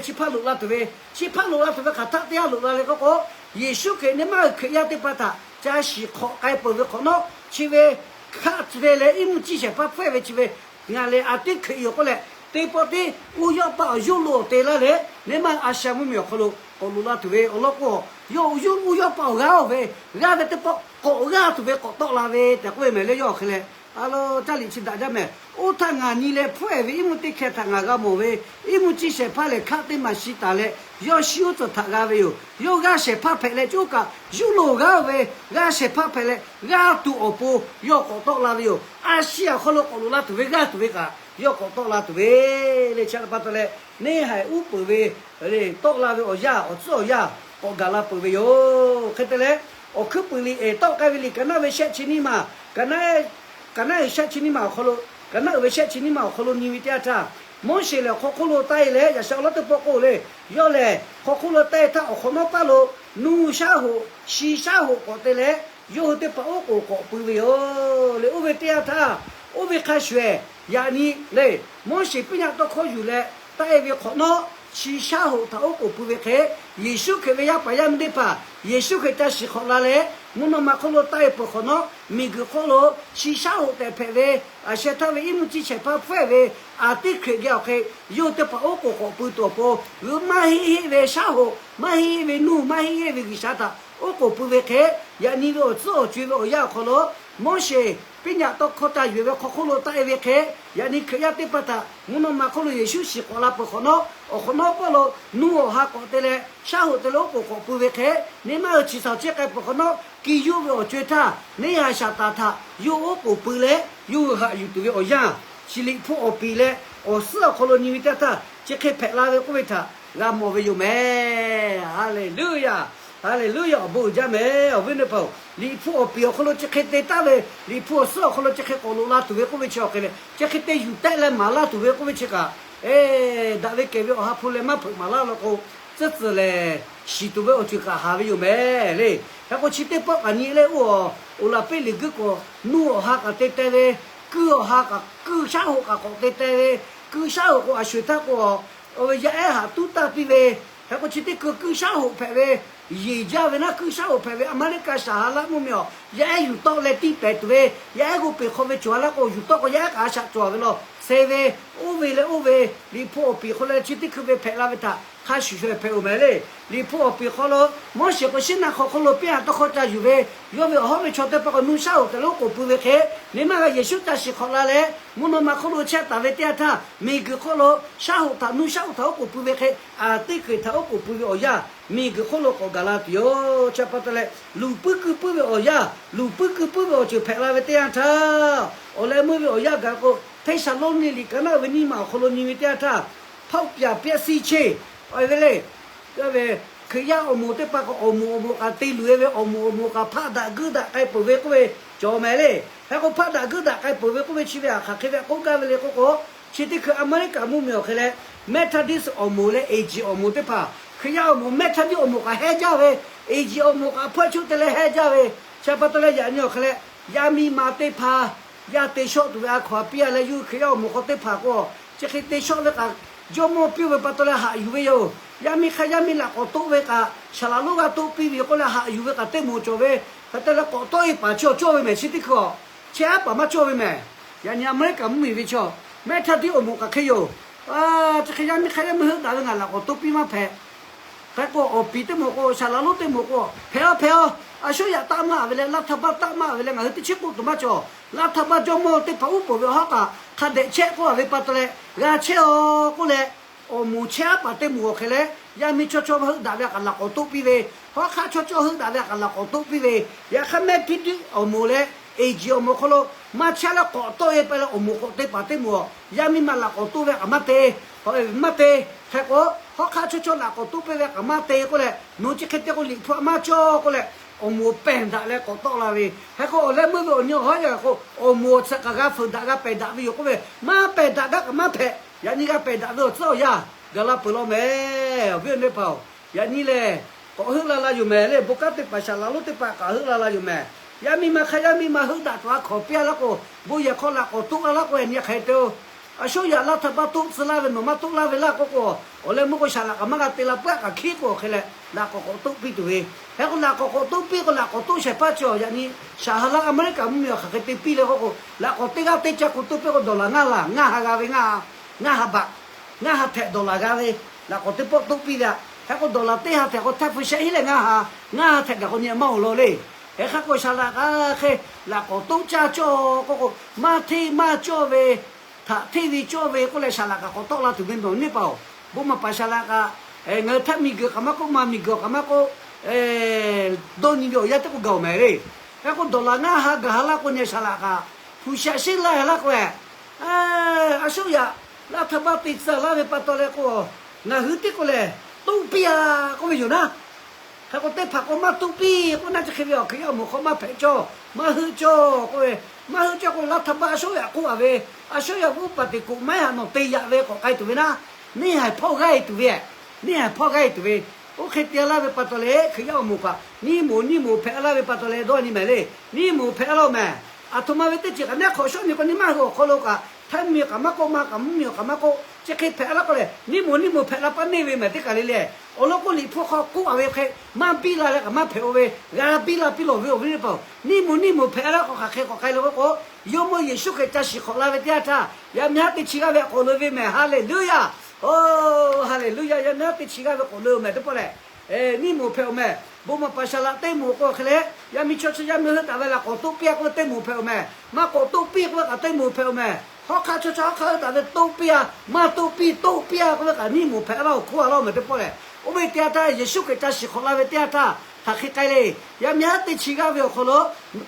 chi hpaˇ loꞈ la tuˬ ve, chi hpaˇ loꞈ la tuˬ ve hk'aˬ htaˆ teˇ g'aˇ loꞈ la leh k'oˆ k'o, Yeˍsuˆ Hkriꞈ nyi ma Hkriꞈ yaˇ teˇ hpaˍ htaꞈ ca shiˍ hk'awꞈ k'ai peuˬ ve hk'awꞈ nawˉ, chi ve hkaˆ ve leh iˉ mvuhˇ ciˇ shehˍ hpaˇ hpfuhˆ ehˍ ve chi ve, ngaˬ lehˬ a tiˉ Hkriꞈ yoˬ k'oˆ leh, teˇ pawˆ tiˉ uˇ yawˇ paˆ awˬ Yuˇlonˍ awˬ te laˇ leh, nyi ma Aˍsiˍyaˍ mvuhˇmiˬ awˬ hk'aw lo k'awꞈ loꞈ la tuˬ ve awˬ lawn k'o, yawˇ uˇ yawˇ paˆ awˬ g'aˇ oˇ ve, g'aˇ ve teˇ pawˆ k'awꞈ g'aˇ tuˬ ve k'awꞈ tawˆ la ve tehꞈ k'oˆ ve mehˍ leh yawˇ awˬ hk'e leh, a lo caˇ liꞈ chi daꞈ jaˇ mehˍ. Oˇ htaˇ ngaˬ nyi leh hpfuhˆ ehˍ ve iˉ mvuhˇ teˇ hkeh htaꞈ ngaˬ g'a mawˬ ve, iˉ mvuhˇ ciˇ shehˍ hpaˇ lehˬ hkaˆ teˇ maˬ shi taˍ leh yawˇ shi uˉ tcuhˍ htaꞈ g'a ve yoˬ. Yawˇ g'aˇ shehˍ hpaˇ hpehꞈ leh coˇ kaꞈ Yuˇlonˍ g'aˇ ve, g'aˇ shehˍ hpaˇ hpehꞈ leh g'aˇ tuˬ awˬ pon yawˇ k'awꞈ tawˆ la ve yoˬ. Aˍsiˍyaˍ awˬ hk'aw lo k'awꞈ loꞈ la tuˬ ve g'aˇ tuˬ ve kaꞈ yawˇ k'awꞈ tawˆ la tuˬ ve le. Chi pa taw leh, neˇ haiˬ uˉ peunˍ ve, tawˆ la ve awˬ yanˇ, awˬ tcuhˉ awˬ yanˇ k'awꞈ gaˬ la peuˬ ve yoˬ. Hk'e te leh, Awˬ hkuiˉ puiˍ liꞈ ehˍ tawˆ k'ai ve liꞈ ka naˆ ve shehˆ chi nyiˇ maˬ, ka naˆ, ka naˆ uiˍ shehˆ chi nyiˇ maˬ awˬ hk'aw lo, ka naˆ uiˍ ve shehˆ chi nyiˇ maˬ awˬ hk'aw lo nyi ve teˇ yanˇ htaˇ, Moˉseˍ lehˬ hk'aw hk'oˆ lo taˆ-e leh yaꞈ sheh awˬ lawˉ teˇ pawˆ k'oˆ le, yawˇ lehˬ hk'aw hk'oˆ lo taˆ-e htaˇ awˬ hk'awꞈ nawˉ paˇ lo nuˇ shaˉ hoꞈ, shi shaˉ hoꞈ k'awꞈ te leh, yawˇ hui teˇ hpaˍ oˉ k'oˍ k'awꞈ pui ve yoˬ le. Oˇ ve teˇ yanˇ htaˇ, oˇ ve hk'a shuˍ ehˍ, yaꞈ nyi le, Moˉseˍ piˇ nyaꞈ tawˇ hkawˇ yuˬ leh taˆ-e ve hk'awꞈ nawˉ, shi shaˉ hoꞈ htaꞈ oˉ k'oˍ pui ve hk'e, Yeˍsuˆ Hkriꞈ ve yaˇ paˍ yaˇ miˇ teˇ hpaˍ Yeˍsuˆ Hkriꞈ ca shiˍ hk'awꞈ la leh, mvuhˇ naw ma hk'oˆ lo taˆ-e peuˬ hk'awꞈ nawˉ, miˬguiˬ hk'oˆ lo shi shaˉ hoꞈ tehꞈ hpehꞈ ve, aˬ sheh htaˇ ve iˉ mvuhˇ ciˇ shehˍ hpaˇ hpfuhˆ-e ve, a tiˉ Hkriꞈ geh awˬ hk'e yawˇ hui teˇ hpaˍ oˉ k'oˍ k'awꞈ pui tuˬ awˬ pon, g'uiˬ maˇ heˆ heˆ ve shaˉ hoꞈ, maˇ heˆ heˆ ve nuˇ, maˇ heˆ heˆ ve G'uiˬsha htaꞈ oˉ k'oˍ pui ve hk'e, yaꞈ nyi ve awˬ tcuhˉ awˬ co-e ve awˬ yanˇ awˬ hk'aw lo, Moˉseˍ piˇ nyaꞈ tawˇ hkawˇ ca yuˬ ve hk'aw hk'oˆ lo taˆ-e ve hk'e, yaꞈ nyi Hkriꞈ yaˇ teˇ hpaˍ htaꞈ mvuhˇ naw ma hk'oˆ lo Yeˍsuˆ shiˍ k'awꞈ la peuˬ hk'awꞈ nawˉ, awˬ hk'awꞈ nawˉ pawˆ lo nuˇ awˬ ha k'awꞈ te leh shaˉ hoꞈ te leh oˉ k'oˍ k'awꞈ pui ve hk'e, neˇ maˇ hui chi shaˍ awˬ ceˇ k'ai peuˬ hk'awꞈ nawˉ, ki yuˇ ve awˬ co-e htaˇ neˇ haiˬ shaˍ taˍ htaꞈ yawˇ oˉ k'oˍ pui leh yawˇ hui haꞈ yuˬ tuˬ ve awˬ yanˇ, chi liꞈ hpu awˬ piˍ leh awˬ suhˉ awˬ hk'aw lo nyi ve teˇ yanˇ htaˇ chi hk'e hpehꞈ la ve k'oˆ ve htaꞈ g'a mawˬ ve yoˬ mehˍ. Haˍleˍluˇyaˬ. Haˍleˍluˇyaˬ. Awˬ bon uiˍ jaˇ mehˍ. Awˬ viˉ teˇ hpaˍ-oˬ, liꞈ hpu awˬ piˍ awˬ hk'aw lo chi hk'e te taˍ ve, liꞈ hpu awˬ suhˉ awˬ hk'aw lo chi hk'e k'awꞈ loꞈ la tuˬ ve k'oˆ ve chi awˬ hk'e leh, chi hk'e te yuˬ tehˆ leh maˍ laˇ tuˬ ve k'oˆ ve chi kaꞈ, daꞈ ve kehˬ ve awˬ ha hpu leh maˇ hpeuꞈ maˍ laˇ law k'o, tcuhˉ tcuhˬ lehˬ shiˍ tuˬ ve awˬ ceuˬ kaꞈ haˍ ve yoˬ mehˍ le. Hk'e k'o chi teˇ pawˆ kaꞈ nyi leh oˇ awˬ, oˬ laˬ piˇ liꞈ guiˇ k'o, nuˇ awˬ ha kaꞈ te teh ve, kuiˇ awˬ ha kaꞈ, kuiˇ shaˉ hoꞈ kaꞈ k'awꞈ te teh ve, kuiˇ shaˉ hoꞈ k'o a sho-eˬ htaˇ k'o, awˬ ve yaˇ ehˉ haꞈ tuˉ taˇ piˇ ve, hk'e k'o chi teˇ hkui kuiˇ shaˉ hoꞈ hpehꞈ ve, yeˬ jaˇ ve naˉ kuiˇ shaˉ hoꞈ hpehꞈ ve Aˍmeˍriˆkaˆ shaˍ ha laˆ mvuhˇmiˬ awˬ yaˇ ehˉ yuˬ tawˆ leh tiˇ pehˍ tuˬ ve, yaˇ ehˉ g'oˇ peˬ hk'aw ve cawˬ a laˇ k'o, yuˬ tawˆ k'o yaˇ ehˉ kaꞈ a shaꞈ cawˬ ve law. suh ve, oˇ ve leh oˇ ve, Liꞈ hpu awˬ piˍ hk'aw lo chi teˇ hkui ve hpehꞈ la ve htaꞈ hk'a shuˍ shuˍ hpehꞈ-oˬ mehˍ le. Liꞈ hpu awˬ piˍ hk'aw lo Moˉseˍ k'o Siˉnaˆ hk'aw hk'oˆ lo piˇ ha tawˇ hkawˇ ca yuˬ ve, yawˇ ve awˬ hawˉ ve chaw teˇ hpaˍ k'o nuˇ shaˉ hoꞈ htaꞈ oˉ k'oˍ pui ve hk'e, nyi ma g'a Yeˍsuˆ ca shiˍ hk'awꞈ la leh mvuhˇ naw ma hk'oˆ lo chehˇ taˍ ve teˇ yanˇ htaˇ, miˬguiˬ hk'oˆ lo shaˉ hoꞈ htaꞈ nuˇ shaˉ hoꞈ htaꞈ oˉ k'oˍ pui ve hk'e, a teˇ hkui htaꞈ oˉ k'oˍ pui ve awˬ yanˇ, miˬguiˬ hk'oˆ lo k'awꞈ gaˬ la tuˬ yoˬ. Chi pa taw leh, luˬ puiˉ keu puiˉ ve awˬ yanˇ, luˬ puiˉ keu puiˉ ve awˬ ceuˬ hpehꞈ la ve teˇ yanˇ htaˇ, awˬ leh meuˇ ve awˬ yanˇ gaˬ k'o, Hteˇsaˍlawˇniˆ liꞈ ka naˆ ve nyiˇ ma awˬ hk'aw lo nyi ve teˇ yanˇ htaˇ, hpaoˆ pyaˍ piˇ a siˉ cheˇ, a ve le, Hkriꞈ yaˇ awˬ moˍ teˇ hpaˍ k'o awˬ moˍ awˬ moˍ kaꞈ te luˬ e ve, awˬ moˍ awˬ moˍ kaꞈ hpaˆ daꞈ guiˇ daꞈ k'ai peuˬ ve k'oˆ ve cawˬ mehˍ le. Hk'e k'o hpaˆ daꞈ guiˇ daꞈ k'ai peuˬ ve k'oˆ ve chi ve htaꞈ hk'aˬ hk'e ve k'oˆ gaˇ ve le k'oˆ k'o, chi teˇ hkui America mvuhˇmiˬ awˬ hk'e leh, Methodist awˬ moˍ leh A G awˬ moˍ teˇ hpaˍ, Hkriꞈ yaˇ awˬ moˍ Methodist awˬ moˍ kaꞈ hehnˇ jaˇ ve, A G awˬ moˍ kaꞈ hpawehˇ choˆ te leh hehnˇ jaˇ ve, chi pa taw leh yaꞈ nyi awˬ hk'e leh, yaˇ miˇ ma teˇ hpaˍ yaˇ te shawˆ tuˬ ve a hkaw a piˇ a leh yuˬ Hkriꞈ yaˇ awˬ moˍ hk'aw teˇ hpaˍ k'o, chi hk'e te shawˆ ve kaꞈ, jawˇmawˇ piˇ ve pa taw leh haꞈ yuˬ ve yoˬ. Yaˇ miˇ hk'aˇ yaˇ miˇ laꞈ k'awꞈ toˆ ve kaꞈ, saˍ laꞈ lonˉ g'a toˆ piˇ ve k'oˆ leh haꞈ yuˬ ve kaꞈ teˇ moˍ cawˬ ve, hk'e te leh k'awꞈ tawˆ e paˍ cawˬ cawˇ ve mehˍ chi teˇ hkui a, chehˇ aˉ paˍ maˇ cawˇ ve mehˍ. Yaꞈ nyi America mvuhˇmiˬ ve chaw, Methodist awˬ moˍ kaꞈ hk'e yoˬ. Chi hk'e yaˇ miˇ hk'aˇ yaˇ miˇ heuˆ daꞈ ve ngaˬ laꞈ k'awꞈ toˆ piˇ maˇ hpehꞈ. Hk'e k'o awˬ piˍ teˇ moˍ k'o, saˍ laꞈ lonˉ teˇ moˍ k'o, hpehꞈ a hpehꞈ a, a shuˉ yaꞈ taˆ maˇ ve leh, laˇ htaˇ baˆ taˆ maˇ ve leh, ngaˬ hui teˇ chiˉ k'oˆ tuˬ maˇ cawˬ. Laˇ htaˇ baˆ jawˇmawˇ teˇ hpaˍ uˉ peunˍ ve awˬ hawˉ kaꞈ hk'a dehꞈ chehˇ k'oˆ a ve pa taw leh g'a chehˇ a k'oˆ leh, awˬ moˍ chehˇ aˉ paˍ teˇ moˍ awˬ hk'e leh, yaˇ miˇ chaw chaw heuˆ daꞈ ve a kaꞈ laꞈ k'awꞈ toˆ piˇ ve, hawˉ hk'aˆ chaw chaw heuˆ daꞈ ve a kaꞈ laꞈ k'awꞈ toˆ piˇ ve, yaꞈ hk'aˇ Methodist awˬ moˍ leh A G awˬ moˍ hk'aw lo maˇ chehˇ leh k'awꞈ tawˆ e pa leh awˬ moˍ k'awꞈ te paˍ teˇ moˍ, yaˇ miˇ ma laꞈ k'awꞈ toˆ ve a kaꞈ maˇ te. Maˇ te. Hk'e k'o, hawˉ hk'aˆ chaw chaw laꞈ k'awꞈ toˆ piˇ ve a kaꞈ maˇ te k'oˆ leh, nawˬ chi hk'e te k'o Liꞈ hpu a maˇ cawˇ k'oˆ leh, awˬ moˍ pehˬ daꞈ leh k'awꞈ tawˆ la ve. Hk'e k'o awˬ leh meuˇ ve awˬ nyi awˬ hawˉ yaꞈ k'o, awˬ moˍ awˬ tsuhꞈ kaꞈ g'a fuiˍ daꞈ g'a pehˬ daꞈ ve yoˬ k'oˆ ve, maˇ pehˬ daꞈ gaˇ kaꞈ maˇ hpehꞈ. Yaꞈ nyi g'a pehˬ daꞈ ve awˬ tcuhˉ awˬ yanˇ gaˬ la peuˬ law mehˍ. Awˬ viˉ awˬ nyi teˇ hpaˍ-oˬ, yaꞈ nyi lehˬ, k'awꞈ heuˆ la la yoˬ mehˍ le. Bon kanˉ teˇ hpaˍ saˍ laꞈ lonˉ teˇ hpaˍ k'awꞈ heuˆ la la yoˬ mehˍ. Yaˇ miˇ ma hk'aˇ yaˇ miˇ ma heuˆ daꞈ tuˬ a hkaw piˇ a laˇ k'o, bon yehˬ hk'aw laꞈ k'awꞈ toˆ la laˇ k'o, yaꞈ nyi hk'e te-o. A shuˉ yaꞈ laˇ htaˇ baˆ toˆ tcuh laˇ ve nawˬ maˇ toˆ laˇ ve laˇ k'oˆ k'o, awˬ leh meuˇ k'o saˍ laꞈ kaꞈ maˇ g'a te la puiˉ a kaꞈ hkiˉ k'o awˬ hk'e leh laꞈ k'awꞈ k'awꞈ toˆ piˇ tuˬ ve. Hk'e k'o laꞈ k'awꞈ k'awꞈ toˆ piˇ k'o laꞈ k'awꞈ toˆ shehˍ hpaˇ chi awˬ yaꞈ nyi, saˍ ha laˇ America mvuhˇmiˬ awˬ hk'aˬ hk'e te piˇ leh k'oˆ k'o, laꞈ k'awꞈ teˇ g'aˇ teˇ ca k'o toˆ piˇ k'o dollar ngaˇ la ngaˇ ha g'a ve ngaˇ ha, ngaˇ ha baꞈ, ngaˇ ha htehꞈ dollar g'a ve, laꞈ k'awꞈ teˇ pawˆ toˆ piˇ ve a. Hk'e k'o dollar teˇ ha htehꞈ k'o hteˇ hpu shehˆ hinˉ leh ngaˇ ha, ngaˇ ha htehꞈ gaˬ k'o nyi maˇ oˬ law le. Hk'e hk'a k'o saˍ laꞈ kaꞈ hk'e laꞈ k'awꞈ toˆ caˇ cawˇ k'oˆ k'o, maˇ hteˇ maˇ cawˇ ve htaꞈ hteˇ ve cawˇ ve k'oˆ leh saˍ laꞈ kaꞈ k'awꞈ tawˆ la tuˬ ve nawˬ neˇ paˍ-oˬ. Bon maˍ paˍ saˍ laꞈ kaꞈ, ngaˬ hui htaˇ miˬguiˬ kaꞈ maˇ k'oˆ, maˇ miˬguiˬ kaꞈ maˇ k'oˆ, dawˇ nyi ve awˬ yanˇ teˇ k'o gaˬ-oˬ mehˍ le. Hk'e k'o dollar ngaˇ ha gaˬ ha laˇ k'o nyi saˍ laꞈ kaꞈ hpu shehˆ shinˉ laˇ laˇ k'o, a shuˉ yaꞈ laˇ htaˇ baˆ te tcuh laˇ ve pa taw leh k'o, ngaˬ hui teˇ k'o lehˬ toˆ piˇ a k'oˆ ve yoˬ naˉ. Hk'e k'o teˇ hpaˍ k'o maˇ toˆ piˇ k'oˆ naˉ, chi hk'e ve awˬ Hkriꞈ yaˇ awˬ moˍ hk'aw maˇ hpehꞈ cawˇ, maˇ heuˆ cawˇ k'oˆ ve, maˇ heuˆ cawˇ k'o laˇ htaˇ baˆ a shuˉ yaꞈ k'oˆ a ve, a shuˉ yaꞈ uˉ paˍ teꞈ kuꞈ maiˉ haꞈ nawˬ te yaꞈ ve k'awꞈ k'ai tuˬ ve naˉ, neˇ haiˬ hpawˇ g'aˇ e tuˬ ve, neˇ haiˬ hpawˇ g'aˇ e tuˬ ve. Oˇ hk'e te laˇ ve pa taw leh Hkriꞈ yaˇ awˬ moˍ kaꞈ nyiˇ moˍ nyiˇ moˍ hpehꞈ laˇ ve pa taw leh dawˇ nyi mehˍ le. Nyiˇ moˍ hpehꞈ laˇ-oˬ mehˍ. Aˬ htoꞈ ma ve teˇ ceuˬ kaꞈ neˉ hk'awꞈ shawˉ nyi k'o nyi maˇ hui awˬ hk'aw lo kaꞈ hteˇ miˬ kaꞈ maˇ k'oˆ, maˇ kaꞈ mvuhˇ miˬ kaꞈ maˇ k'oˆ, chi hk'e hpehꞈ laˇ k'o lehˬ nyiˇ moˍ nyiˇ moˍ hpehꞈ la paˇ neˇ ve mehˍ teˇ kaˬ le le. Awˬ lawn k'o Liꞈ hpu hk'aw k'oˆ a ve hk'e maˇ biˇ la leh kaꞈ maˇ hpehꞈ-o ve, g'a biˇ la piˇ lawˬ ve awˬ viˉ teˇ hpaˍ-oˬ, nyiˇ moˍ nyiˇ moˍ hpehꞈ laˇ k'o hk'aˬ hk'e k'awꞈ k'ai le k'oˆ k'o, Jawˇmawˇ Yeˍsuˆ Hkriꞈ ca shiˍ hk'awꞈ la ve teˇ yanˇ htaˇ, yaꞈ miˇ haˉ teˇ chi g'aˇ ve k'awꞈ loꞈ ve mehˍ. Haˍleˍluˆyaˇ. Oˬ, haˍleˍluˆyaˇ. Yaꞈ miˇ haˉ teˇ chi g'aˇ ve k'awꞈ loꞈ-oˬ mehˍ teˇ pawˆ lehˬ, nyiˇ moˍ hpehꞈ-oˬ mehˍ. Bon maˍ paˍ saˍ laꞈ teˇ moˍ k'o hk'e leh, yaꞈ miˇ chaw chi yaꞈ miˇ heuˆ daꞈ ve laꞈ k'awꞈ toˆ piˇ a k'oˆ ve teˇ moˍ hpehꞈ-oˬ mehˍ. Maˇ k'awꞈ toˆ piˇ k'oˆ ve kaꞈ teˇ moˍ hpehꞈ-oˬ mehˍ. Hawˉ hk'aˆ chaw chaw hawˉ hk'aˆ heuˆ daꞈ ve toˆ piˇ a, maˇ toˆ piˇ toˆ piˇ a k'oˆ ve kaꞈ nyiˇ moˍ hpehꞈ laˇ-oˬ, hk'oˆ a laˇ-oˬ mehˍ teˇ pawˆ lehˬ. Oˇ ve teˇ yanˇ htaˇ Yeˍsuˆ Hkriꞈ ca shiˍ hk'awꞈ la ve teˇ yanˇ htaˇ hk'aˬ hk'e k'ai le. Yaꞈ miˇ haˉ teˇ chi g'aˇ ve awˬ hk'aw lo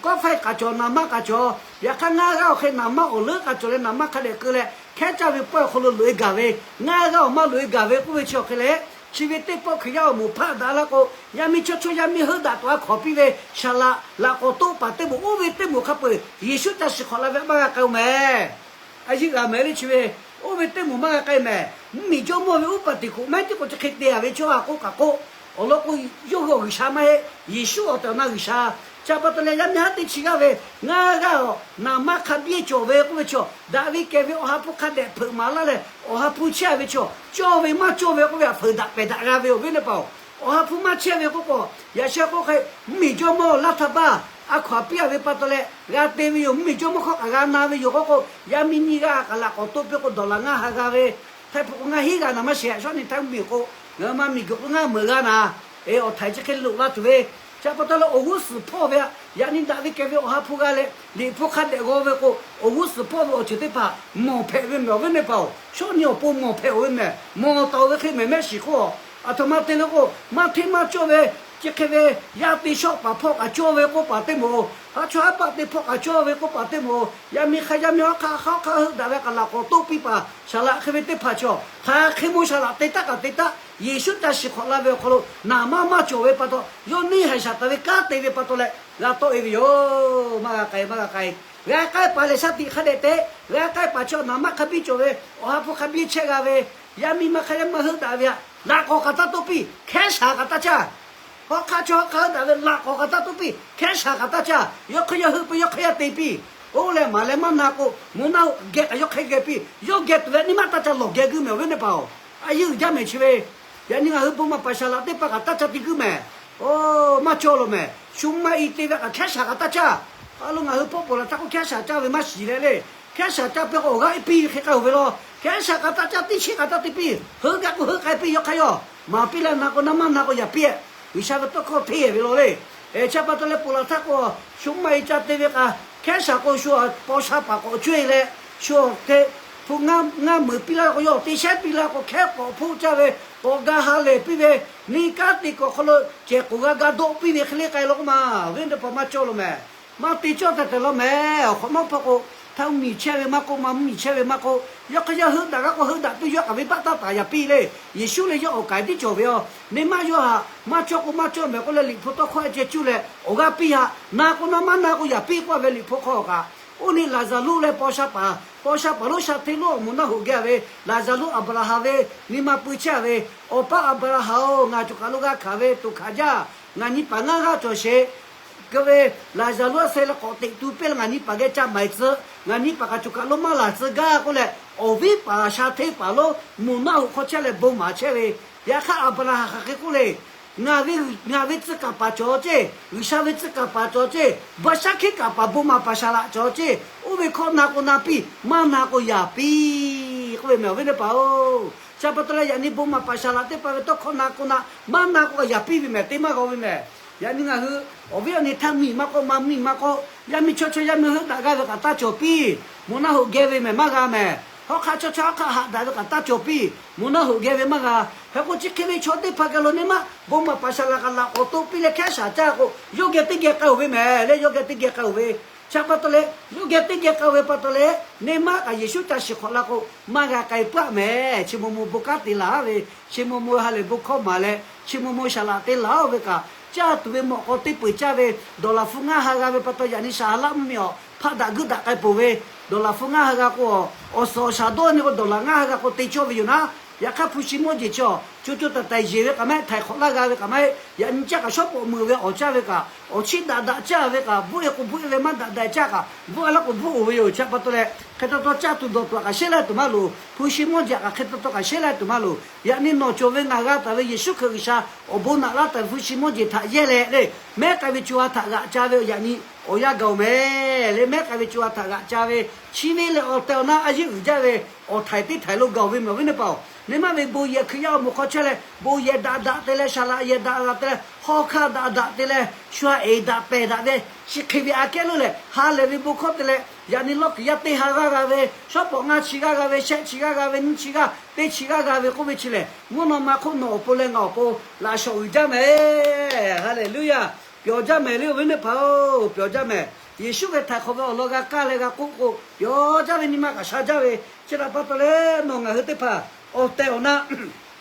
kawˆ faiˇ k'aꞈ cawˬ, naˍ manˇ k'aꞈ cawˬ. Yaꞈ hk'aˇ ngaˇ g'aˇ awˬ hk'e naˍ manˇ awˬ leuˉ k'aꞈ cawˬ leh naˍ manˇ hk'a dehꞈ keu leh hkehˉ caˇ ve pawehˇ awˬ hk'aw lo loꞈ-e gaˬ ve, ngaˇ g'aˇ awˬ maˇ loꞈ-e gaˬ ve k'oˆ ve chi awˬ hk'e leh, chi ve teˇ pawˆ Hkriꞈ yaˇ awˬ moˍ hpaˆ daꞈ laˇ k'o, yaꞈ miˇ chaw chaw yaꞈ miˇ heuˆ daꞈ tuˬ a hkaw piˇ ve saˍ laꞈ laꞈ k'awꞈ toˆ paˍ teˇ moˍ, oˇ ve teˇ moˍ hk'a peu-eˬ Yeˍsuˆ ca shiˍ hk'awꞈ la ve maˇ g'a k'ai-oˬ mehˍ. A yeˇ g'a mehˍ le chi ve, oˇ ve teˇ moˍ maˇ g'a k'ai mehˍ. Mvuhˇmiˬ jawˇmawˇ ve uˉ paˍ teꞈ kuꞈ maiˉ tiˉ k'o chi hk'e te a ve chaw a k'oˆ kaꞈ k'oˆ, awˬ lawn k'o, yawˇ hui awˬ G'uiˬsha maˇ heˆ, Yeˍsuˆ awˬ tehˬ awˬ na G'uiˬsha. Chi pa taw leh yaꞈ miˇ haˉ teˇ chi g'aˇ ve ngaˇ g'aˇ awˬ naˍ manˇ hk'a biˇ cawˬ ve k'oˆ ve chaw, daꞈ ve kehˬ ve Awˬ ha hpu hk'a dehꞈ hpeuꞈ maˍ laˇ leh Awˬ ha hpu chehˇ a ve chaw, cawˇ ve maˇ cawˇ ve k'oˆ ve htaꞈ feuˍ daꞈ pehˬ daꞈ g'a ve awˬ viˉ teˇ hpaˍ-oˬ. Awˬ ha hpu maˇ chehˇ ve k'oˆ k'o, yaꞈ sheh k'oˆ hk'e, mvuhˇmiˬ jawˇmawˇ laˇ htaˇ baˇ a hkaw-anˬ piˇ-a ve pa taw leh g'a te ve yoˬ. Mvuhˇmiˬ jawˇmawˇ hkawˇ kaꞈ g'a na ve yoˬ k'oˆ k'o, yaˇ miˇ nyiˇ g'aˇ kaꞈ laꞈ k'awꞈ toˆ piˇ k'o, dawˬ laˬ ngaˇ ha g'a ve, htaiˍ hpu k'o ngaˇ hinˉ g'a naˍ maˇ shiˍ. Shawˉ nyi htaiˍ mvuhˇmiˬ k'o, ngaˬ hui ma miˬguiˬ k'o ngaˇ meunˍ g'a naˍ. Awˬ htaiˍ chi hk'e loꞈ la tuˬ ve, chi pa taw leh awˬ g'uˇ suhˍ hpawˇ ve aꞈ, yaꞈ nyi daꞈ ve kehˬ ve Awˬ ha hpu g'a leh Liꞈ hpu hk'a dehꞈ g'aw ve k'o, awˬ g'uˇ suhˍ hpawˇ ve awˬ ceuˬ teˇ hpaˍ mawˬ hpehꞈ ve mehˬ awˬ viˉ teˇ hpaˍ-oˬ. Shawˉ nyi awˬ pon mawˬ hpehꞈ-oˬ ve mehˬ, mawˬ taˍ-oˬ ve hk'e mehˬ mehˆ shiˍ hk'oˆ, aˬ htoꞈ ma te le k'o, maˇ hteˇ maˇ cawˇ ve, chi hk'e ve yaˇ te shawˆ paˍ hpawˇ kaꞈ cawˇ ve k'oˆ paˍ teˇ moˍ, haˉ chawˇ haˉ paˆ te hpawˇ kaꞈ cawˇ ve k'oˆ paˍ teˇ moˍ, yaˇ miˇ hk'a yaˇ miˇ hawˉ hk'aˆ hawˉ hk'aˆ heuˆ daꞈ ve kaꞈ laꞈ k'awꞈ toˆ piˇ paˍ, saˍ laꞈ hk'e ve teˇ hpaˍ chaw, hk'aˬ hk'e mawˇ saˍ laꞈ te taˉ kaꞈ te taˉ, Yeˍsuˆ ca shiˍ hk'awꞈ la ve awˬ hk'aw lo naˍ manˇ maˇ cawˬ ve pa taw, yawˇ neˇ haiˬ shaˍ taˍ ve kanˉ te ve pa taw leh g'a tawˆ-e ve yoˬ. Maˇ g'a k'ai, maˇ g'a k'ai. G'a k'ai paˍ lehˬ shaˍ tiꞈ hk'a dehꞈ te, g'a k'ai paˍ chaw naˍ manˇ hk'a biˇ cawˬ ve, Awˬ ha hpu hk'a biˇ chehˇ g'a ve, yaˇ miˇ ma hk'a yaˇ ma heuˆ daꞈ ve aꞈ, laꞈ k'awꞈ kaꞈ taˇ toˆ piˇ, hkehˉ shaˍ kaꞈ taˇ caˇ. Hawˉ hk'aˆ chawˇ hawˉ hk'aˆ heuˆ daꞈ ve laꞈ k'awꞈ kaꞈ taˇ toˆ piˇ, hkehˉ shaˍ kaꞈ taˇ caˇ. Yawˇ hk'aˇ yaˇ heuˆ piˇ, yawˇ hk'aˇ yaˇ te piˇ. Oˇ lehˬ maˍ leh maˇ na k'o, mvuhˇ naˆ hoꞈ geh kaꞈ yawˇ hk'aˇ geh piˇ. Yawˇ geh tuˬ ve nyi ma taˇ ca lawˬ geh guˇ mehˬ awˬ viˉ teˇ hpaˍ-oˬ. A yeˇ uiˍ jaˇ mehˬ chi ve, yaꞈ nyi ngaˬ hui bon maˍ paˍ saˍ laꞈ teˇ hpaˍ kaꞈ taˇ ca te guˇ mehˬ. Oˇ, maˇ cawˇ lawˬ mehˬ. Shu maˇ i te ve kaꞈ hkehˉ shaˍ kaꞈ taˇ caˇ. A lo ngaˬ hui hpawˇ poˬ laˬ htaˇ k'o hkehˉ shaˍ caˇ ve maˇ shiˍ leh le. Hkehˉ shaˍ caˇ peuˬ k'o awˬ g'aˇ piˇ ve hk'e k'ai-oˬ ve law. Hkehˉ shaˍ kaꞈ taˇ caˇ, teˇ chiˉ kaꞈ taˇ te piˇ. Heuˆ gaˇ k'o heuˆ k'ai piˇ, yawˇ hk'aˇ yawˇ maˍ piˇ leh na k'o na maˇ na k'o yaꞈ piˇ-eˬ. G'uiˬsha ve tawˇ hkawˇ hteˇ ve law le. Chi pa taw leh poˬ laˬ htaˇ k'o, shu maˇ i ca te ve kaꞈ hkehˉ shaˍ k'o shu paw sha paˍ k'awꞈ cawˇ-e leh, shu awˬ hk'e hpu ngaˇ meunˍ piˇ laˇ k'o, yawˇ te shehˉ piˇ laˇ k'o, hkehˉ k'awꞈ hpoˆ caˇ ve, k'awꞈ ga ha lehˬ piˇ ve, neˇ kanˉ te kuiˬ awˬ hk'aw lo cehˬ k'oˍ g'a ga dawˆ piˇ ve hk'e le k'ai law k'oˆ ma, awˬ viˉ teˇ hpaˍ maˇ cawˇ lawˬ mehˬ. Maˇ te cawˇ tehꞈ tehꞈ law mehˬ. Awˬ hk'awꞈ nawˉ hpawˇ k'o, htaˇ mvuhˇmiˬ chehˇ ve maˇ k'oˆ, maˇ mvuhˇmiˬ chehˇ ve maˇ k'oˆ, yawˇ hk'aˇ yaˇ heuˆ daꞈ g'a k'o heuˆ daꞈ piˇ, yawˇ k'aꞈ ve baˆ taˇ taˍ yaꞈ piˇ le. Yeˍsuˆ leh yawˇ awˬ kaiˍ tiˉ cawˬ ve yoˬ. Neˇ maˇ yawˇ htaꞈ maˇ cawˇ k'o maˇ cawˇ mehˬ k'oˆ leh Liꞈ hpu tawˇ hkawˇ ceh cuˇ leh awˬ g'aˇ piˇ htaꞈ, na k'o na maˇ na k'o yaꞈ piˇ k'oˆ ve Liꞈ hpu hk'aw kaꞈ, oˇ neˇ Laˍzaˍruˆ leh paw sha paˍ, paw sha paˍ lonˉ sha hteˇ lonˉ awˬ moˍ naˆ hoꞈ geh ve Laˍzaˍruˆ Aˍbraˍhanˍ ve nyi ma pui chehˇ ve, Awˬ pa Aˍbraˍhanˍ-oˬ, ngaˬ choˬ kaˬ lo g'a hkanˍ ve tuˬ hkanˍ jaˇ. Ngaˬ nyi paˍ ngaˇ g'aˇ cawˬ sheˍ. Keu ve Laˍzaˍruˆ a seh leh k'awꞈ teꞈ tu piˇ leh ngaˬ nyi paˍ geh ca maiˍ tcuh, ngaˬ nyi paˍ kaꞈ choˬ kaˬ lo maˇ laˬ tcuh gaˇ k'oˆ leh, awˬ viˉ paˍ sha hteˇ paˍ lonˉ moˍ naˆ hoꞈ hk'aw chehˇ leh bon maˍ chehˇ ve. Yaꞈ hk'aˇ Aˍbraˍhanˍ hk'aˬ hk'e k'oˆ le, ngaˬ ve, ngaˬ ve tcuh kaˍ paˍ cawˬ ceˇ, G'uiˬsha ve tcuh kaˍ paˍ cawˬ ceˇ, ba shaˉ hkiˆ kaˍ paˍ bon maˍ paˍ saˍ laꞈ cawˬ ceˇ, oˇ ve hkawˇ na k'o na piˇ, maˇ na k'o yaꞈ piˇ k'oˆ ve mehˬ awˬ viˉ teˇ hpaˍ-oˬ. Chi pa taw leh yaꞈ nyi bon maˍ paˍ saˍ laꞈ teˇ hpaˍ ve tawˇ hkawˇ na k'o na, maˇ na k'o yaꞈ piˇ ve mehˬ, te maˇ g'a ve mehˬ. Yaꞈ nyi ngaˬ hui awˬ viˉ awˬ nyi htaˇ miˬ maˇ k'oˆ, maˇ miˬ maˇ k'oˆ, yaˇ miˇ chaw chaw yaˇ miˇ heuˆ daꞈ g'a ve kaꞈ taˇ cawˬ piˇ. Moˍ naˆ hoꞈ geh ve mehˬ maˇ g'a mehˬ. Hawˉ hk'aˆ chaw chaw hawˉ hk'aˆ haꞈ daꞈ ve kaꞈ taˇ cawˬ piˇ. Moˍ naˆ hoꞈ geh ve maˇ g'a. Hk'e k'o chi hk'e ve chaw teˇ hpaˍ geh lo neˇ maˇ bon maˍ paˍ saˍ laꞈ kaꞈ laꞈ k'awꞈ toˆ piˇ leh hkehˉ shaˍ caˇ k'o, yawˇ geh teˇ geh k'ai-oˬ ve mehˬ leh, yawˇ geh teˇ geh k'ai-oˬ ve. Chi pa taw leh yawˇ geh teˇ geh k'ai-oˬ ve pa taw leh, neˇ maˇ kaꞈ Yeˍsuˆ ca shiˍ hk'awꞈ la k'o, maˇ g'a k'ai puiˉ-aꞈ mehˬ. Chi maw maw bon kanˉ te laˬ ve, chi maw maw ha lehˬ bon hkawˇ maˍ leh, chi maw maw saˍ laꞈ te laˬ-oˬ ve kaꞈ, caˇ tuˬ ve mawꞈ k'aw teˇ peuˬ caˇ ve, dawˬ laˬ hpu ngaˇ ha g'a ve pa taw yaꞈ nyi saˍ ha laˆ mvuhˇmiˬ awˬ hpaˆ daꞈ guiˇ daꞈ k'ai peuˬ ve, dawˬ laˬ hpu ngaˇ ha g'a k'o, awˬ suhˍ awˬ shaˍ dawˇ nyi k'o dawˬ laˬ ngaˇ ha g'a k'o te cawˇ ve yoˬ naˉ. Yaꞈ hk'aˇ hpu shi mawˇ jeˬ chi awˬ co co taiˍ taiˍ yeˬ ve kaꞈ maˇ heˆ, htaiˍ hk'awꞈ laˇ g'a ve kaꞈ maˇ heˆ, yaꞈ nyi caˇ kaꞈ shawˉ pawˍ meuꞈ ve awˬ caˇ ve kaꞈ, awˬ chiˇ daꞈ daꞈ caˇ ve kaꞈ, bvuhˆ-e k'o bvuhˆ-e ve, maˇ daꞈ daꞈ caˇ kaꞈ bvuhˆ-a laˇ k'o bvuhˆ-oˬ ve yoˬ. Chi pa taw leh hk'e taw taw caˇ tuˬ dawˬ tuˬ kaꞈ shehˉ laiˉ tuˬ maˇ loˍ. Hpu shi mawˇ jeˬ kaꞈ hk'e taw taw kaꞈ shehˉ laiˉ tuˬ maˇ loˍ. Yaꞈ nyi nawˬ cawˬ ve ngaˬ g'a taˍ ve Yeˍsuˆ Hkriꞈ G'uiˬsha awˬ bon naꞈ laˇ taˍ ve hpu shi mawˇ jeˬ htaꞈ yehˇ leh le, mehˉ k'ai ve co ha htaꞈ g'aꞈ ca ve yaꞈ nyi awˬ yanˇ gaˬ-oˬ mehˬ le. Mehˉ k'ai ve co ha htaꞈ g'aꞈ ca ve, chi ve lehˬ awˬ tehˬ awˬ na a yeˇ uiˍ jaˇ ve awˬ htaiˍ teˇ htaiˍ lo gaˬ-oˬ ve mehˬ awˬ viˉ teˇ hpaˍ-oˬ. Neˇ maˇ ve bon yehˬ Hkriꞈ yaˇ awˬ moˍ hk'aw chehˇ leh bon yehˬ daꞈ daꞈ te leh, saˍ laꞈ yehˬ daꞈ daꞈ te leh, hawˉ hkanˇ daꞈ daꞈ te leh, shu aꞈ eˍ daꞈ pehˬ daꞈ ve, chi hk'e ve aꞈ kehˉ lo lehˬ ha lehˬ ve bon hkawˇ te leh, yaꞈ nyi lawˇ kuiˬ yaˇ teˇ ha g'aˇ g'a ve, shawˉ pawˍ ngaˇ chi g'aˇ g'a ve, shehˆ chi g'aˇ g'a ve, nyiˇ chi g'aˇ, teˇ chi g'aˇ g'a ve k'oˆ ve chi lehˬ, mvuhˇ naw ma hk'oˆ nawˬ awˬ pon leh ngaˬ awˬ pon laꞈ shawˍ uiˍ jaˇ mehˬ. Haˍleˍluˇyaˬ. Pyawˬ jaˇ mehˬ le awˬ viˉ teˇ hpaˍ-oˬ, pyawˬ jaˇ mehˬ. Yeˍsuˆ ve htaiˍ hk'awꞈ ve awˬ lawn g'a kaˇ leh g'a k'oˆ k'o, pyawˬ jaˇ ve nyi ma kaꞈ sha jaˇ ve, chi htaꞈ pa taw leh nawˬ ngaˬ hui teˇ hpaˍ awˬ tehˬ awˬ na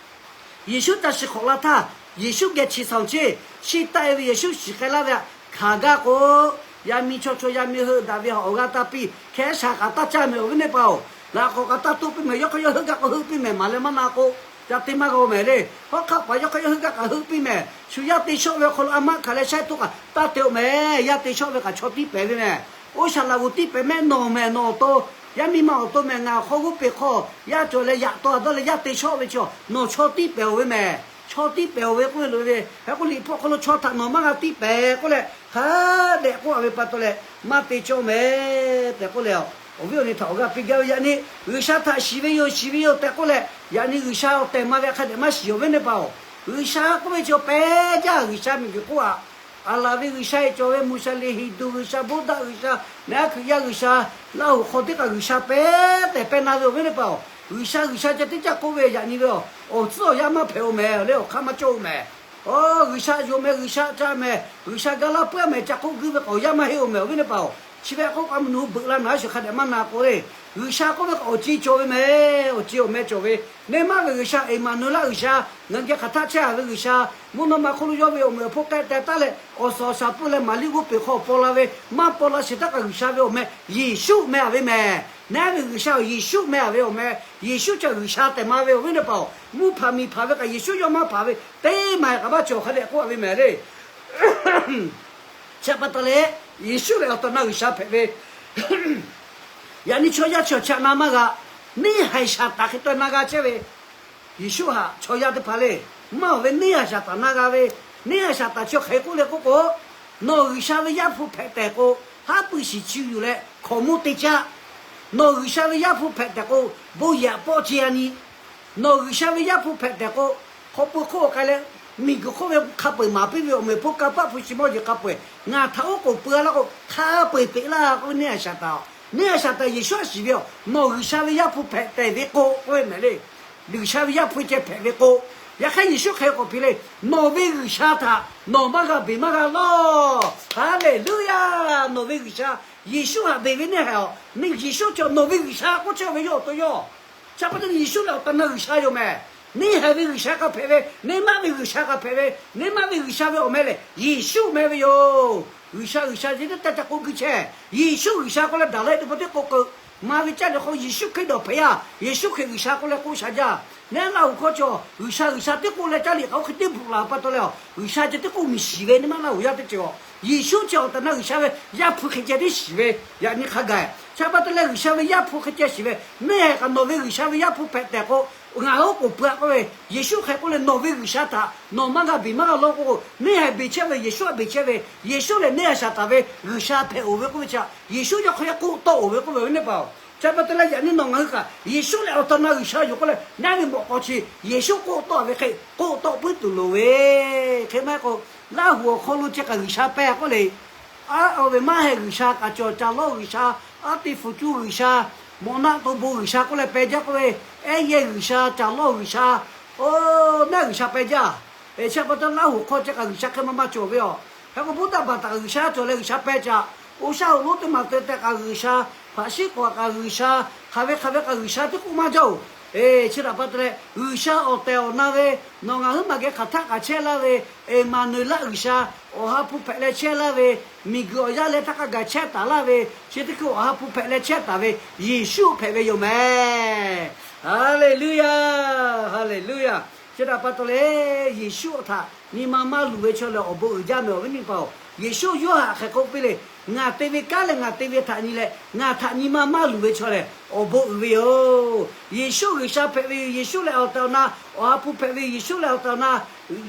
Yeˍsuˆ ca shiˍ hk'awꞈ la htaˇ, Yeˍsuˆ geh chi shaoˍ cheˇ, chi taˆ-e ve Yeˍsuˆ shiˍ k'ai laˇ ve htaꞈ hkanˍ gaˇ k'o, yaˇ miˇ chaw chaw yaˇ miˇ heuˆ daꞈ ve htaꞈ awˬ g'aˇ taˇ piˇ, hkehˉ shaˍ kaꞈ taˇ caˇ mehˬ awˬ viˉ teˇ hpaˍ-oˬ. Laꞈ k'awꞈ kaꞈ taˇ toˆ piˇ mehˬ, yawˇ hk'aˇ yawˇ heuˆ gaˇ k'o heuˆ piˇ mehˬ, maˍ leh maˇ na k'o, ca te maˇ g'a-oˬ mehˬ le. Hawˉ hk'aˆ paˍ yawˇ hk'aˇ yawˇ heuˆ gaˇ kaꞈ heuˆ piˇ mehˬ, shu yaˇ te shawˆ ve awˬ hk'aw lo a maˆ hkanˍ leh shaiˉ htoˆ kaꞈ taˇ te-oˬ mehˬ, yaˇ te shawˆ ve kaꞈ chaw tiˉ pehˍ ve mehˬ. Oˇ shaˍ laꞈ g'oˍ tiˉ pehˍ mehˆ nawˬ mehˬ, nawˬ awˬ to, yaˇ miˇ ma awˬ to mehˬ, ngaˬ awˬ hk'aw g'uˇ peˬ hk'aw yaˇ cawˬ leh yaꞈ taw a dawˇ leh yaˇ te shawˆ ve chaw nawˬ chaw tiˉ pehˍ-oˬ ve mehˬ. chaw tiˇ pehˍ-oˬ ve k'oˆ ve loꞈ ve, hk'e k'o Liꞈ hpu awˬ hk'aw lo chaw htaꞈ nawˬ maˇ g'a tiˇ pehˍ k'oˆ leh hk'a dehꞈ k'oˆ a ve pa taw leh maˇ te cawˇ meh tehꞈ k'oˆ leh, awˬ viˉ awˬ nyi htaꞈ awˬ g'aˇ piˇ gaˇ ve yaꞈ nyi G'uiˬsha htaꞈ shiˍ ve yoˬ, shiˍ ve yoˬ tehꞈ k'oˆ leh, yaꞈ nyi G'uiˬsha awˬ tehˬ ma ve hk'a dehꞈ maˇ shiˍ awˬ viˉ teˇ hpaˍ-oˬ. G'uiˬsha k'oˆ ve chi awˬ pehˇ jaˇ, G'uiˬsha miˬguiˬ hk'oˆ aꞈ, aˬ laˬ ve G'uiˬsha-e cawˬ ve, Moˍsaˍleˍ, Hinˍduˍ G'uiˬsha, Buddha G'uiˬsha, neˇ aˉ Hkriꞈ yaˇ G'uiˬsha, Laˇ huˍ hk'aw teˇ kaꞈ G'uiˬsha pehˇ tehꞈ pehˇ na ve awˬ viˉ teˇ hpaˍ-oˬ. G'uiˬsha, G'uiˬsha ca teˇ caˇ k'oˆ ve yaꞈ nyi ve awˬ tcuhˉ awˬ yaˇ maˇ hpehꞈ-oˬ mehˍ le, awˬ hk'aˇ maˇ cawˇ-oˬ mehˍ. Aˬ, G'uiˬsha yonˍ mehˍ, G'uiˬsha ca mehˍ, G'uiˬsha gaˇ laˇ puiˉ mehˍ, ca k'oˆ guiˇ ve k'awꞈ yaˇ maˇ heˆ-oˬ mehˍ awˬ viˉ teˇ hpaˍ-oˬ. Chi ve k'oˆ k'a mvuhˇ naw hui beuꞈ la naˍ a shuˍ hk'a dehꞈ maˇ na k'o le. G'uiˬsha k'oˆ ve k'o awˬ ceˇ cawˬ ve mehˍ, awˬ ceˇ awˬ meh cawˬ ve. Neˇ maˇ ve G'uiˬsha, Eˍmaˍnuˍlaˆ G'uiˬsha, ngaˬ geh hk'aˬ htaˆ chehˇ a ve G'uiˬsha, mvuhˇ naw ma hk'oˆ lo yawˇ ve awˬ meꞈ awˬ hponˇ k'ehˆ teh taˉ leh awˬ suhˍ awˬ shaˍ pui leh Maˍriˆ g'oˇ peˬ hk'aw paw la ve, maˇ paw la shiˍ htaˇ kaꞈ G'uiˬsha ve awˬ meh Yeˍsuˆ meh a ve mehˍ. Neˇ ve G'uiˬsha Yeˍsuˆ meh a ve awˬ meh, Yeˍsuˆ ca G'uiˬsha tehꞈ ma ve awˬ viˉ teˇ hpaˍ-oˬ. Mvuhˇ hpanˍ miˬ hpanˍ ve kaꞈ Yeˍsuˆ yawˇ maˇ hpanˍ ve, teˇ maˬ kaꞈ maˇ cawˬ hk'a dehꞈ k'oˆ a ve mehˍ le. Chi pa taw leh, Yeˍsuˆ lehˬ awˬ tehˬ awˬ na G'uiˬsha hpehꞈ ve, yaꞈ nyi chaw yaˇ chi awˬ chi na maˇ g'a. Neˇhaiˬ Saˍtanˍ hk'e tawˆ na g'a chehˇ ve, Yeˍsuˆ htaꞈ chaw yaˇ teˇ hpaˍ le, maˇ awˬ ve neˇhaiˬ Saˍtanˍ na g'a ve. Neˇhaiˬ Saˍtanˍ chi hk'e k'oˆ leh k'oˆ k'o, nawˬ G'uiˬsha ve Yaˇ hpu hpehꞈ tehꞈ k'o, haˉ pui shiˍ chi yuˬ leh hkaoˍmonˇ te caˆ. Nawˬ G'uiˬsha ve Yaˇ hpu hpehꞈ tehꞈ k'o, bon yehˬ hpawˆ ce a nyi. Nawˬ G'uiˬsha ve Yaˇ hpu hpehꞈ tehꞈ k'o, hk'aw pui hk'oˆ k'ai leh, miˬguiˬ hk'oˆ ve hk'a peu-eˬ maˍ piˇ ve awˬ meꞈ awˬ hponˇ kanˇ paˆ hpu shi mawˇ jeˬ hk'a peu-eˬ ngaˬ htaꞈ oˉ k'oˍ pui a laˇ k'o, hk'a peu-eˬ peꞈ laˇ k'oˆ ve neˇhaiˬ Saˍtanˍ. Neˇhaiˬ Saˍtanˍ Yeˍsuˆ a shiˍ ve aˬ, nawˬ G'uiˬsha ve Yaˇ hpu hpehꞈ tehꞈ ve k'o k'oˆ ve mehˍ le. G'uiˬsha ve Yaˇ hpu ceh hpehꞈ ve k'o, yaꞈ hk'aˇ Yeˍsuˆ hk'e k'awꞈ piˇ le, nawˬ ve G'uiˬsha htaꞈ nawˬ maˇ g'a beˬ maˇ g'a lawˇ. Haˍleˍluˆyaˇ. Nawˬ ve G'uiˬsha, Yeˍsuˆ htaꞈ beˬ ve neˇhaiˬ aˬ, Yeˍsuˆ chi nawˬ ve G'uiˬsha k'oˆ chehˇ ve yawˇ awˬ to yawˇ. Chi pa taw Yeˍsuˆ lehˬ awˬ tehˬ awˬ na G'uiˬsha yoˬ mehˍ. Neˇhaiˬ ve G'uiˬsha k'a hpehꞈ ve, neˇ maˇ ve G'uiˬsha k'a hpehꞈ ve, neˇ maˇ ve G'uiˬsha ve awˬ meh lehˬ Yeˍsuˆ meh ve yoˬ. G'uiˬsha, G'uiˬsha ce teˇ taˇ ca k'oˆ guiˇ chehˇ. Yeˍsuˆ G'uiˬsha k'oˆ leh daꞈ leh teˇ pawˆ teˇ k'o k'o, maˇ ve caˇ leh hk'aw Yeˍsuˆ Hkriꞈ dawˬ hpehꞈ yaˇ, Yeˍsuˆ Hkriꞈ G'uiˬsha k'oˆ leh k'oˆ sha jaˇ. Neˇ Laˇ huˍ hkawˇ cawˬ, G'uiˬsha, G'uiˬsha teˇ k'oˆ leh caˇ liꞈ k'aoˉ hk'e teˇ bvuhꞈ la pa taw leh, G'uiˬsha ce teˇ k'oˆ miˬ shiˍ ve neˇ maˇ Laˇ huˍ yaˇ teˇ ceuˬ aˬ. Yeˍsuˆ chi awˬ tehˬ awˬ na G'uiˬsha ve Yaˇ hpu hk'e ceh tiˉ shiˍ ve, yaꞈ nyi hk'a gaˬ. Chi pa taw leh G'uiˬsha ve Yaˇ hpu hk'e ceh shiˍ ve, neˇ haiˬ kaꞈ nawˬ ve G'uiˬsha ve Yaˇ hpu hpehꞈ tehꞈ k'o, ngaˬ hui oˉ k'oˍ pui a k'oˆ ve, Yeˍsuˆ hk'e k'oˆ leh nawˬ ve G'uiˬsha htaꞈ nawˬ maˇ g'a beˬ maˇ g'a lawˇ k'o, neˇ haiˬ beˬ chehˇ ve Yeˍsuˆ a beˬ chehˇ ve, Yeˍsuˆ lehˬ neˇ haiˬ Saˍtanˍ ve G'uiˬsha hpehꞈ-oˬ ve k'oˆ ve chi, Yeˍsuˆ yawˇ hk'aw yaˇ k'oˆ tawˆ-oˬ ve k'oˆ ve awˬ viˉ teˇ hpaˍ-oˬ. Chi pa taw leh yaꞈ nyi nawˬ ngaˬ hui kaꞈ Yeˍsuˆ lehˬ awˬ tehˬ awˬ na G'uiˬsha yoˬ k'oˆ leh, ngaˬ hui ve mawꞈ k'aw chi Yeˍsuˆ k'oˆ tawˆ ve hk'e k'oˆ tawˆ puiˉ tuˬ loˍ ve. Hk'e maˇ heˆ k'o, Laˇ huˍ awˬ hk'aw lo chi kaꞈ G'uiˬsha pehˇ k'oˆ le. Aˉ, awˬ ve maˇ heˆ, G'uiˬsha kaꞈ cawˬ, caˬ lawˇ G'uiˬsha, aˉ te fuˍ cuˇ G'uiˬsha, mawꞈ naˆ to bon G'uiˬsha k'oˆ leh pehˇ jaˇ k'oˆ ve, ehˉ yehˇ G'uiˬsha, caˬ lawˇ G'uiˬsha, oˇ naˆ G'uiˬsha pehˇ jaˇ. Chi pa taw Laˇ huˍ hk'aw chi kaꞈ G'uiˬsha hk'e maˇ maˇ cawˬ ve aˬ. Hk'e k'o Buddha baˬ htaꞈ kaꞈ G'uiˬsha cawˬ leh G'uiˬsha pehˇ caꞈ. Oˇ shaˉ hoꞈ lonˉ teˇ maˬ te tehꞈ kaꞈ G'uiˬsha, hpaꞈ shiˉ k'oˍ kaꞈ G'uiˬsha, hk'aˬ ve hk'aˬ ve kaꞈ G'uiˬsha teˇ k'oˆ maˇ jaˇ-oˬ. Chi htaꞈ pa taw leh G'uiˬsha awˬ tehˬ awˬ na ve, nawˬ ngaˬ huiˉ maˬ geh hk'aˬ htaˆ kaꞈ chehˇ laˇ ve, Eˍmaˍnuˍlaˆ G'uiˬsha, Awˬ ha hpu hpehꞈ leh chehˇ laˇ ve, miˬguiˬ awˬ yaˇ leh htaˇ k'a gaˬ chehˇ taˍ laˇ ve, chi teˇ hkui Awˬ ha hpu hpehꞈ leh chehˇ taˍ ve Yeˍsuˆ hpehꞈ ve yoˬ mehˍ. Haˍleˍluˆyaˇ, haˍleˍluˆyaˇ. Chi htaꞈ pa taw leh, Yeˍsuˆ htaꞈ nyi ma maˇ luˬ ve chaw lehˬ awˬ bon uiˍ jaˇ mehˍ awˬ viˉ teˇ hpaˍ-oˬ. Yeˍsuˆ yawˇ htaꞈ hk'aˬ hk'e k'oˆ piˇ le, Ngaˬ te ve kanˉ lehˬ ngaˬ te ve htaꞈ nyi leh, ngaˬ htaꞈ nyi ma maˇ luˬ ve chaw lehˬ awˬ bon uiˍ ve yoˬ. Yeˍsuˆ G'uiˬsha hpehꞈ ve yoˬ. Yeˍsuˆ lehˬ awˬ tehˬ awˬ na, Awˬ ha hpu hpehꞈ ve yoˬ. Yeˍsuˆ lehˬ awˬ tehˬ awˬ na,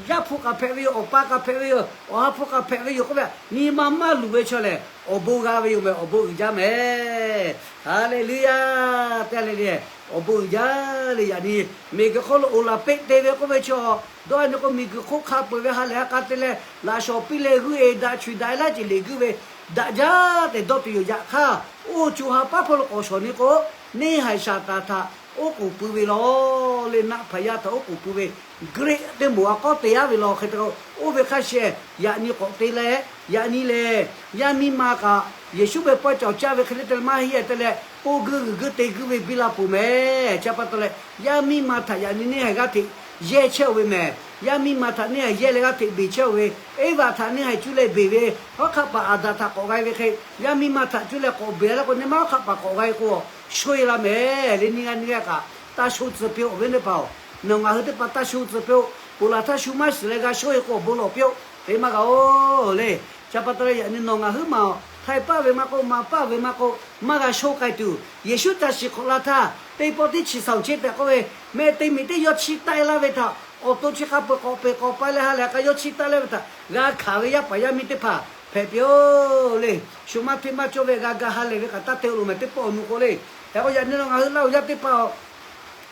Yaˇ hpu kaꞈ hpehꞈ ve yoˬ. Awˬ pa kaꞈ hpehꞈ ve yoˬ. Awˬ ha hpu kaꞈ hpehꞈ ve yoˬ k'oˆ ve, nyi ma maˇ luˬ ve chaw lehˬ awˬ bon g'a ve yoˬ mehˍ, awˬ bon uiˍ jaˇ mehˍ. Haˍleˍluˆyaˇ, te le le, awˬ bon uiˍ jaˇ le. Yaꞈ nyi miˬguiˬ hk'oˆ lo oˍ laˬ peˆ te ve k'oˆ ve chaw, dawˇ a nyi k'o miˬguiˬ hk'oˆ hk'a peu-eˬ ve ha lehˬ ha k'a te leh laꞈ shawˍ piˇ leh g'uiˇ-e daꞈ chu daꞈ-e laˇ ce le g'uiˇ ve daꞈ jaˇ tehꞈ dawˇ tuˬ yoˬ. Yaꞈ hk'aˇ, oˇ co ha paˉ hpawˇ lo k'awꞈ shawˍ nyi k'o, neˇ haiˬ Saˍtanˍ htaꞈ oˉ k'oˍ pui ve law, le naˆ hpaˍ yaˇ htaꞈ oˉ k'oˍ pui ve, Great teˇ moˍ a k'awˉ te aˉ ve law hk'e te k'o, oˇ ve hk'a sheh yaꞈ nyi k'awꞈ te leh, yaꞈ nyi lehˬ yaˇ miˇ ma kaꞈ Yeˍsuˆ ve pawehˇ cawˬ caˇ ve hk'e le te leh maˇ heˆ te leh, k'oˆ guiˇ g'uiˬ guiˇ te guiˇ ve biˇ la peuˬ mehˍ. Chi pa taw leh, yaˇ miˇ ma htaꞈ yaꞈ nyi neˇ haiˬ g'aˇ hteꞈ yehˇ chehˇ-oˬ ve mehˍ. Yaˇ miˇ ma htaꞈ neˇ haiˬ yehˇ leh g'aˇ hteꞈ beˬ chehˇ-oˬ ve, Eˇvaꞈ htaꞈ neˇ haiˬ cuˇ leh beˬ ve, hawˉ hk'aˆ paˍ Aˍdanˍ htaꞈ k'awꞈ g'a ve hk'e, yaˇ miˇ ma htaꞈ cuˇ leh k'awꞈ beˬ leh k'o, neˇ maˇ hawˉ hk'aˆ paˍ k'awꞈ g'a-e k'o, shoˆ-e la mehˍ le. Nyi g'a nyi g'a kaꞈ taˇ shoˆ tcuh piˇ-oˆ awˬ viˉ teˇ hpaˍ-oˬ. Nawˬ ngaˬ hui teˇ hpaˍ taˇ shoˆ tcuh piˇ-oˆ. Ponˬ laˬ htaˇ shu maˇ shiˍ leh g'a shoˆ-e k'o awˬ bon lawˬ piˇ-oˆ. Hk'e maˇ g'a-oˬ le. Chi pa taw leh yaꞈ nyi nawˬ ngaˬ huiˉ maˬ-oˬ, htaiˍ paˇ ve maˇ k'oˆ, maˍ paˇ ve maˇ k'oˆ, maˇ g'a shoˆ k'ai tuˬ, Yeˍsuˆ ca shiˍ hk'awꞈ la htaˇ, teˇ pawˆ teˇ chi saˍ-oˬ chehˇ tehꞈ k'oˆ ve, mehˆ te miˬ teˇ yawˇ chi taˆ-e laˇ ve htaꞈ awˬ to chi hk'a peu-eˬ k'awꞈ peˬ k'awꞈ pa leh ha lehˬ k'a yawˇ chiˇ taˆ leh ve htaꞈ g'a hkanˍ ve yaˇ paˍ yaˇ miˇ teˇ hpaˍ hpehꞈ piˇ-oˬ le. Shu maˇ hteˇ maˇ cawˇ ve g'a ga ha lehˬ ve kaꞈ taˇ te loˍ mehˍ teˇ pawˆ awˬ nu k'o le. Hk'e k'o yaꞈ nyi nawˬ ngaˬ hui Laˇ huˍ yaˇ teˇ hpaˍ-oˬ,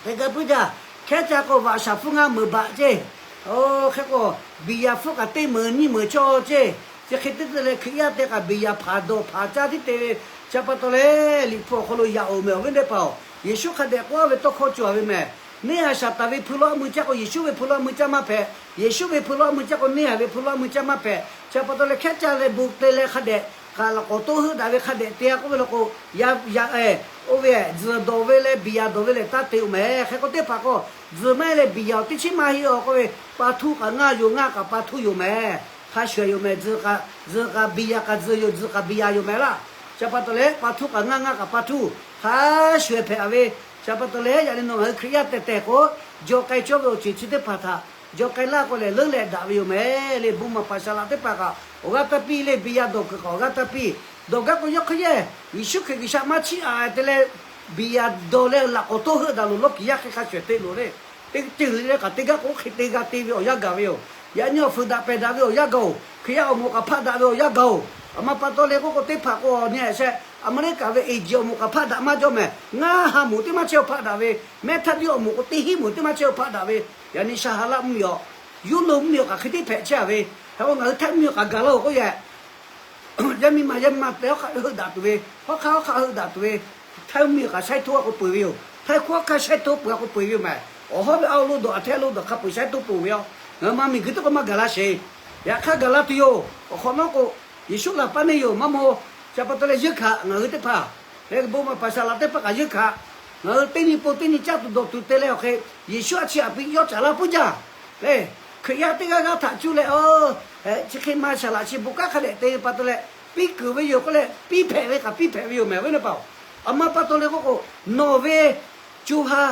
hk'e gaˇ puiˉ jaˇ. Hkehˉ caˇ k'o vaꞈ shaˍ hpfuhˇ ngaˇ meuˍ baꞈ ceˇ. Oˇ hk'e k'o, biˬ yaꞈ hpfuhˇ kaꞈ teˇ meuˍ nyiˇ meuˍ cawˇ ceˇ. Chi hk'e te te leh Hkriꞈ yaˇ teˇ kaꞈ biˬ yaꞈ hpanˍ dawˬ hpanˍ caˇ tiˉ te ve, chi pa taw leh Liꞈ hpu awˬ hk'aw lo yaꞈ oˬ mehˍ awˬ viˉ teˇ hpaˍ-oˬ, Yeˍsuˆ hk'a dehꞈ k'oˆ ve tawˇ hkawˇ cawˬ ve mehˍ. Neˇ haiˬ Saˍtanˍ ve hpui lo a mui caˇ k'o Yeˍsuˆ ve hpui lo a mui caˇ maˇ hpehꞈ. Yeˍsuˆ ve hpui lo a mui caˇ k'o neˇ haiˬ ve hpui lo a mui caˇ maˇ hpehꞈ. Chi pa taw leh hkehˉ caˇ leh bon te leh hk'a dehꞈ kaꞈ laꞈ k'awꞈ toˆ heuˆ daꞈ ve hk'a dehꞈ te-a k'oˆ ve la k'o, yaꞈ yaꞈ e, oˇ ve tzuhˬ dawˬ ve leh biˬ yaꞈ dawˬ ve lehˬ taˇ te-oˬ mehˍ. Hk'e k'o teˇ hpaˍ k'o, tzuhˬ maˇ heˆ leh biˬ yaꞈ-oˬ teˇ chiˉ maˇ heˆ-oˬ k'oˆ ve, pa htuˇ kaꞈ ngaˇ yoˬ, ngaˇ kaꞈ pa htuˇ yoˬ mehˍ. Hk'a shuˍ yoˬ mehˍ. Tzuhˬ kaꞈ biˬ yaꞈ kaꞈ tzuhˬ yoˬ, tzuhˬ kaꞈ biˬ yaꞈ yoˬ mehˍ laˇ. Chi pa taw leh pa htuˇ kaꞈ ngaˇ, ngaˇ kaꞈ pa htuˇ, hk'a shuˍ hpehꞈ-a ve. Chi pa taw leh yaꞈ nyi nawˬ ngaˬ hui Hkriꞈ yaˇ tehˬ tehˬ k'o, jaw k'ai cawˇ ve awˬ ceuˬ chi teˇ hpaˍ htaꞈ jaw k'ai laˇ k'o lehˬ leuˉ leh daꞈ ve yoˬ mehˍ le. Bon maˍ paˍ saˍ laꞈ teˇ hpaˍ kaꞈ awˬ g'aˇ taˇ piˇ le. Biˬ yaꞈ dawˬ kuiˬ kaꞈ awˬ g'aˇ taˇ piˇ. Dawˬ gaˇ k'o yawˇ hk'e yehˇ Yeˍsuˆ Hkriꞈ G'uiˬsha maˇ chiˇ aꞈ te leh, biˬ yaꞈ dawˬ leh laꞈ k'awꞈ toˆ heuˆ daꞈ loˬ lawˇ kiˬ yaˇ hk'e hk'a shuˍ te loˬ le. Teˇ ceuˬ le kaꞈ teˇ g'aˇ k'o hk'e te g'a te ve awˬ yanˇ gaˬ ve yoˬ. Yaꞈ nyi awˬ fuiˍ daꞈ pehˬ daꞈ ve awˬ yanˇ gaˬ-oˬ. Hkriꞈ yaˇ awˬ moˍ k'aꞈ hpaˆ daꞈ ve awˬ yanˇ gaˬ-oˬ. Aˬ ma pa taw leh k'oˆ k'o teˇ hpaˍ k'o awˬ nyi sheh, America ve eˬ jiˬ awˬ moˍ k'aꞈ hpaˆ daꞈ maˇ jaw mehˍ. Ngaˇ ha moˍ teˇ maˇ chehˇ-oˬ hpaˆ daꞈ ve, mehˇ htaˇ diˇ awˬ moˍ k'o teˇ hinˉ moˍ teˇ maˇ chehˇ-oˬ hpaˆ daꞈ ve, yaꞈ nyi sha ha laˆ mvuhˇ miˬ-oˬ, Europe mvuhˇ miˬ-oˬ kaꞈ hk'e tiˉ hpehꞈ chehˇ-a ve. Hk'e k'o ngaˬ hui Htaiˇ mvuhˇ miˬ-oˬ kaꞈ gaˬ laˇ-oˬ k'oˆ yehˬ, yaˇ miˇ ma yaˇ miˇ ma tehꞈ hawˉ hk'aˆ heuˆ daꞈ tuˬ ve, hawˉ hk'aˆ hawˉ hk'aˆ heuˆ daꞈ tuˬ ve, Htaiˇ mvuhˇ miˬ-oˬ kaꞈ shaiˉ htoˇ a k'o peu-eˬ ve yoˬ. Htaiˇ hkawˇ hk'a shaiˉ htoˇ peu-a k'o peu-eˬ ve yoˬ mehˍ. Awˬ hawˉ ve a lo dawˬ a hteˇ lo dawˬ hk'a peu-eˬ shaiˉ htoˇ peu-eˬ ve yoˬ. Ngaˬ hui ma miˬguiˬ teˇ k'o maˇ gaˬ la sheˍ. Yaꞈ hk'aˇ gaˬ la tuˬ yoˬ. Awˬ hk'awꞈ nawˉ k'o, Yeˍsuˆ laˬ paˇ neˇ yoˬ maˇ maw. Chi pa taw leh yeunˇ hkanˍ ngaˬ hui teˇ hpaˍ, leh bon maˍ paˍ saˍ laꞈ teˇ hpaˍ kaꞈ yeunˇ hkanˍ. Ngaˬ hui teˇ nyi po teˇ nyi caˇ tuˬ dawˬ tuˬ te leh awˬ hk'e, Yeˍsuˆ a chi aꞈ piˇ yawˇ caˍ laˇ puiˉ jaˇ le. Hkriꞈ yaˇ teˇ g'aˇ g'aˇ htaꞈ cuˇ leh, chi hk'e ma saˍ laꞈ chi bon kanˉ hk'a dehꞈ te ve pa taw leh, piˇ kuiˬ ve yoˬ k'oˆ leh piˇ hpehꞈ ve kaꞈ piˇ hpehꞈ ve yoˬ mehˍ ve teˇ hpaˍ-oˬ. Aˬ ma pa taw leh k'oˆ k'o, nawˬ ve co ha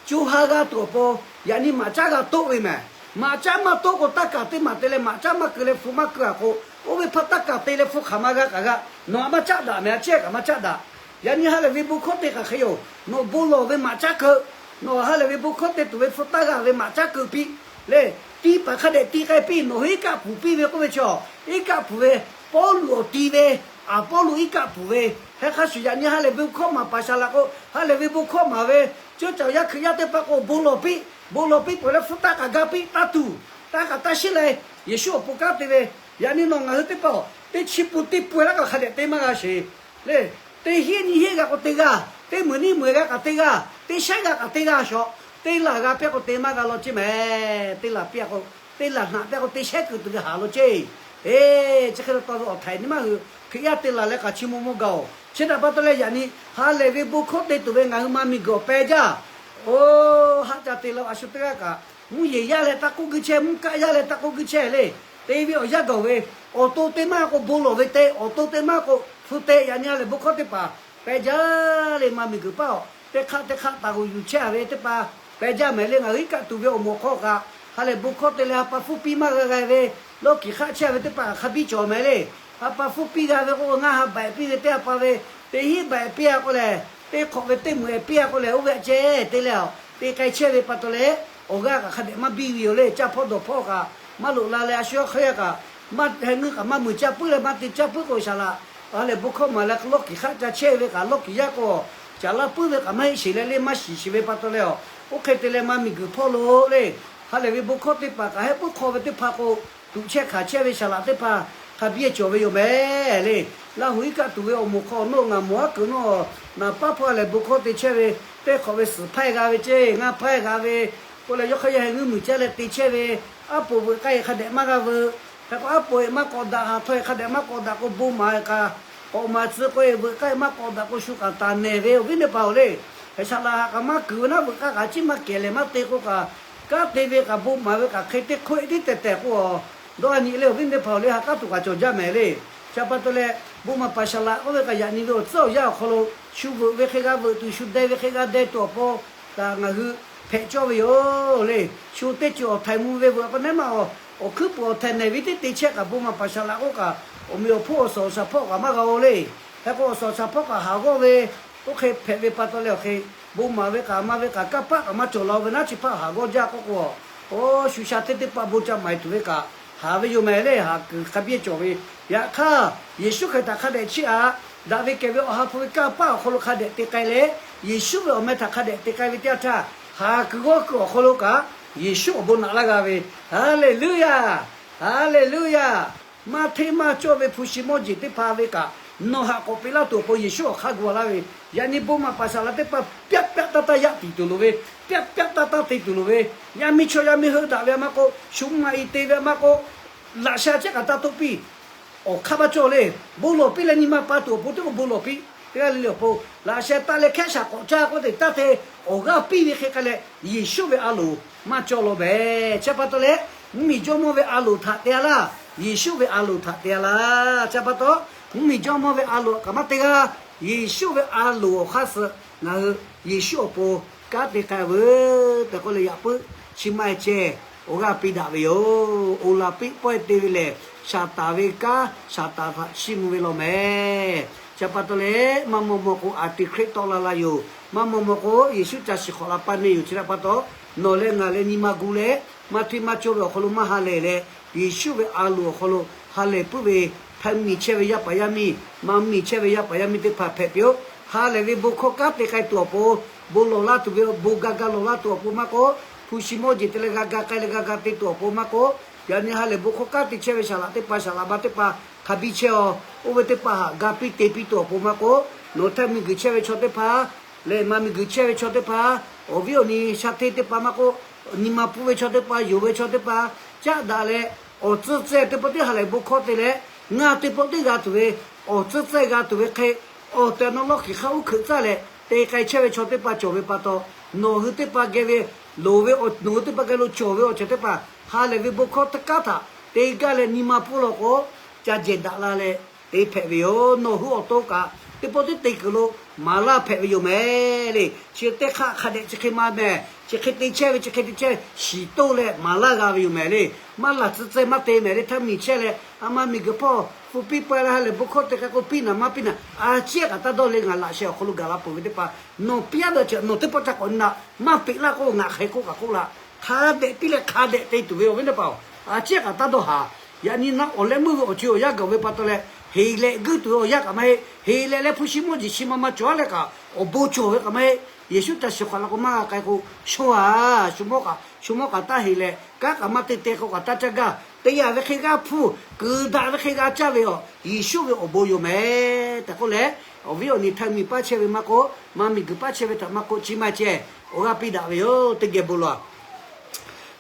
co ha g'a tuˬ awˬ pon, yaꞈ nyi maꞈ caˉ g'a toˆ ve mehˍ. Maꞈ caˉ maˇ toˆ k'o, taˇ kaˬ teˇ maˬ te leh maꞈ caˉ maˇ keu leh hpu maˇ keu-a k'o, oˇ ve hpaˇ taˇ kaˬ te leh hpu hk'aˬ ma g'a kaꞈ g'a, nawˬ htaꞈ maˇ caˆ daꞈ mehˍ, a ciˉ kaꞈ maˇ caˆ daꞈ. Yaꞈ nyi ha lehˬ ve bon hkawˇ te kaꞈ hk'e yoˬ. Nawˬ bon lawˬ ve maꞈ caˉ keu, nawˬ ha lehˬ ve bon hkawˇ te tuˬ ve hpu taˇ g'a ve maꞈ caˉ keu piˇ le. Tiˇ paˍ hk'a dehꞈ ti k'ai piˇ, nawˬ hui iˉ kaˆ puˍ piˇ ve k'oˆ ve chaw, iˉ kaˆ puˍ ve, Pawˇluꞈ awˬ ti ve, Aˍpawˇluꞈ iˉ kaˆ puˍ ve, hk'e hk'a shuˍ yaꞈ nyi ha lehˬ ve bon hkawˇ maˍ paˍ saˍ laꞈ k'o, ha lehˬ ve bon hkawˇ maˍ ve, ceuˇ caˬ yaˇ Hkriꞈ yaˇ teˇ hpaˍ k'o bon lawˬ piˇ, bon lawˬ piˇ peuˬ leh hpu taˇ kaꞈ ga piˇ, taˇ tuˬ, taˇ kaꞈ taˇ shiˉ leh, Yeˍsuˆ awˬ pon kanˉ te ve, yaꞈ nyi nawˬ ngaˬ hui teˇ hpaˍ-oˬ, teˇ chi pun teˇ pun laˇ kaꞈ hk'a dehꞈ te maˇ g'a sheˍ le. Teˇ hinˉ nyiˇ hinˉ g'a k'o te g'aˇ, teˇ meunˍ nyiˇ meunˍ g'a kaꞈ te g'aˇ, teˇ shaiˉ g'a kaꞈ te g'aˇ shawꞈ, teˇ laˬ g'a pehˇ k'o te maˇ g'a law ceˇ mehˍ. Teˇ laˬ pehˇ k'o, teˇ laˬ hnaꞈ pehˇ k'o teˇ shaiˉ kuiˬ tuˬ ve haˍ law ceˇ. Eˬ, chi hk'e te taw ve awˬ htaiˍ nyi maˇ hui Hkriꞈ yaˇ te laˬ leh kaꞈ chi maw maw gaˬ-oˬ. Chi htaꞈ pa taw leh yaꞈ nyi ha lehˬ ve bon hkawˇ te tuˬ ve ngaˬ hui ma miˬguiˬ awˬ peh jaˇ. Oˇ, haˆ ca te la a shu teˇ g'aˇ kaꞈ, mvuhˇ yeˬ yaˇ leh taˇ k'oˆ guiˇ chehˇ, mvuhˇ kaˆ yaˇ leh taˇ k'oˆ guiˇ chehˇ le. Te ve awˬ yanˇ gaˬ ve, awˬ to te maˇ k'o bon lawˬ ve te, awˬ to te maˇ k'o hpu te, yaꞈ nyi ha lehˬ bon hkawˇ teˇ hpaˍ peh jaˇ le. Ma miˬguiˬ paˇ-oˬ, teˇ hk'aˆ teˇ hk'aˆ taˍ g'uˬ yuˬ chehˇ ve teˇ hpaˍ peh jaˇ mehˍ le. Ngaˬ hui iˉ kaˆ tuˬ ve awˬ moˍ hk'aw kaꞈ, ha lehˬ bon hkawˇ te leh ha pa hpfuhˇ piˇ maˇ g'a g'a ve, lawˇ kiˬ hk'aˆ chehˇ ve teˇ hpaˍ hk'a biˇ cawˬ mehˍ le. Ha pa hpfuhˇ piˇ g'a ve k'o, ngaˇ ha baꞈ piˇ ve teˇ ha pa ve, teˇ hinˉ baꞈ piˇ-a k'o lehˬ, teˇ hk'awꞈ ve teˇ meuꞈ piˇ-a k'o lehˬ, oˇ ve aꞈ ceh te leh te k'ai chehˇ ve pa taw leh, awˬ g'aˇ kaꞈ hk'a dehꞈ maˇ biˇ ve yoˬ le. Caˇ hpawˇ dawˬ hpawˇ kaꞈ maˇ loꞈ la leh, a shu hk'e kaꞈ maˇ heh ngeuˇ kaꞈ maˇ muiˬ caˇ puiˉ leh maˇ te caˇ puiˉ k'o, shaˍ laꞈ ha lehˬ bon hkawˇ maˍ leh lawˇ kiˬ hk'aˆ ca chehˇ ve kaꞈ, lawˇ kiˬ yaˇ k'o caˍ laˇ puiˉ ve kaꞈ maˇ heˆ sheˍ leh le, maˇ shiˍ sheˍ ve pa taw leh, oˇ hk'e te leh ma miˬguiˬ hpawˇ lo le, ha lehˬ ve bon hkawˇ teˇ hpaˍ kaꞈ heh puiˉ hk'aw ve teˇ hpaˍ k'o, tuꞈ chehˇ hkanˍ chehˇ ve shaˍ laꞈ teˇ hpaˍ hk'a biˇ cawˬ ve yoˬ mehˍ le. Laˇ huˍ iˉ kaˆ tuˬ ve awˬ moˍ hk'aw nawˉ ngaˬ mawˬ aˉ kuiˬ nawˉ, naˍ paˉ hpawˇ ha lehˬ bon hkawˇ te chehˇ ve, teˇ hk'awꞈ ve suhˍ hpaˇ g'a ve ceˇ, ngaˇ hpaˇ g'a ve, k'oˆ leh yawˇ hk'aˇ yaˇ heh ngeuˇ muiˬ caˇ leh te chehˇ ve, aˉ poꞈ veuꞈ k'aˇ-e hk'a dehꞈ maˇ g'a veuꞈ. Hk'e k'o aˉ poꞈ-e maˇ k'awꞈ daꞈ, haˍ htawˇ-e hk'a dehꞈ maˇ k'awꞈ daꞈ k'o bon maˍ-e kaꞈ, k'awꞈ maˍ tcuh k'o-e veuꞈ k'aˇ-e maˇ k'awꞈ daꞈ k'o shu kaꞈ taˍ nehˬ ve awˬ viˉ teˇ hpaˍ-oˬ le. Hk'e shaˍ laꞈ ha kaꞈ maˇ kuiˬ ve naˉ veuꞈ k'aˇ kaꞈ ciˉ maˇ kehˬ lehˬ maˇ te k'o kaꞈ, kanˉ te ve kaꞈ bon maˍ ve kaꞈ hk'e teˇ hk'oˆ-e tiˉ tehˬ tehˬ k'o, dawˇ a nyi le awˬ viˉ teˇ hpaˍ-oˬ le, ha k'aˉ tuˬ kaꞈ cawˬ jaˇ mehˍ le. Chi pa taw leh bon maˍ paˍ shaˍ laꞈ k'oˆ ve kaꞈ yaꞈ nyi ve awˬ tcuhˉ awˬ yanˇ awˬ hk'aw lo shu veuꞈ ve hk'e g'a veuꞈ tuˬ, shu deh ve hk'e g'a deh tuˬ awˬ pon kaꞈ ngaˬ hui hpehꞈ cawˇ ve yoˬ le. Shu teˇ ceuˬ awˬ htaiˍ mvuh ve veuꞈ k'o neˉ maˇ-oˬ, awˬ hkuiˉ puiˍ awˬ htaiˍ nehˬ ve tiˉ te chehˇ kaꞈ bon maˍ paˍ shaˍ laꞈ k'oˆ kaꞈ, awˬ meꞈ awˬ hponˇ awˬ suhˍ awˬ shaˍ hpawˇ kaꞈ maˇ g'a-o le. Hk'e k'o awˬ suhˍ awˬ shaˍ hpawˇ kaꞈ haˍ g'awˇ ve, oˇ hk'e hpehꞈ ve pa taw leh awˬ hk'e, bon maˍ ve kaꞈ maˇ ve kaꞈ kanˇ paˆ kaꞈ maˇ cawˬ la-o ve naˉ chi hpaˇ haˍ g'awˇ jaˇ k'oˆ k'o, Oˇ shu sha teˇ teˇ paˆ bon ca maˍ tuˬ ve kaꞈ haˍ ve yoˬ mehˍ le. Haˍ kuiˬ hk'a biˇ cawˬ ve. Yaꞈ hk'aˇ, Yeˍsuˆ Hkriꞈ htaꞈ hk'a dehꞈ chiˇ aꞈ, daꞈ ve kehˬ ve Awˬ ha hpu ve kanˇ paˆ awˬ hk'aw lo hk'a dehꞈ te k'ai leh, Yeˍsuˆ ve awˬ meh htaꞈ hk'a dehꞈ te k'ai ve teˇ yanˇ htaˇ, haˍ kuiˬ g'awˇ kuiˬ awˬ hk'aw lo kaꞈ Yeˍsuˆ awˬ bon naꞈ laˇ g'a ve. Haˍleˍluˇyaˇ. Haˍleˍluˇyaˇ. Maˇ hteˇ maˇ cawˇ ve hpu shi mawˇ jeˬ teˇ hpaˍ ve kaꞈ, nawˬ haꞈ k'awꞈ peꞈ laˇ tuˬ awˬ pon Yeˍsuˆ awˬ hk'aˇ gu laˇ ve. Yaꞈ nyi bon maˍ paˍ saˍ laꞈ teˇ hpaˍ pyaˆ pyaˆ taˇ taˇ yaˇ tiˍ tuˬ loˍ ve, pyaˆ pyaˆ taˇ taˇ te tuˬ loˍ ve, yaˇ miˇ chaw yaˇ miˇ heuˆ daꞈ ve maˇ k'oˆ, shu maꞈ iˍ te ve maˇ k'oˆ, laꞈ sha chehˇ kaꞈ taˇ toˆ piˇ. Awˬ hk'aˇ maˇ cawˇ le. Bon lawˬ piˇ leh nyi ma pa tuˬ awˬ pon teˇ k'o bon lawˬ piˇ. Teˇ g'aˇ le le awˬ pon laꞈ sheh taˆ leh hkehˉ shaˍ k'awꞈ caˇ k'oˆ te taˇ te, awˬ g'aˇ piˇ ve hk'e k'ai leh Yeˍsuˆ ve a loˍ maˇ cawˇ law mehˍ. Chi pa taw leh, mvuhˇmiˬ jawˇmawˇ ve a loˍ htaꞈ te-a laˇ. Yeˍsuˆ ve a loˍ htaꞈ te-a laˇ. Chi pa taw, mvuhˇmiˬ jawˇmawˇ ve a loˍ kaꞈ maˇ te g'a. Yeˍsuˆ ve a loˍ awˬ hk'aˇ suh ngaˬ hui Yeˍsuˆ awˬ pon kanˉ te k'ai veuˬ tehꞈ k'oˆ leh, yaꞈ puiˉ chi maˇ ceh awˬ g'aˇ piˇ daꞈ ve yoˬ. Oˍ laˬ piˇ pawehˇ te ve lehˬ, Saˍtanˍ ve kanˉ, Saˍtanˍ htaꞈ chiˇ mvuh ve law mehˍ. Chi pa taw leh, maˇ maw maw k'o, antichrist tawˆ la la yoˬ. Maˇ maw maw k'o, Yeˍsuˆ ca shiˍ hk'awꞈ la paˇ neˇ yoˬ. Chi htaꞈ pa taw, nawˬ leh ngaˬ leh nyi ma gu leh, maˇ hteˇ maˇ cawˇ ve awˬ hk'aw lo maˇ ha lehˬ leh, Yeˍsuˆ ve a loˍ awˬ hk'aw lo ha lehˬ puiˉ ve, htaˇ miˬ chehˇ ve yaˇ paˍ yaˇ miˇ, maˇ miˬ chehˇ ve yaˇ paˍ yaˇ miˇ teˇ hpaˍ hpehꞈ piˇ-oˆ. Ha lehˬ ve bon hkawˇ kanˉ te k'ai tuˬ awˬ pon, bon lawˬ laˇ tuˬ ve, bon ga ga lawˬ laˇ tuˬ awˬ pon maˇ k'oˆ, hpu shi mawˇ jeˬ te leh g'a ga k'ai leh g'a ga te tuˬ awˬ pon maˇ k'oˆ, yaꞈ nyi ha lehˬ bon hkawˇ kanˉ te chehˇ ve saˍ laꞈ teˇ hpaˍ, saˍ laꞈ ba teˇ hpaˍ hk'a biˇ chehˇ-aw. Oˇ ve teˇ hpaˍ haꞈ ga piˇ te piˇ tuˬ awˬ pon maˇ k'oˆ, nawˬ htaˇ miˬ guiˬ chehˇ ve chaw teˇ hpaˍ lehˬ, maˇ miˬ guiˬ chehˇ ve chaw teˇ hpaˍ, awˬ viˉ awˬ nyi sha hteˇ teˇ hpaˍ maˇ k'oˆ, nyi ma pfuhˇ ve chaw teˇ hpaˍ, yonˍ ve chaw teˇ hpaˍ, caˆ daꞈ leh awˬ tcuhˇ tcuhˇ teˇ pawˆ teˇ ha lehˬ bon hkawˇ te leh, ngaˬ teˇ pawˆ teˇ g'a tuˬ ve, awˬ tcuhˇ tcuhˇ g'a tuˬ ve hk'e, awˬ tehˬ awˬ na lawˇ hkiˬ hk'a uˉ hkeuꞈ tcuhˇ leh te k'ai chehˇ ve chaw teˇ hpaˍ cawˬ ve pa taw, nawˬ hui teˇ hpaˍ geh ve loˍ ve, nawˬ hui teˇ hpaˍ geh lo cawˬ ve awˬ ceuˬ teˇ hpaˍ ha lehˬ ve bon hkawˇ teˇ kanˉ htaꞈ te gaˇ leh nyi ma pfuhˇ law k'o, ca jehˬ daꞈ la leh te hpehꞈ ve yoˬ. Nawˬ hui awˬ to kaꞈ teˇ pawˆ teˇ te kuiˬ lo maˍ laˇ hpehꞈ ve yoˬ mehˍ le. Chi teˇ hk'aˆ hk'a dehꞈ chi hk'e maˇ mehˍ. Chi hk'e te chehˇ ve, chi hk'e te chehˇ shiˍ toˆ leh maˍ laˇ g'a ve yoˬ mehˍ le. Maˇ laˬ tcuh tcuh maˇ te mehˍ le. Htaˇ miˬ chehˇ leh a ma miˬ guiˬ hpawˇ hpu piˇ pawehˇ leh ha lehˬ bon hkawˇ te k'ai k'o, piˇ naˍ maˇ piˇ naˍ, a ciˉ kaꞈ taˇ dawˇ le. Ngaˬ laꞈ sheh awˬ hk'aw lo gaˬ la peuˬ ve teˇ hpaˍ, nawˬ piˇ-a ve awˬ ceuˬ nawˬ teˇ pawˆ ca k'awꞈ na maˇ peꞈ laˇ k'o, ngaˬ hk'e k'oˆ kaꞈ k'oˆ laˇ. Hk'a dehꞈ piˇ leh hk'a dehꞈ te tuˬ ve awˬ viˉ teˇ hpaˍ-oˬ, a ciˉ kaꞈ taˇ dawˇ haˍ. Yaꞈ nyi naˆ awˬ leh meuˇ ve awˬ co awˬ yanˇ gaˬ ve pa taw leh, heˍ leh guiˇ tuˬ ve awˬ yanˇ kaꞈ maˇ heˆ. Heˍ leh leh hpu shi mawˇ jeˬ chi ma ma cawˬ-a leh kaꞈ, awˬ bon cawˬ ve kaꞈ maˇ heˆ. Yeˍsuˆ ca shiˍ hk'awꞈ la k'o maˇ g'a k'ai k'o, sho-a, shu mawˇ kaꞈ, shu mawˇ kaꞈ taˇ heˍ leh, kanˉ kaꞈ maˇ te te k'o kaꞈ taˇ caˇ gaˇ. Te yaꞈ ve hk'e g'a hpuˇ, kuiˬ daꞈ ve hk'e g'a caˇ ve yoˬ. Yeˍsuˆ ve awˬ bon yoˬ mehˍ tehꞈ k'oˆ leh, awˬ viˉ awˬ nyi htaˇ miˬ paˇ chehˇ ve maˇ k'oˆ, maˇ miˬ guiˬ paˇ chehˇ ve htaꞈ maˇ k'oˆ, chi maˇ ceh awˬ g'aˇ piˇ daꞈ ve yoˬ. Teˇ geh bon lawˬ-a.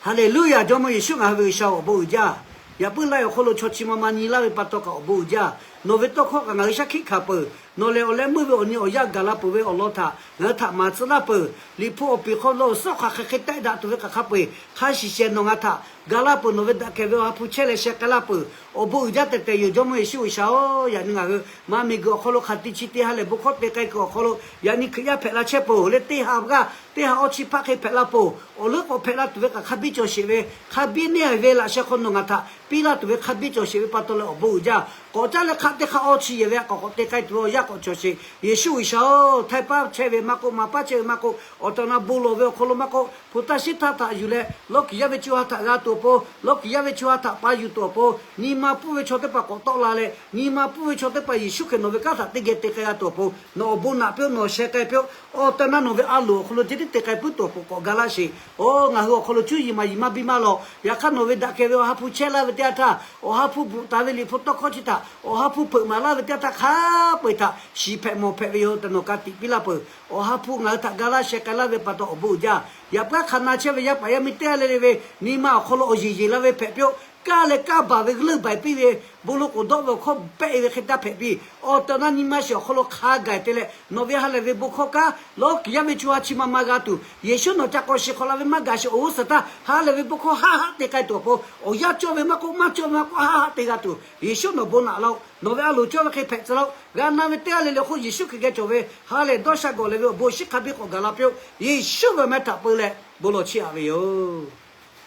Haˍleˍluˇyaˬ. Jawˇmawˇ Yeˍsuˆ ngaˬ hui ve G'uiˬsha-oˬ, awˬ bon uiˍ jaˇ. Yaꞈ puiˉ lai awˬ hk'aw lo chaw chi ma ma nyi laˇ ve pa taw kaꞈ awˬ bon uiˍ jaˇ. Nawˬ ve tawˇ hkawˇ kaꞈ ngaˬ hui shaˉ hkiˆ hkanˍ peuˬ. Nawˬ lehˬ awˬ leh meuˇ ve awˬ nyi awˬ yanˇ gaˬ la peuˬ ve awˬ lawn htaꞈ ngaˬ hui htaꞈ maˍ tcuh laˇ peuˬ. Liꞈ hpu awˬ piˍ hk'aw lo awˬ suhˉ hk'aˬ hk'e hk'e tehˆ daꞈ tuˬ ve hk'aˬ hk'a peu-eˬ hk'a shiˍ shehˍ nawˬ ngaˬ htaꞈ ga laˇ peuˬ. Nawˬ ve daꞈ kehˬ ve Awˬ ha hpu chehˇ leh sheh k'ai laˇ peuˬ. Awˬ bon uiˍ jaˇ tehꞈ tehꞈ yoˬ. Jawˇmawˇ Yeˍsuˆ G'uiˬsha-oˬ, yaꞈ nyi ngaˬ hui maˇ miˬ guiˬ awˬ hk'aw lo hk'aˬ te chi te ha lehˬ bon hkawˇ te k'ai kuiˬ awˬ hk'aw lo yaꞈ nyi Hkriꞈ yaˇ hpehꞈ la chehˇ peuˬ le. Teˇ ha g'aˇ teˇ ha awˇ chi hpaˆ hk'e hpehꞈ la peuˬ. Awˬ leuˉ k'awꞈ hpehꞈ la tuˬ ve kaꞈ hk'a biˇ cawˬ sheˍ ve, hk'a biˇ neˇ haiˬ ve laꞈ sheh hk'aw nawˬ ngaˬ htaꞈ piˇ laˇ tuˬ ve hk'a biˇ cawˬ sheˍ ve pa taw leh awˬ bon uiˍ jaˇ. K'awꞈ caˉ leh hk'aˆ teˇ hk'aˆ awˇ chi yehˬ ve a k'awꞈ k'awꞈ te k'ai tuˬ ve awˬ yanˇ k'awꞈ cawˬ sheˍ. Yeˍsuˆ G'uiˬsha-oˬ, htaiˇ paˉ chehˇ ve maˇ k'oˆ, maˍ paˉ chehˇ ve maˇ k'oˆ, awˬ tehˬ awˬ na bon lawˬ ve awˬ hk'aw lo maˇ k'oˆ, hpu taˇ shiˉ htaˇ htaꞈ yuˬ leh lawˇ kiˍ yaˇ ve co ha htaꞈ g'a tuˬ awˬ pon, lawˇ kiˍ yaˇ ve co ha htaꞈ pa yuˬ tuˬ awˬ pon, nyi ma pfuhˇ ve chaw teˇ hpaˍ k'awꞈ tawˆ la leh, nyi ma pfuhˇ ve chaw teˇ hpaˍ Yeˍsuˆ Hkriꞈ nawˬ ve kanˉ htaꞈ teˇ geh te k'ai g'a tuˬ awˬ pon, nawˬ awˬ bon naꞈ piˇ-oˆ. Nawˬ sheh k'ai piˇ-oˆ. Awˬ tehˬ awˬ na nawˬ ve a loˍ awˬ hk'aw lo ceh tiˉ te k'ai puiˉ tuˬ awˬ pon k'awꞈ ga laˇ sheˍ. Oˬ, ngaˬ hui awˬ hk'aw lo cuˇ yiˍ maˍ yiˍ maˇ biˇ maˇ lawˬ. Yaꞈ hk'aˇ nawˬ ve daꞈ kehˬ ve Awˬ ha hpu chehˇ laˇ ve teˇ yanˇ htaˇ, Awˬ ha hpu bvuhꞈ taˍ ve Liꞈ hpu tawˇ hkawˇ chi htaꞈ Awˬ ha hpu hpeuꞈ maˍ laˇ ve teˇ yanˇ htaˇ, hk'a peu-eˬ htaꞈ shiˍ hpehꞈ mawˬ hpehꞈ ve yoˬ tehꞈ nawˬ ka tiꞈ piˇ laˇ peuˬ. Awˬ ha hpu ngaˬ hui htaꞈ ga laˇ sheh k'ai laˇ ve pa taw awˬ bon uiˍ jaˇ. Yaꞈ puiˉ hk'aˬ na chehˇ ve yaˇ paˍ yaˇ miˇ teˇ g'aˇ le le ve nyi ma awˬ hk'aw lo awˬ yeˬ yeˬ la ve hpehꞈ piˇ-oˆ. Kaˇ leh kaˇ baˬ ve g'leuˆ baiˬ piˇ ve, bon lo k'oˍ dawˆ ve awˬ hkawˇ pehˆ ve hk'e taˇ hpehꞈ piˇ. Awˬ tehˬ awˬ na nyi ma shiˍ awˬ hk'aw lo hk'a gaˬ te leh, nawˬ ve ha lehˬ ve bon hkawˇ kaꞈ lawˇ kiˍ yaˇ ve co ha chi ma ma g'a tuˬ, Yeˍsuˆ nawˬ ca k'awꞈ shiˍ hk'awꞈ la ve maˇ gaˬ sheˍ. Awˬ g'uˇ suhˍ htaˇ ha lehˬ ve bon hkawˇ haˆ haˆ te k'ai tuˬ awˬ pon, awˬ yanˇ cawˇ ve maˇ k'oˆ, maˇ cawˇ ve maˇ k'oˆ, haˆ haˆ te g'a tuˬ, Yeˍsuˆ nawˬ bon naꞈ laˇ-oˆ. Nawˬ ve a loˍ cawˇ ve hk'e hpehꞈ tcuh laˇ-oˆ. G'a na ve teˇ g'aˇ le le hk'oˆ Yeˍsuˆ Hkriꞈ geh cawˬ ve ha lehˬ dawˇ sha gawˬ leh ve awˬ bon awˬ shinˉ hk'a biˇ k'awꞈ gaˬ la piˇ-oˆ. Yeˍsuˆ ve awˬ meh htaꞈ peu leh bon lawˬ chiˇ aꞈ ve yoˬ.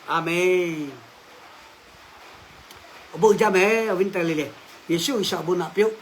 Aˬmenˍ. Awˬ bon uiˍ jaˇ mehˍ, awˬ viˉ teˇ g'aˇ le le. Yeˍsuˆ G'uiˬsha awˬ bon naꞈ piˇ-oˆ.